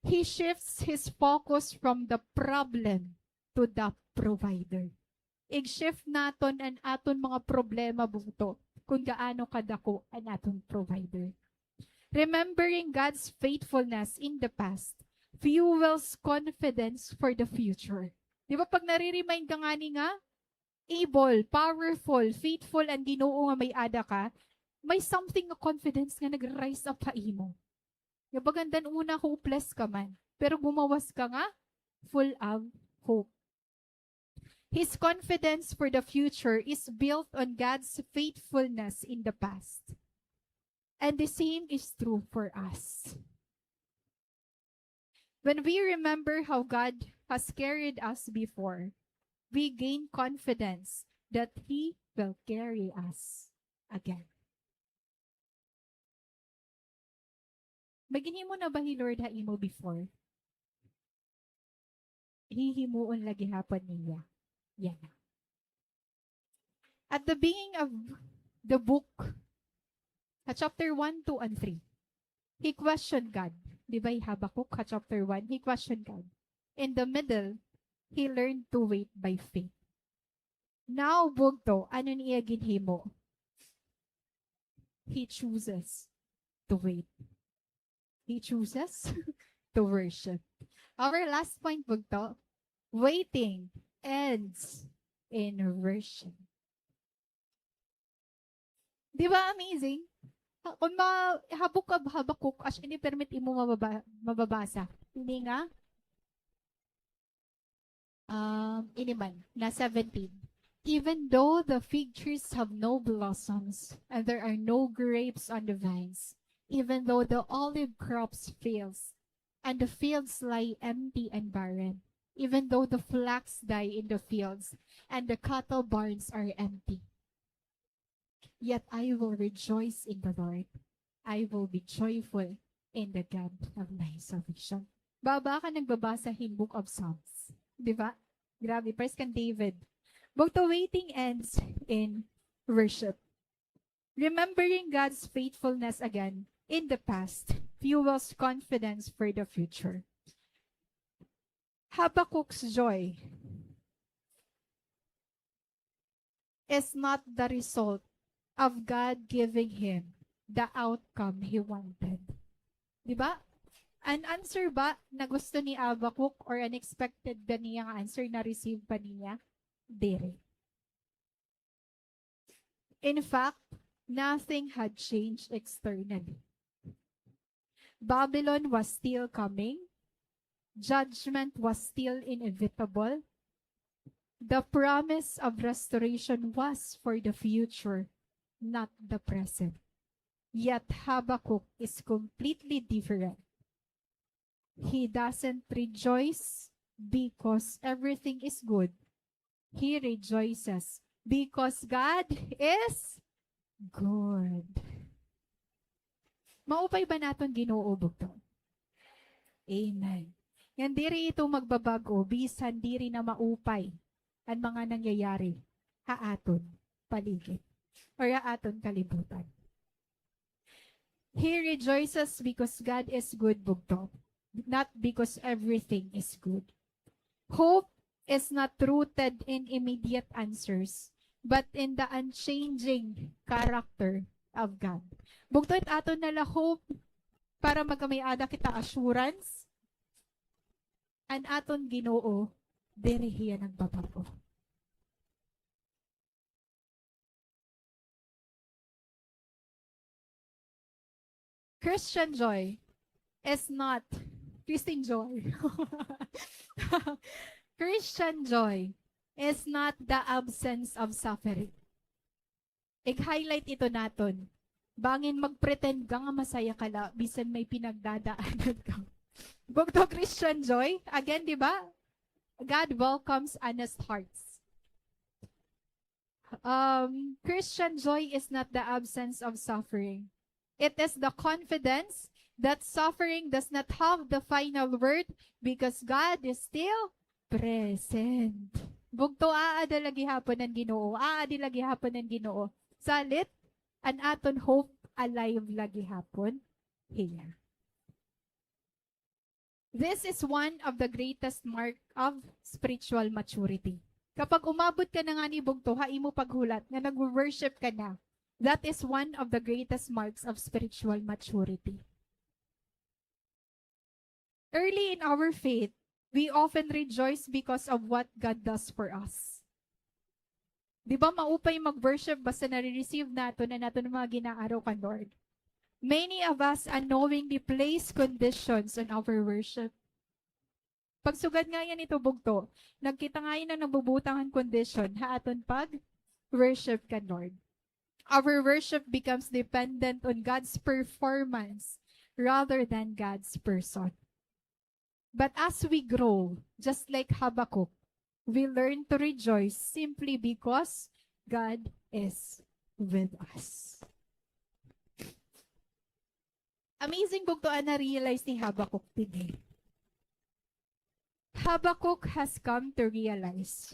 He shifts his focus from the problem to the provider. Ig-shift naton an aton mga problema, bugto, kon gaano kadako an aton provider. Remembering God's faithfulness in the past fuels confidence for the future. Di ba, pag nare-remind ka ngani nga able, powerful, faithful an Ginoo nga may-ada ka, may something nga confidence nga nag-rise up ha imo. Nga bagan da an una, hopeless ka man, pero bumawas ka nga full of hope. His confidence for the future is built on God's faithfulness in the past. And the same is true for us. When we remember how God has carried us before, we gain confidence that He will carry us again. May ginhimo na ba hi Lord ha imo before? Hihimuon la gihapon niya. Yana. At the beginning of the book, ha chapter one, two, and three, he questioned God. Di ba, hi Habakkuk, ha chapter one, he questioned God. In the middle, he learned to wait by faith. Now, bugto, ano an iya ginhimo? He chooses to wait. He chooses to worship. Our last point, bugto, waiting ends in worship. Di ba amazing? Ha, kung ma-, ha Book of Habakkuk, as ini permit imo mababa-, mababasa. Ini nga, um, ini man, na seventeen. Even though the fig trees have no blossoms, and there are no grapes on the vines, even though the olive crops fails, and the fields lie empty and barren, even though the flax die in the fields, and the cattle barns are empty. Yet I will rejoice in the Lord. I will be joyful in the God of my salvation. Baba ka nagbabasa hin Book of Psalms. Di ba? Grabe, praise kan David. Bugto, waiting ends in worship. Remembering God's faithfulness again in the past fuels confidence for the future. Habakkuk's joy is not the result of God giving him the outcome he wanted. Di ba? An answer ba na gusto ni Habakkuk or an expected ganiya nga answer na-receive pa niya? Diri. In fact, nothing had changed externally. Babylon was still coming. Judgment was still inevitable. The promise of restoration was for the future, not the present. Yet Habakkuk is completely different. He doesn't rejoice because everything is good. He rejoices because God is good. Maupay ba an aton Ginoo, bugto? Amen. Ngan diri ito magbabag-o, bisan diri na maupay an mga nangyayari ha aton paligid or ha aton kalibutan. He rejoices because God is good, bugto, not because everything is good. Hope is not rooted in immediate answers, but in the unchanging character of God. Bugto, it aton na la hope para magkamay-ada kita assurance, an aton Ginoo, diri hiya nagbabag-o. Christian joy is not Christian joy. Christian joy is not the absence of suffering. Ig-highlight ito naton. Bangin mag-pretend ka nga masaya ka la, bisan may pinagdadaanan ka. Bugto, Christian joy, again, di ba? God welcomes honest hearts. Um, Christian joy is not the absence of suffering. It is the confidence that suffering does not have the final word because God is still present. Bugto, aada la gihapon an Ginoo, aadi la gihapon an Ginoo. Salit, an aton hope alive la gihapon hiya. This is one of the greatest mark of spiritual maturity. Kapag umabot ka na ngani, bugto, ha imo paghulat nga nagwo-worship ka na, that is one of the greatest marks of spiritual maturity. Early in our faith, we often rejoice because of what God does for us. Di ba maupay mag-worship basta nare-receive naton an aton mga gin-aaraw kan Lord? Many of us unknowingly place conditions on our worship. Pagsugad ngay-an hito, bugto, nagkita ngay-an nga nagbubutang han condition ha aton pag-worship kan Lord. Our worship becomes dependent on God's performance rather than God's person. But as we grow, just like Habakkuk, we learn to rejoice simply because God is with us. Amazing bugto an na-realize ni Habakkuk today. Habakkuk has come to realize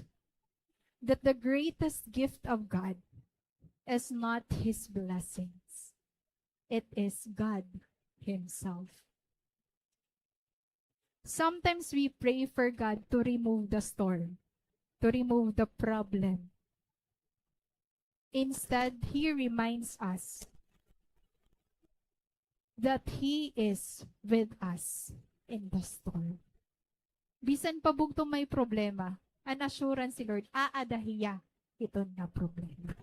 that the greatest gift of God is not his blessings. It is God himself. Sometimes we pray for God to remove the storm, to remove the problem. Instead, he reminds us that he is with us in the storm. Bisan pa bugto may problema, an assurance ni Lord, aada hiya hiton nga problema.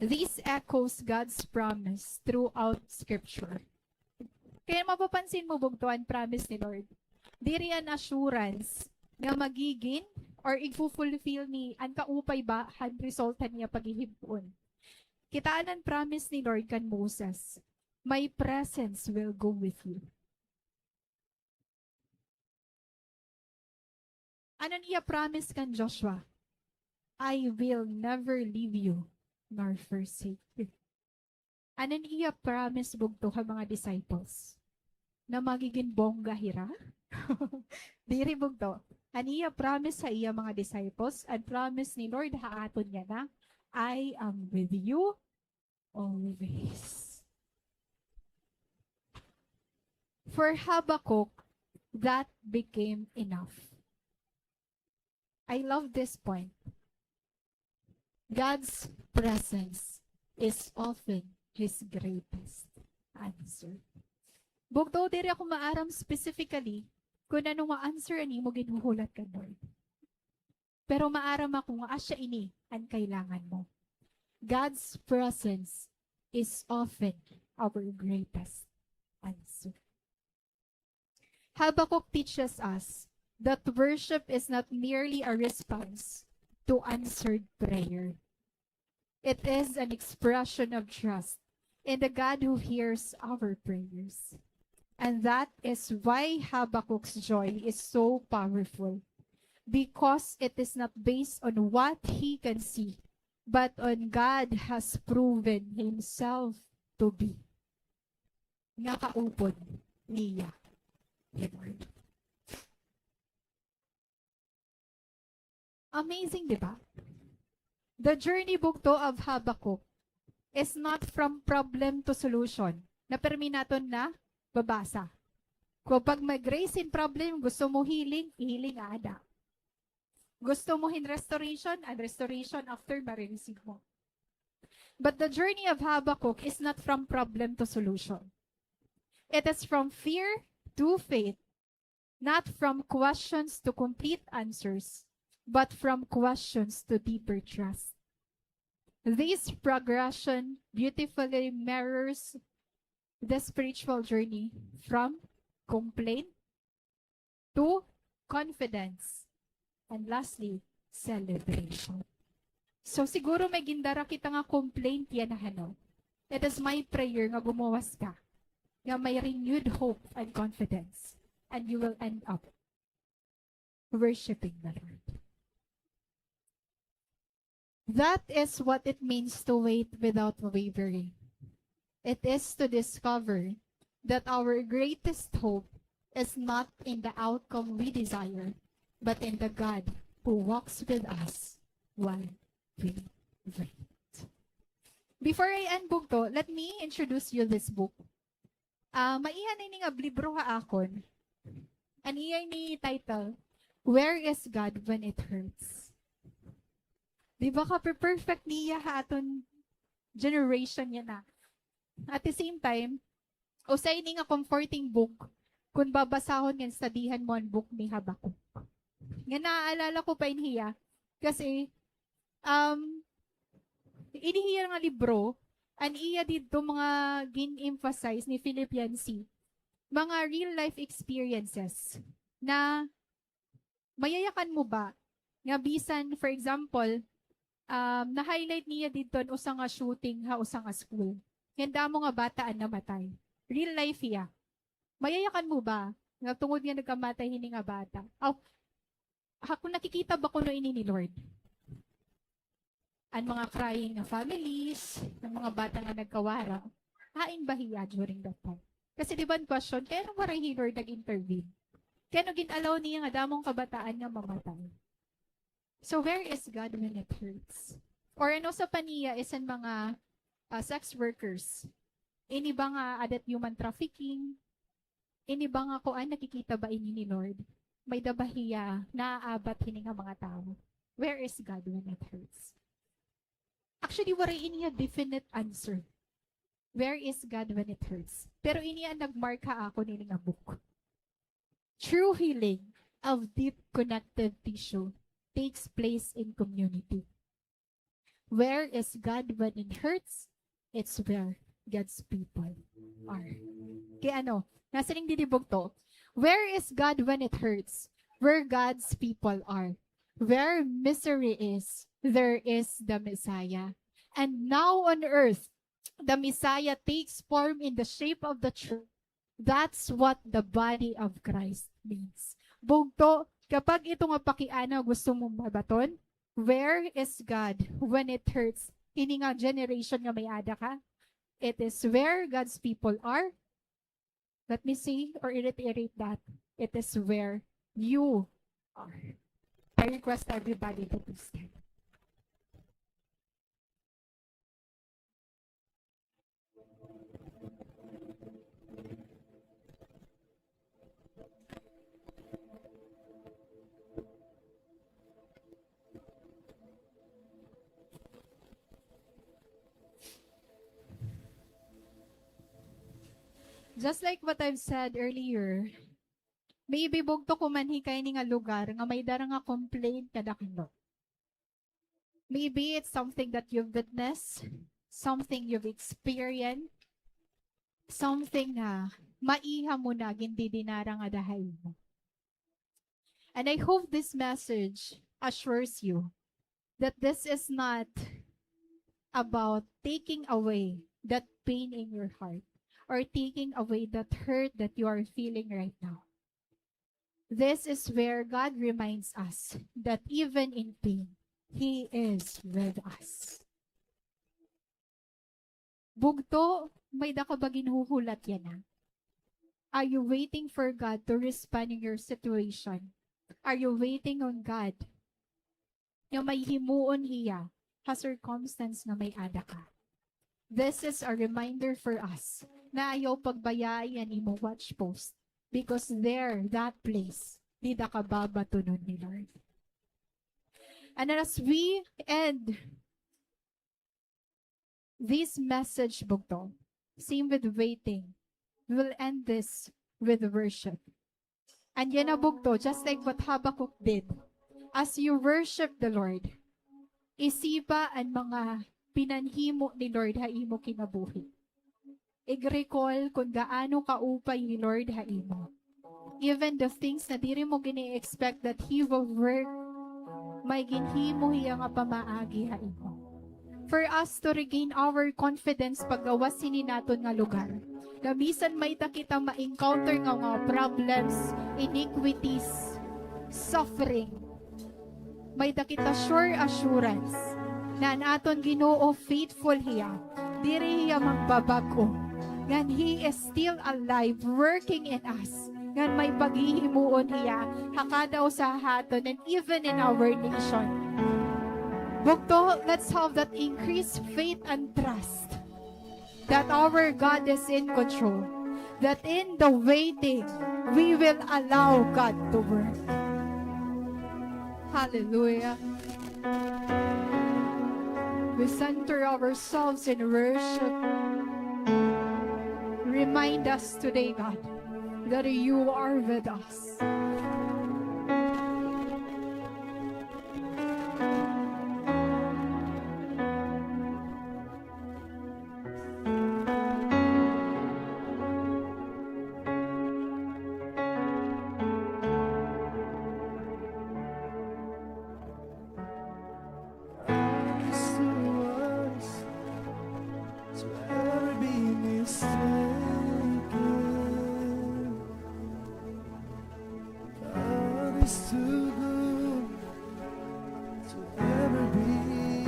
This echoes God's promise throughout Scripture. Kaya mapapansin mo bugto an promise ni Lord. Diri an assurance nga magigin or igfu-fulfill ni an kaupay ba han result han iya paghihibon. Kitaa an promise ni Lord kan Moses, "My presence will go with you." Ano an iya promise kan Joshua? "I will never leave you nor forsake you." Ano an iya promise bugto ha mga disciples? Na magigin bongga hira? Diri bugto. An iya promise ha iya mga disciples, an promise ni Lord ha aton yana, "I am with you always." For Habakkuk, that became enough. I love this point. God's presence is often his greatest answer. Bugto, diri ako maaram specifically kun ano nga answer an imo ginhuhulat kan Lord. Pero maaram ako nga asya ini an kailangan mo. God's presence is often our greatest answer. Habakkuk teaches us that worship is not merely a response to answered prayer. It is an expression of trust in the God who hears our prayers. And that is why Habakkuk's joy is so powerful, because it is not based on what he can see, but on God has proven himself to be. Nga kaupod niya hi Lord. Amazing, di ba? The journey bugto of Habakkuk is not from problem to solution. Na pirmi naton nababasa. Kung pag mag-raise hin problem, gusto mo healing, healing aada. Gusto mo hin restoration, an restoration after marireceive mo. But the journey of Habakkuk is not from problem to solution. It is from fear to faith, not from questions to complete answers, but from questions to deeper trust. This progression beautifully mirrors the spiritual journey from complaint to confidence, and lastly, celebration. So, siguro may gindara kita nga complaint yana, ano. It is my prayer nga gumuwas ka, nga may renewed hope and confidence, and you will end up worshiping the Lord. That is what it means to wait without wavering. It is to discover that our greatest hope is not in the outcome we desire, but in the God who walks with us while we wait. Before I end bugto, let me introduce you this book. Ah, maiha na ini nga libro ha akon. An iya ini title, Where is God When It Hurts? Di ba, kape-perfect niya ha aton generation yana. At the same time, usa ini nga comforting book kun babasahon ngan studyhan mo an book ni Habakkuk. Nga naaalala ko pa ini hiya, kasi, um, ini hiya nga libro, an iya didto mga gin-emphasize ni Philip Yancey, mga real life experiences na mayayakan mo ba nga bisan, for example, um, na-highlight niya didto an usa nga shooting ha usa nga school. Ngan damo nga bata an namatay. Real life hiya. Mayayakan mo ba nga tungod nga nagkamatay hini nga bata? Aw, ha, kon nakikita ba kuno ini ni Lord? An mga crying nga families, an mga bata nga nagkawarang, hain ba hiya during that time? Kasi di ba an question, kay ano waray hi Lord nag-intervene? Kay ano gin-allow niya nga damo an kabataan nga mamatay? So where is God when it hurts? Or ano sa paniya is an mga, ah, sex workers? Ini ba nga adat human trafficking? Ini ba nga kuan, nakikita ba ini ni Lord? May-ada ba hiya naaabat hini nga mga tawo? Where is God when it hurts? Actually, waray ini nga definite answer. Where is God when it hurts? Pero ini an nagmarka ha akon ini nga book. True healing of deep connective tissue takes place in community. Where is God when it hurts? It's where God's people are. Kay ano, nasiring didi bugto, where is God when it hurts? Where God's people are. Where misery is, there is the Messiah. And now on earth, the Messiah takes form in the shape of the church. That's what the body of Christ means. Bugto, kapag ito nga pakiana gusto mo mabaton, where is God when it hurts? Hini nga generation nga may-ada ka, it is where God's people are. Let me say or reiterate that it is where you are. I request everybody to please stand. Just like what I've said earlier, maybe bugto ko man hi kaini nga lugar nga may dara nga complaint kadaklo. Maybe it's something that you've witnessed, something you've experienced, something nga maiha mo na gindidinara ngada ha imo. And I hope this message assures you that this is not about taking away that pain in your heart or taking away that hurt that you are feeling right now. This is where God reminds us that even in pain, He is with us. Bugto, may-ada ka ba ginhuhulat yana? Are you waiting for God to respond in your situation? Are you waiting on God nga may himuon hiya ha circumstance nga may-ada ka? This is a reminder for us na ayaw pagbayaay an imo watch post, because there, that place, dida ka babatonon ni Lord. And as we end this message, bugto, same with waiting, we'll end this with worship. And yana, bugto, just like what Habakkuk did, as you worship the Lord, isipa an mga pinanhimo ni Lord ha imo kinabuhi. Ig-recall kon gaano kaupay hi Lord ha imo. Even the things na diri mo gini-expect that He will work, may ginhimo hiya nga pamaagi ha imo. For us to regain our confidence paggawas hini naton nga lugar, nga bisan may-ada kita ma-encounter nga mga problems, iniquities, suffering, may-ada kita sure assurance na an aton Ginoo faithful hiya, diri hiya magbabag-o, ngan He is still alive, working in us, ngan may paghihimuon hiya ha kada usa ha aton, and even in our nation. Bugto, let's have that increased faith and trust that our God is in control, that in the waiting, we will allow God to work. Hallelujah. We center ourselves in worship. Remind us today, God, that you are with us. is too good to ever be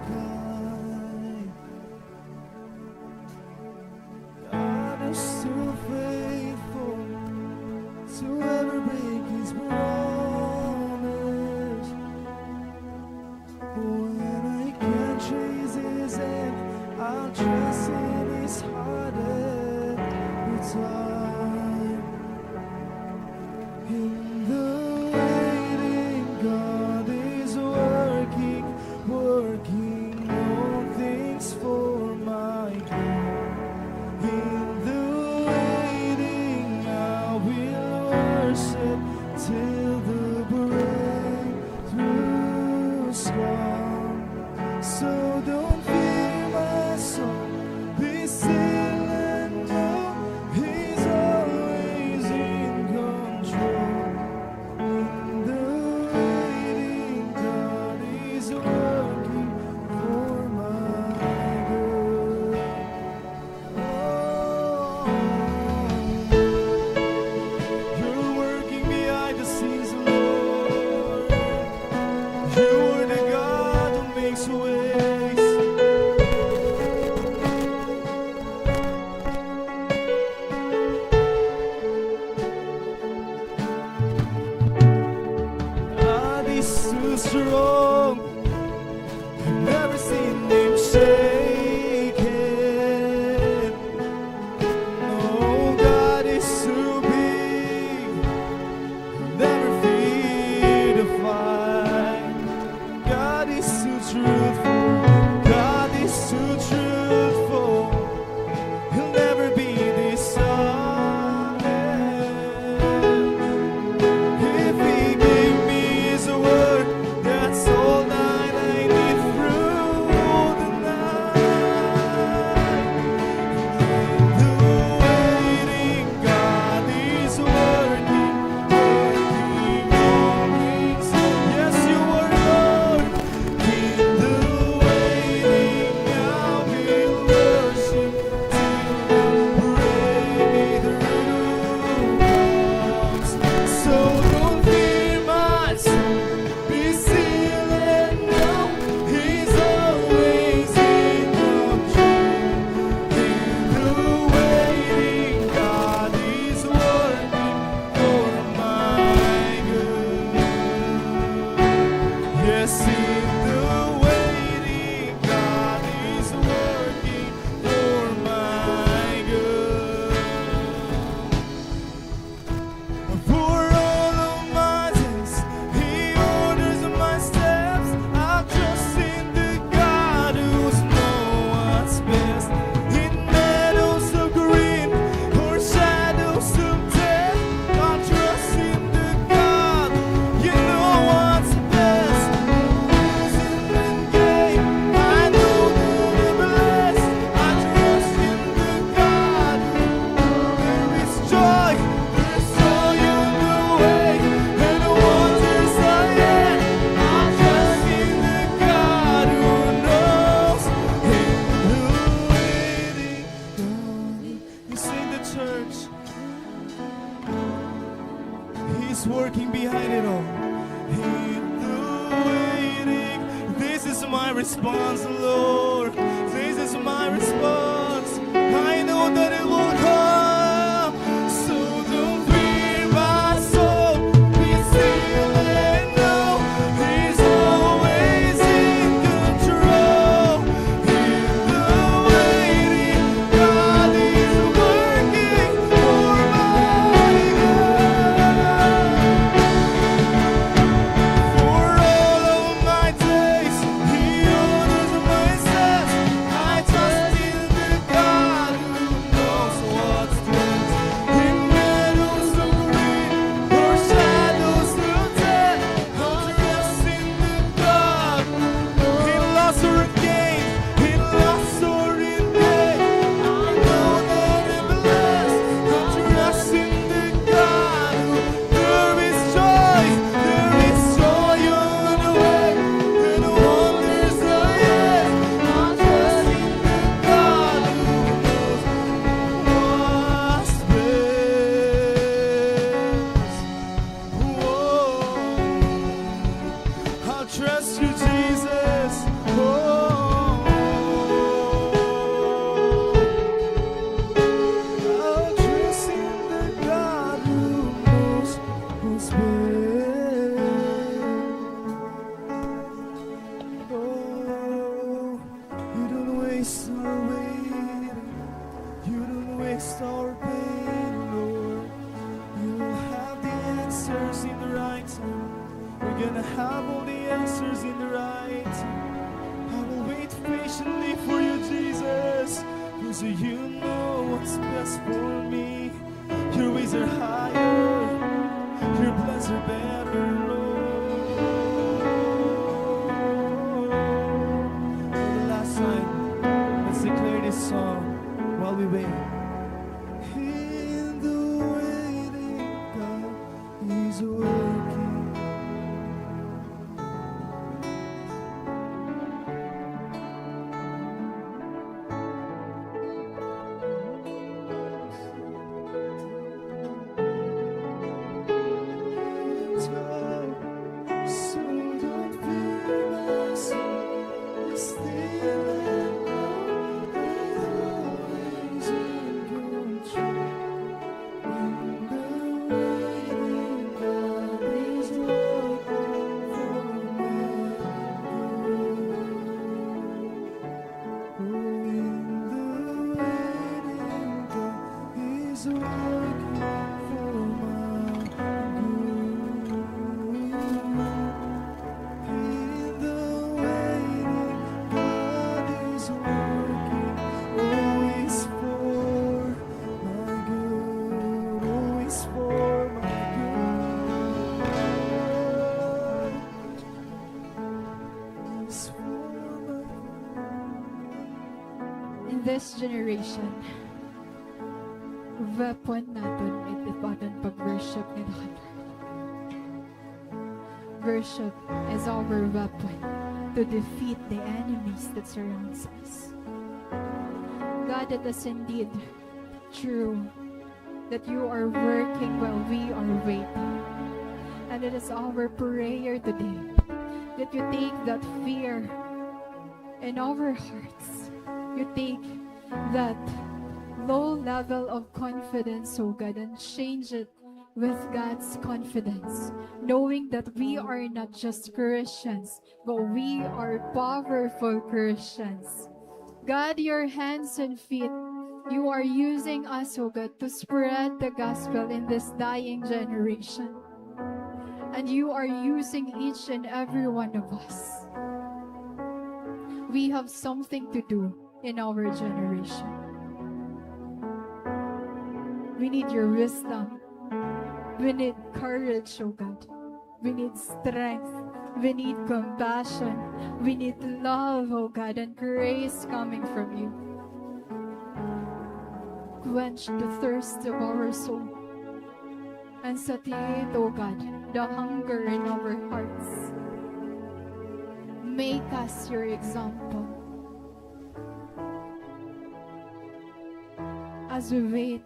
kind. God is too faithful to ever break his promise. When I can't trace his hand, I'll trust in his heart every time. In the waiting, God is working, working all things for my good. In the waiting, I will worship till the breakthrough's come. So don't fear, my soul, be still and know he's always in control. In the waiting, God is working for my good. Oh, you're working behind the scenes, Lord. You are the God who makes ways. God is too strong. Never seen him shaken. No, God is too big. Never fear the fight. God is too truthful. God is too truthful. He'll never be dishonest. If he gave me his word, that's all that I need through the night. In the waiting, God is working, working all things. Yes, you are, Lord. In the waiting, I will worship till the breakthrough comes. So don't fear, my soul, be still and know he's always in control. In the waiting, God is working for my good. Yes, in the waiting, God is working for my good. For all of my days, he orders my steps. I trust in the God who knows what's best. In meadows of green or shadows of death, I trust in the God, you know what's best. Losing and gain, I know that I'm blessed. I trust in the God. There is joy, there is joy in the way, and wonders ahead. I trust in the God who knows. In the waiting, you sing, the church. He's working behind it all. In the waiting, this is my response, Lord. This is my response. I know that it will come. So don't fear, my soul. Be still and know he's always in control. In the waiting, God is working for my good. For all of my days, he orders my steps. I have all the answers in the right. I will wait patiently for you, Jesus, 'cause you know what's best for me. Your ways are higher, your plans are better, Lord. For the last time, let's declare this song while we wait. In the waiting, God is working. In this generation, weapon naton it aton pag-worship ngadto kan Lord. Worship is our weapon to defeat the enemies that surrounds us. God, it is indeed true that you are working while we are waiting. And it is our prayer today that you take that fear in our hearts. You take that low level of confidence, oh God, and change it with God's confidence, knowing that we are not just Christians, but we are powerful Christians. God, your hands and feet, you are using us, oh God, to spread the gospel in this dying generation. And you are using each and every one of us. We have something to do in our generation. We need your wisdom. We need courage, oh God. We need strength. We need compassion. We need love, oh God, and grace coming from you. Quench the thirst of our soul. And satiate, oh God, the hunger in our hearts. Make us your example. As we wait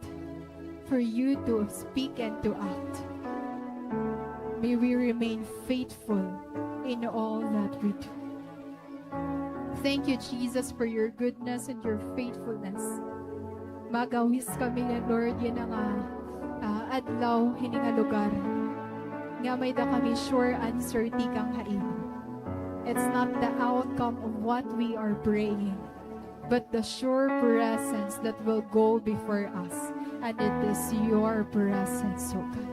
for you to speak and to act, may we remain faithful in all that we do. Thank you, Jesus, for your goodness and your faithfulness. Magawis kami niyan, Lord, yana nga, ah, adlaw, hini nga lugar, nga may-ada kami sure answer tikang ha imo. It's not the outcome of what we are praying, but the sure presence that will go before us, and it is your presence, O God.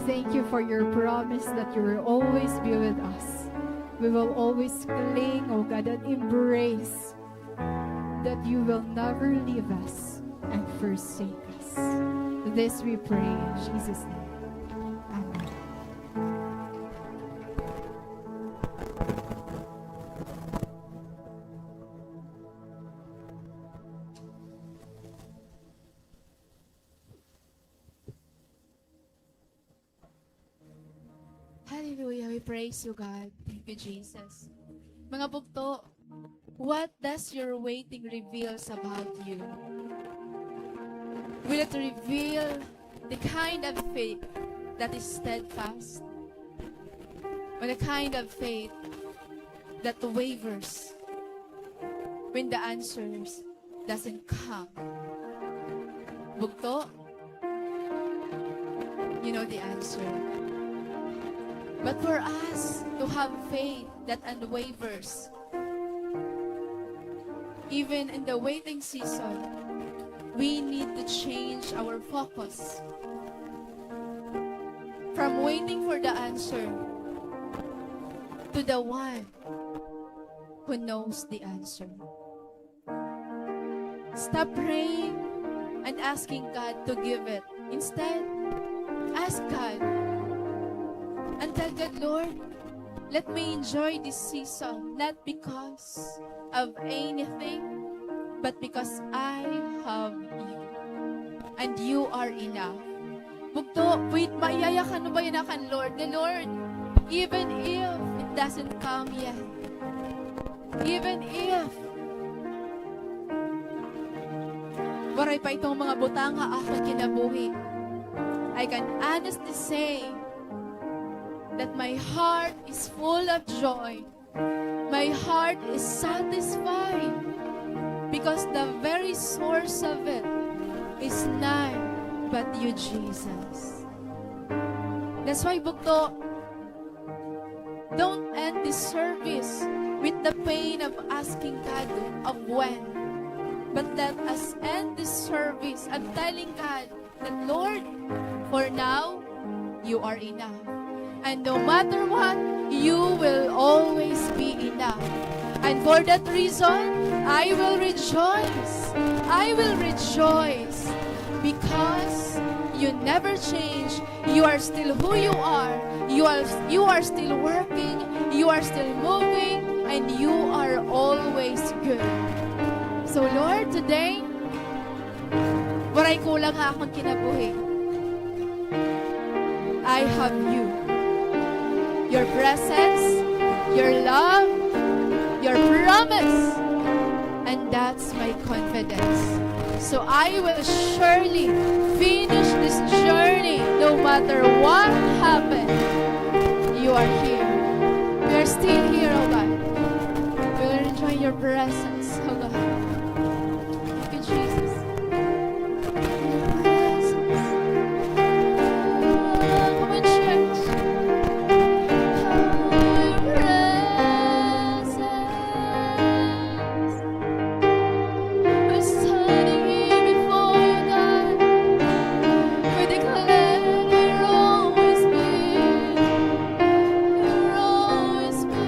Thank you for your promise that you will always be with us. We will always cling, O God, and embrace that you will never leave us and forsake us. This we pray in Jesus' name. Amen. Hallelujah. We praise you, God. Thank you, Jesus. Mga bugto, what does your waiting reveals about you? Will it reveal the kind of faith that is steadfast, or the kind of faith that wavers when the answers doesn't come? Bugto, you know the answer. But for us to have faith that unwavers, even in the waiting season, we need to change our focus from waiting for the answer to the one who knows the answer. Stop praying and asking God to give it. Instead, ask God and tell God, "Lord, let me enjoy this season, not because of anything, but because I have you. And you are enough." Bugto, pwede, maiyayakan mo ba yana kan Lord? Nga, "Lord, even if it doesn't come yet, even if waray pa iton mga butang ha akon kinabuhi, I can honestly say that my heart is full of joy. My heart is satisfied because the very source of it is none but you, Jesus." That's why, bugto, don't end this service with the pain of asking God of when, but let us end this service of telling God that, "Lord, for now, you are enough. And no matter what, you will always be enough. And for that reason, I will rejoice. I will rejoice because you never change. You are still who you are. You are, you are still working. You are still moving. And you are always good." So, Lord, today, waray kulang ha akon kinabuhi. I have you. Your presence, your love, your promise. And that's my confidence. So I will surely finish this journey no matter what happened. You are here. We are still here, oh God. We will enjoy your presence, oh God. Thank you, Jesus. Come on, church. Your presence. We're standing here before you, God. We declare you'll always be, you'll always be.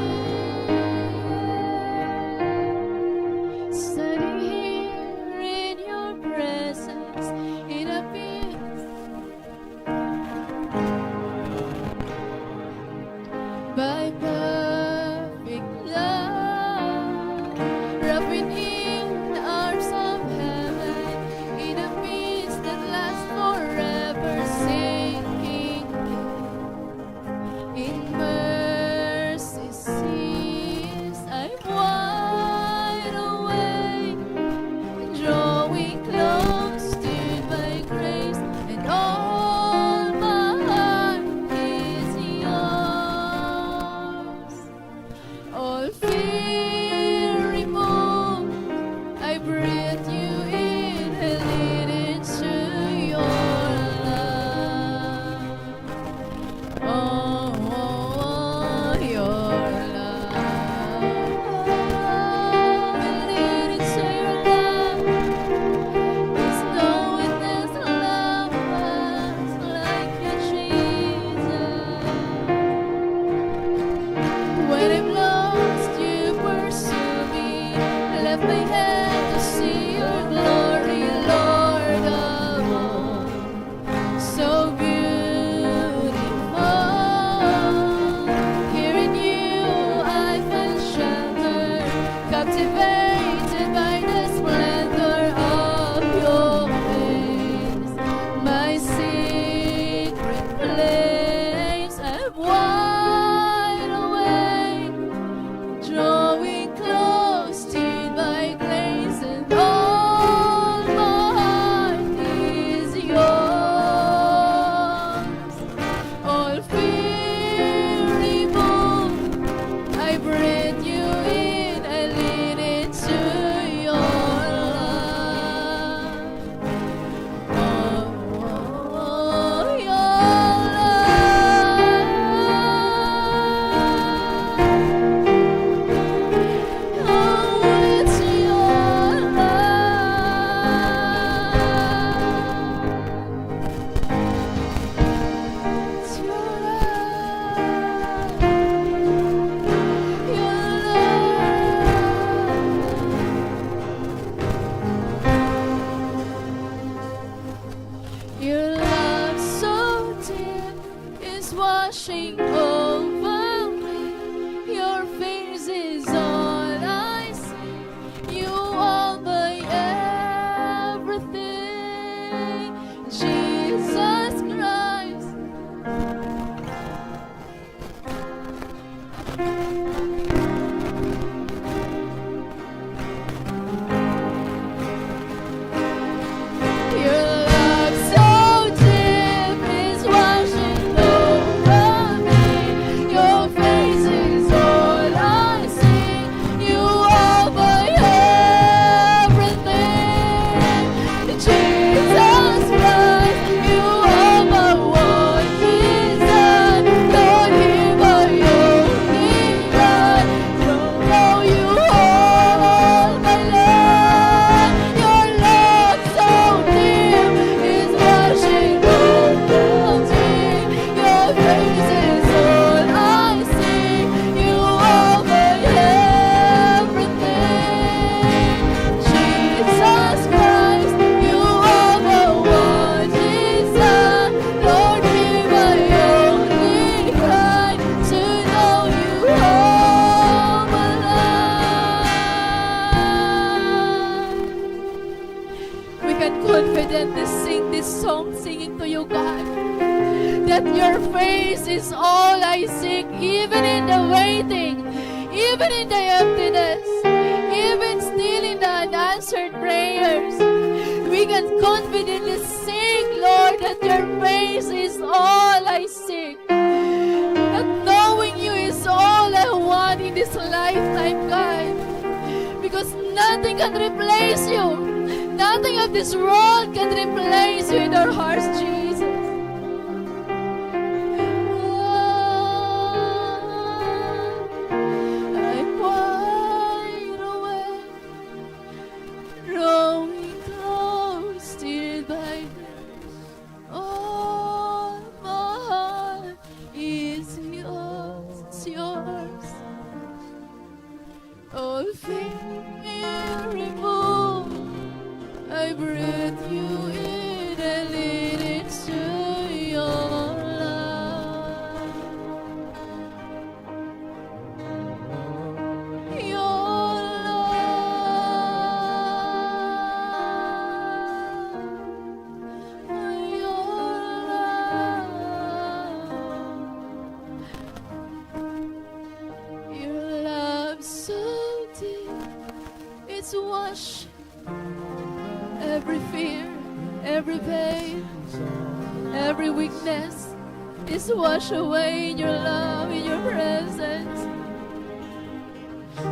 Washing over me, your face is all I see. You are my everything, Jesus Christ. Your love so deep is washing over me. Your face is all I see. You are my everything. Jesus Christ, you are my one desire. Lord, hear my only cry. Know you are my life. Your love so deep is washing over me. Your face is all I see. You are my everything. Jesus Christ, you are the one desire. Lord, hear my only cry to know you all my life. We can confidently sing this song, singing to you, God, that your face is all I seek, even in the waiting, even in the emptiness, even still in the unanswered prayers. We can confidently sing, Lord, that your face is all I seek. That knowing you is all I want in this lifetime, God. Because nothing can replace you. Nothing of this world can replace you in our hearts, Jesus. I'm wide awake, growing close till by grace. All my heart is yours, yours. All fear removed, I breathe you in and lean into your love. Your love, your love, your love so deep, it's wash every fear, every pain, every weakness is washed away in your love, in your presence.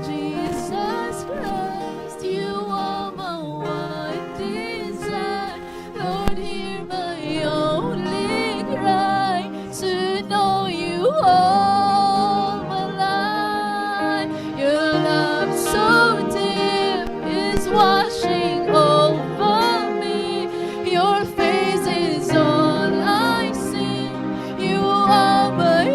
Jesus Christ, you are my one desire. Lord, hear my only cry to know you all my life. Your love so deep is washing over me. Your face is all I see. You are my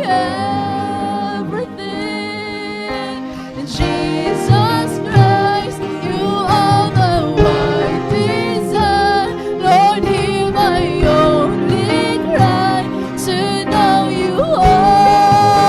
everything. Jesus Christ, you are the one desire. Lord, hear my only cry to know you all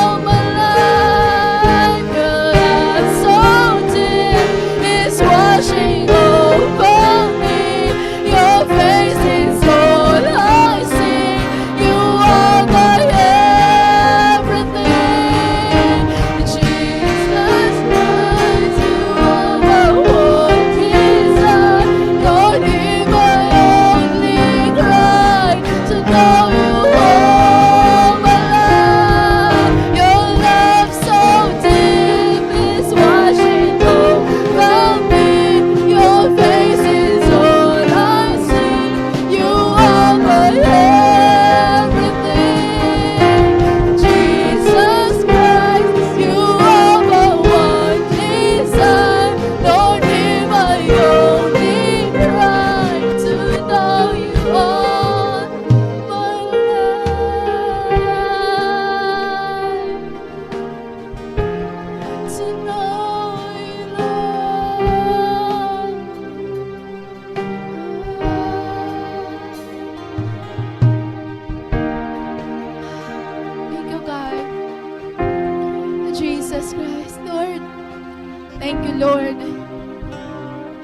Thank you, Lord,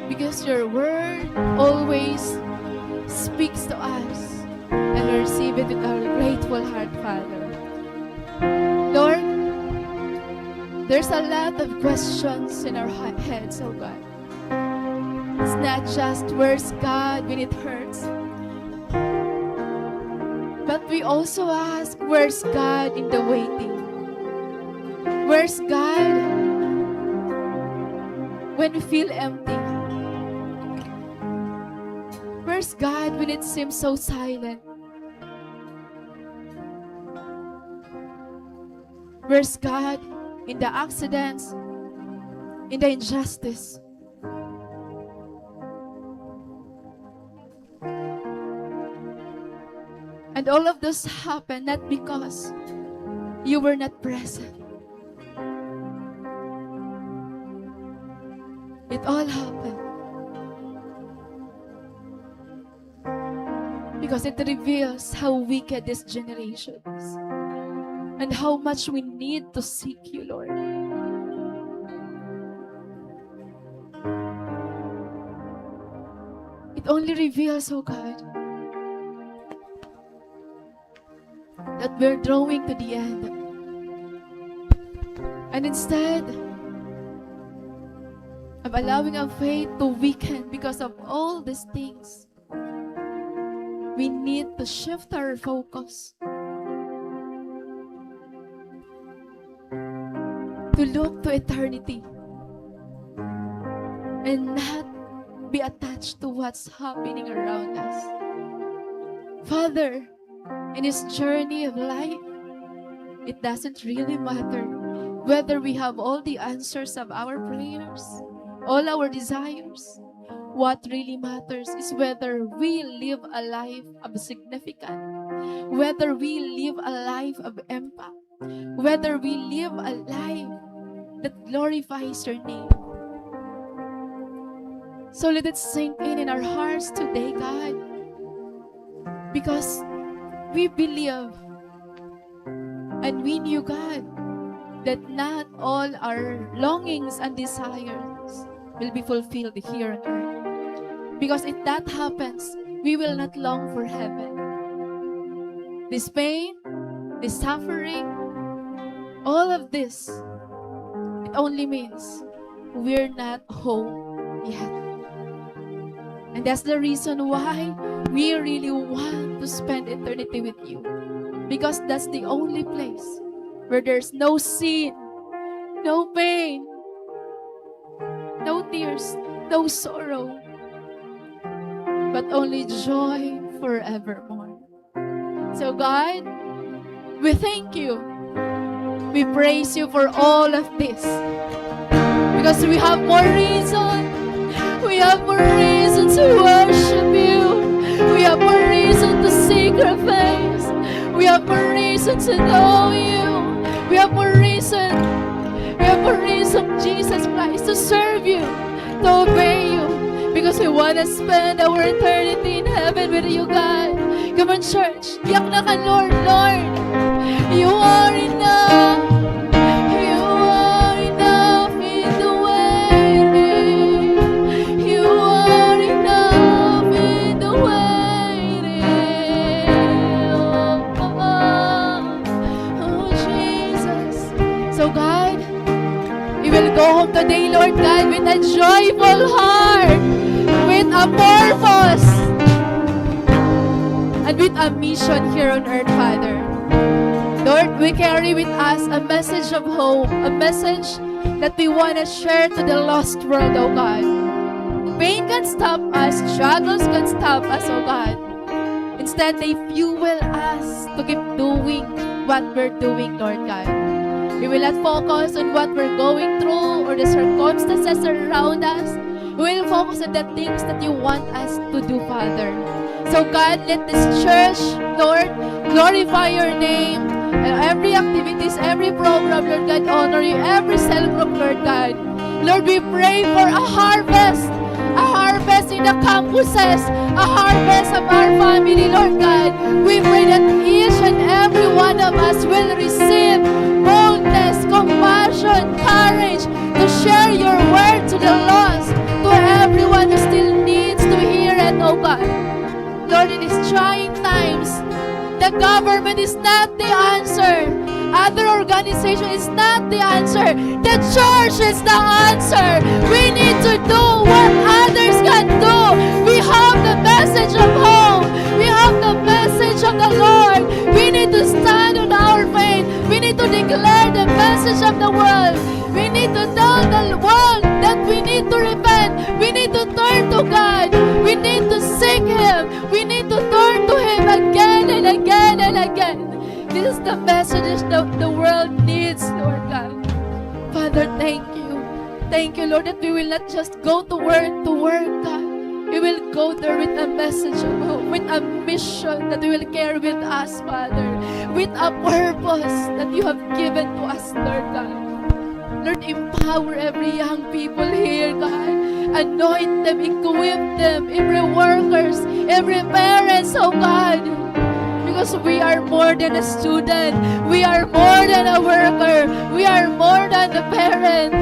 because your word always speaks to us, and we receive it with our grateful heart, Father. Lord, there's a lot of questions in our he-, heads, oh God. It's not just, "Where's God?" when it hurts, but we also ask, "Where's God in the waiting? Where's God when we feel empty? Where's God when it seems so silent? Where's God in the accidents, in the injustice?" And all of this happened not because you were not present. It all happened because it reveals how wicked this generation is and how much we need to seek you, Lord. It only reveals, oh God, that we're drawing to the end. And instead of allowing our faith to weaken because of all these things, we need to shift our focus to look to eternity and not be attached to what's happening around us. Father, in this journey of life, it doesn't really matter whether we have all the answers of our prayers, all our desires. What really matters is whether we live a life of significance, whether we live a life of impact, whether we live a life that glorifies your name. So let it sink in in our hearts today, God, because we believe and we knew, God, that not all our longings and desires will be fulfilled here on earth. Because if that happens, we will not long for heaven. This pain, this suffering, all of this, it only means we're not home yet. And that's the reason why we really want to spend eternity with you. Because that's the only place where there's no sin, no pain, no tears, no sorrow, but only joy forevermore. So, God, we thank you. We praise you for all of this. Because we have more reason. We have more reason to worship you. We have more reason to seek your face. We have more reason to know you. We have more reason. We have more reason, Jesus Christ, to serve you, to obey you. Because we want to spend our eternity in heaven with you, God. Come on, church. Yakna kan Lord, Lord, you are enough. You are enough in the waiting. You are enough in the waiting. Oh, Jesus. So, God, we will go home today, Lord God, with a joyful heart, with a purpose, and with a mission here on earth, Father. Lord, we carry with us a message of hope, a message that we want to share to the lost world, oh God. Pain can stop us, struggles can stop us, oh God. Instead, they fuel us to keep doing what we're doing, Lord God. We will not focus on what we're going through or the circumstances around us. We will focus on the things that you want us to do, Father. So, God, let this church, Lord, glorify your name. And every activities, every program, Lord God, honor you. Every cell group, Lord God. Lord, we pray for a harvest, a harvest in the campuses, a harvest of our family, Lord God. We pray that each and every one of us will receive boldness, compassion, courage to share your Government is not the answer. Other organization is not the answer. The church is the answer. We need to do what others can do. We have the message of hope. We have the message of the Lord. We need to stand on our faith. We need to declare the message of the world. We need to tell the world that we need to repent. We need to turn to God. We need to seek Him. We need to turn to Him again and again and again. This is the message that the world needs, Lord God. Father, thank you. Thank you, Lord, that we will not just go to work, to work, God. We will go there with a message of hope, with a mission that we will carry with us, Father, with a purpose that you have given to us, Lord God. Lord, empower every young people here, God. Anoint them, equip them, every workers, every parents, oh God. Because we are more than a student. We are more than a worker. We are more than a parent.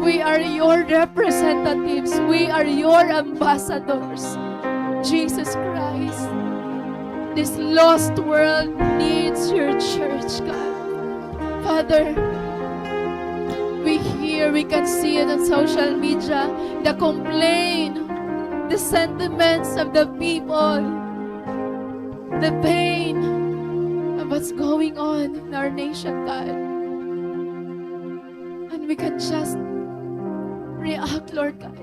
We are your representatives. We are your ambassadors. Jesus Christ, this lost world needs your church, God. Father, we hear, we can see it on social media, the complaint, the sentiments of the people, the pain of what's going on in our nation, God. And we can just react, Lord God.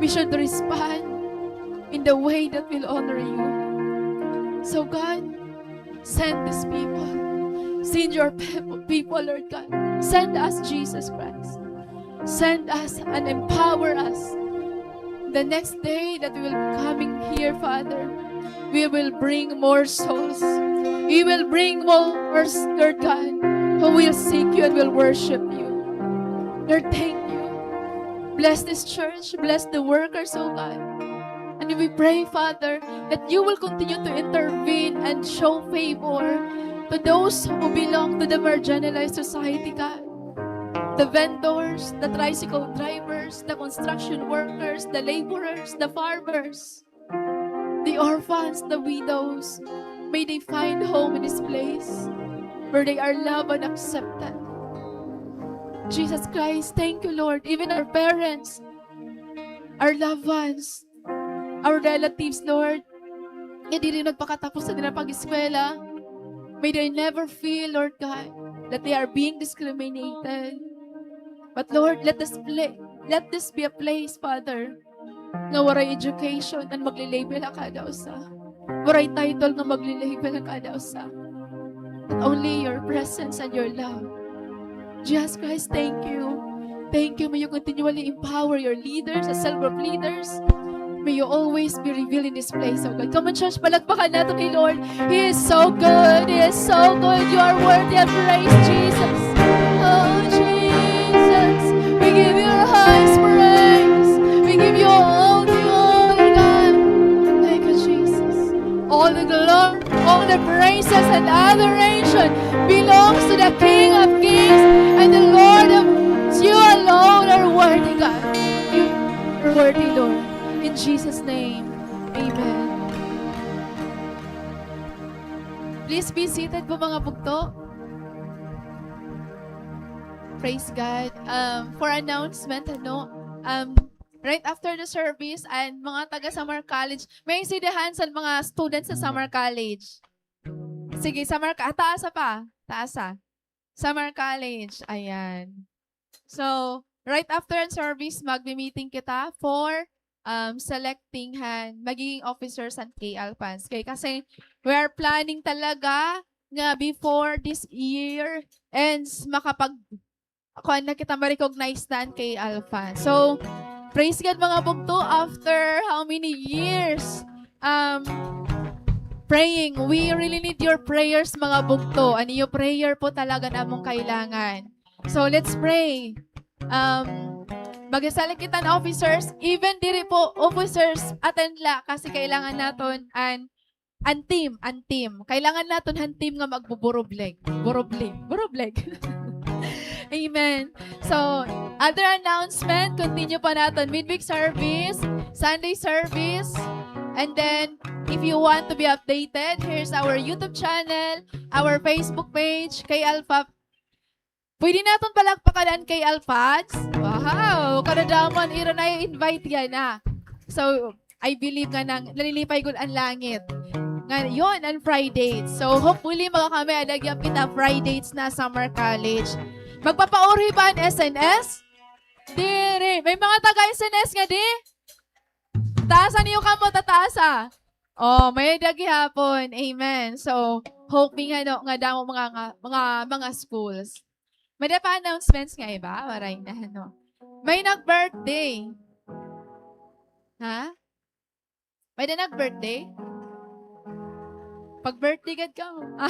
We should respond in the way that will honor you. So, God, send these people. Send your people, people, Lord God. Send us, Jesus Christ. Send us and empower us. The next day that we will coming here, Father, we will bring more souls. We will bring more, Lord God, who will seek you and will worship you. Lord, thank you. Bless this church. Bless the workers, oh God. And we pray, Father, that you will continue to intervene and show favor to those who belong to the marginalized society, God. The vendors, the tricycle drivers, the construction workers, the laborers, the farmers, the orphans, the widows. May they find home in this place where they are loved and accepted. Jesus Christ, thank you, Lord. Even our parents, our loved ones, our relatives, Lord, nga diri nagpakatapos sa nila pag-eskwela. May they never feel, Lord God, that they are being discriminated. But Lord, let this pla-, let this be a place, Father, nga waray education an magle-label ha kada usa. Waray title nga magle-label ha kada usa. But only your presence and your love. Jesus Christ, thank you. Thank you. May you continually empower your leaders, the cell group leaders. May you always be revealed in this place, oh God. Come on, church, palakpakan natin hi Lord. He is so good. He is so good. You are worthy of praise, Jesus. Oh, Jesus. We give you our highest praise. We give you all the glory, God. Thank you, Jesus. All the glory, all the praises and adoration belongs to the King of Kings and the Lord of, you alone are worthy, God. You are worthy, Lord. In Jesus' name, amen. Please be seated po, mga bugto. Praise God. Um, for announcement, ano, um, right after the service, an mga taga Samar College, may sidehan sa mga students sa Samar College. Sige, Samar Ka-, taasa pa. Taasa. Samar College. Ayan. So, right after an service, magmi-meeting kita for, um, selecting han magiging officers han K Alphans. Kay kasi, we are planning talaga nga before this year ends, makapag-, kuan na kita, ma-recognize na an K Alphans. So, praise God, mga bugto, after how many years, um, praying, we really need your prayers, mga bugto. An iyo prayer po talaga an amon kailangan. So, let's pray. Um, mag-select kita hin officers. Even diri po officers, attend la, kasi kailangan naton an, an team, an team. Kailangan naton han team nga magbuburubleg. Burubleg. Burubleg. Amen. So, other announcement, continue pa naton midweek service, Sunday service, and then If you want to be updated, here's our YouTube channel, our Facebook page, K Alpha. Pwede naton palakpakan an K Alphas? Wow! Kadadamo an ira na-invite yana. So, I believe nga nang nalilipay gud an langit. Nga, yon, an Fridates. So, hopefully, mga kami, ada gihap kita Fridates na Summer College. Magpapaurhi ba an S N S? Diri. May mga taga-S N S ngadi? Taasa niyo kamo, tataasa. Oh, may-ada gihapon. Amen. So, hoping, ano, nga damo mga, nga, mga, mga schools. May-ada pa announcements nga iba? Waray na, ano. May nag-birthday. Ha? May-ada nag-birthday? Pag-birthday gad kamo.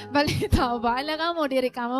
Balita ba? Ala kamo, diri kamo?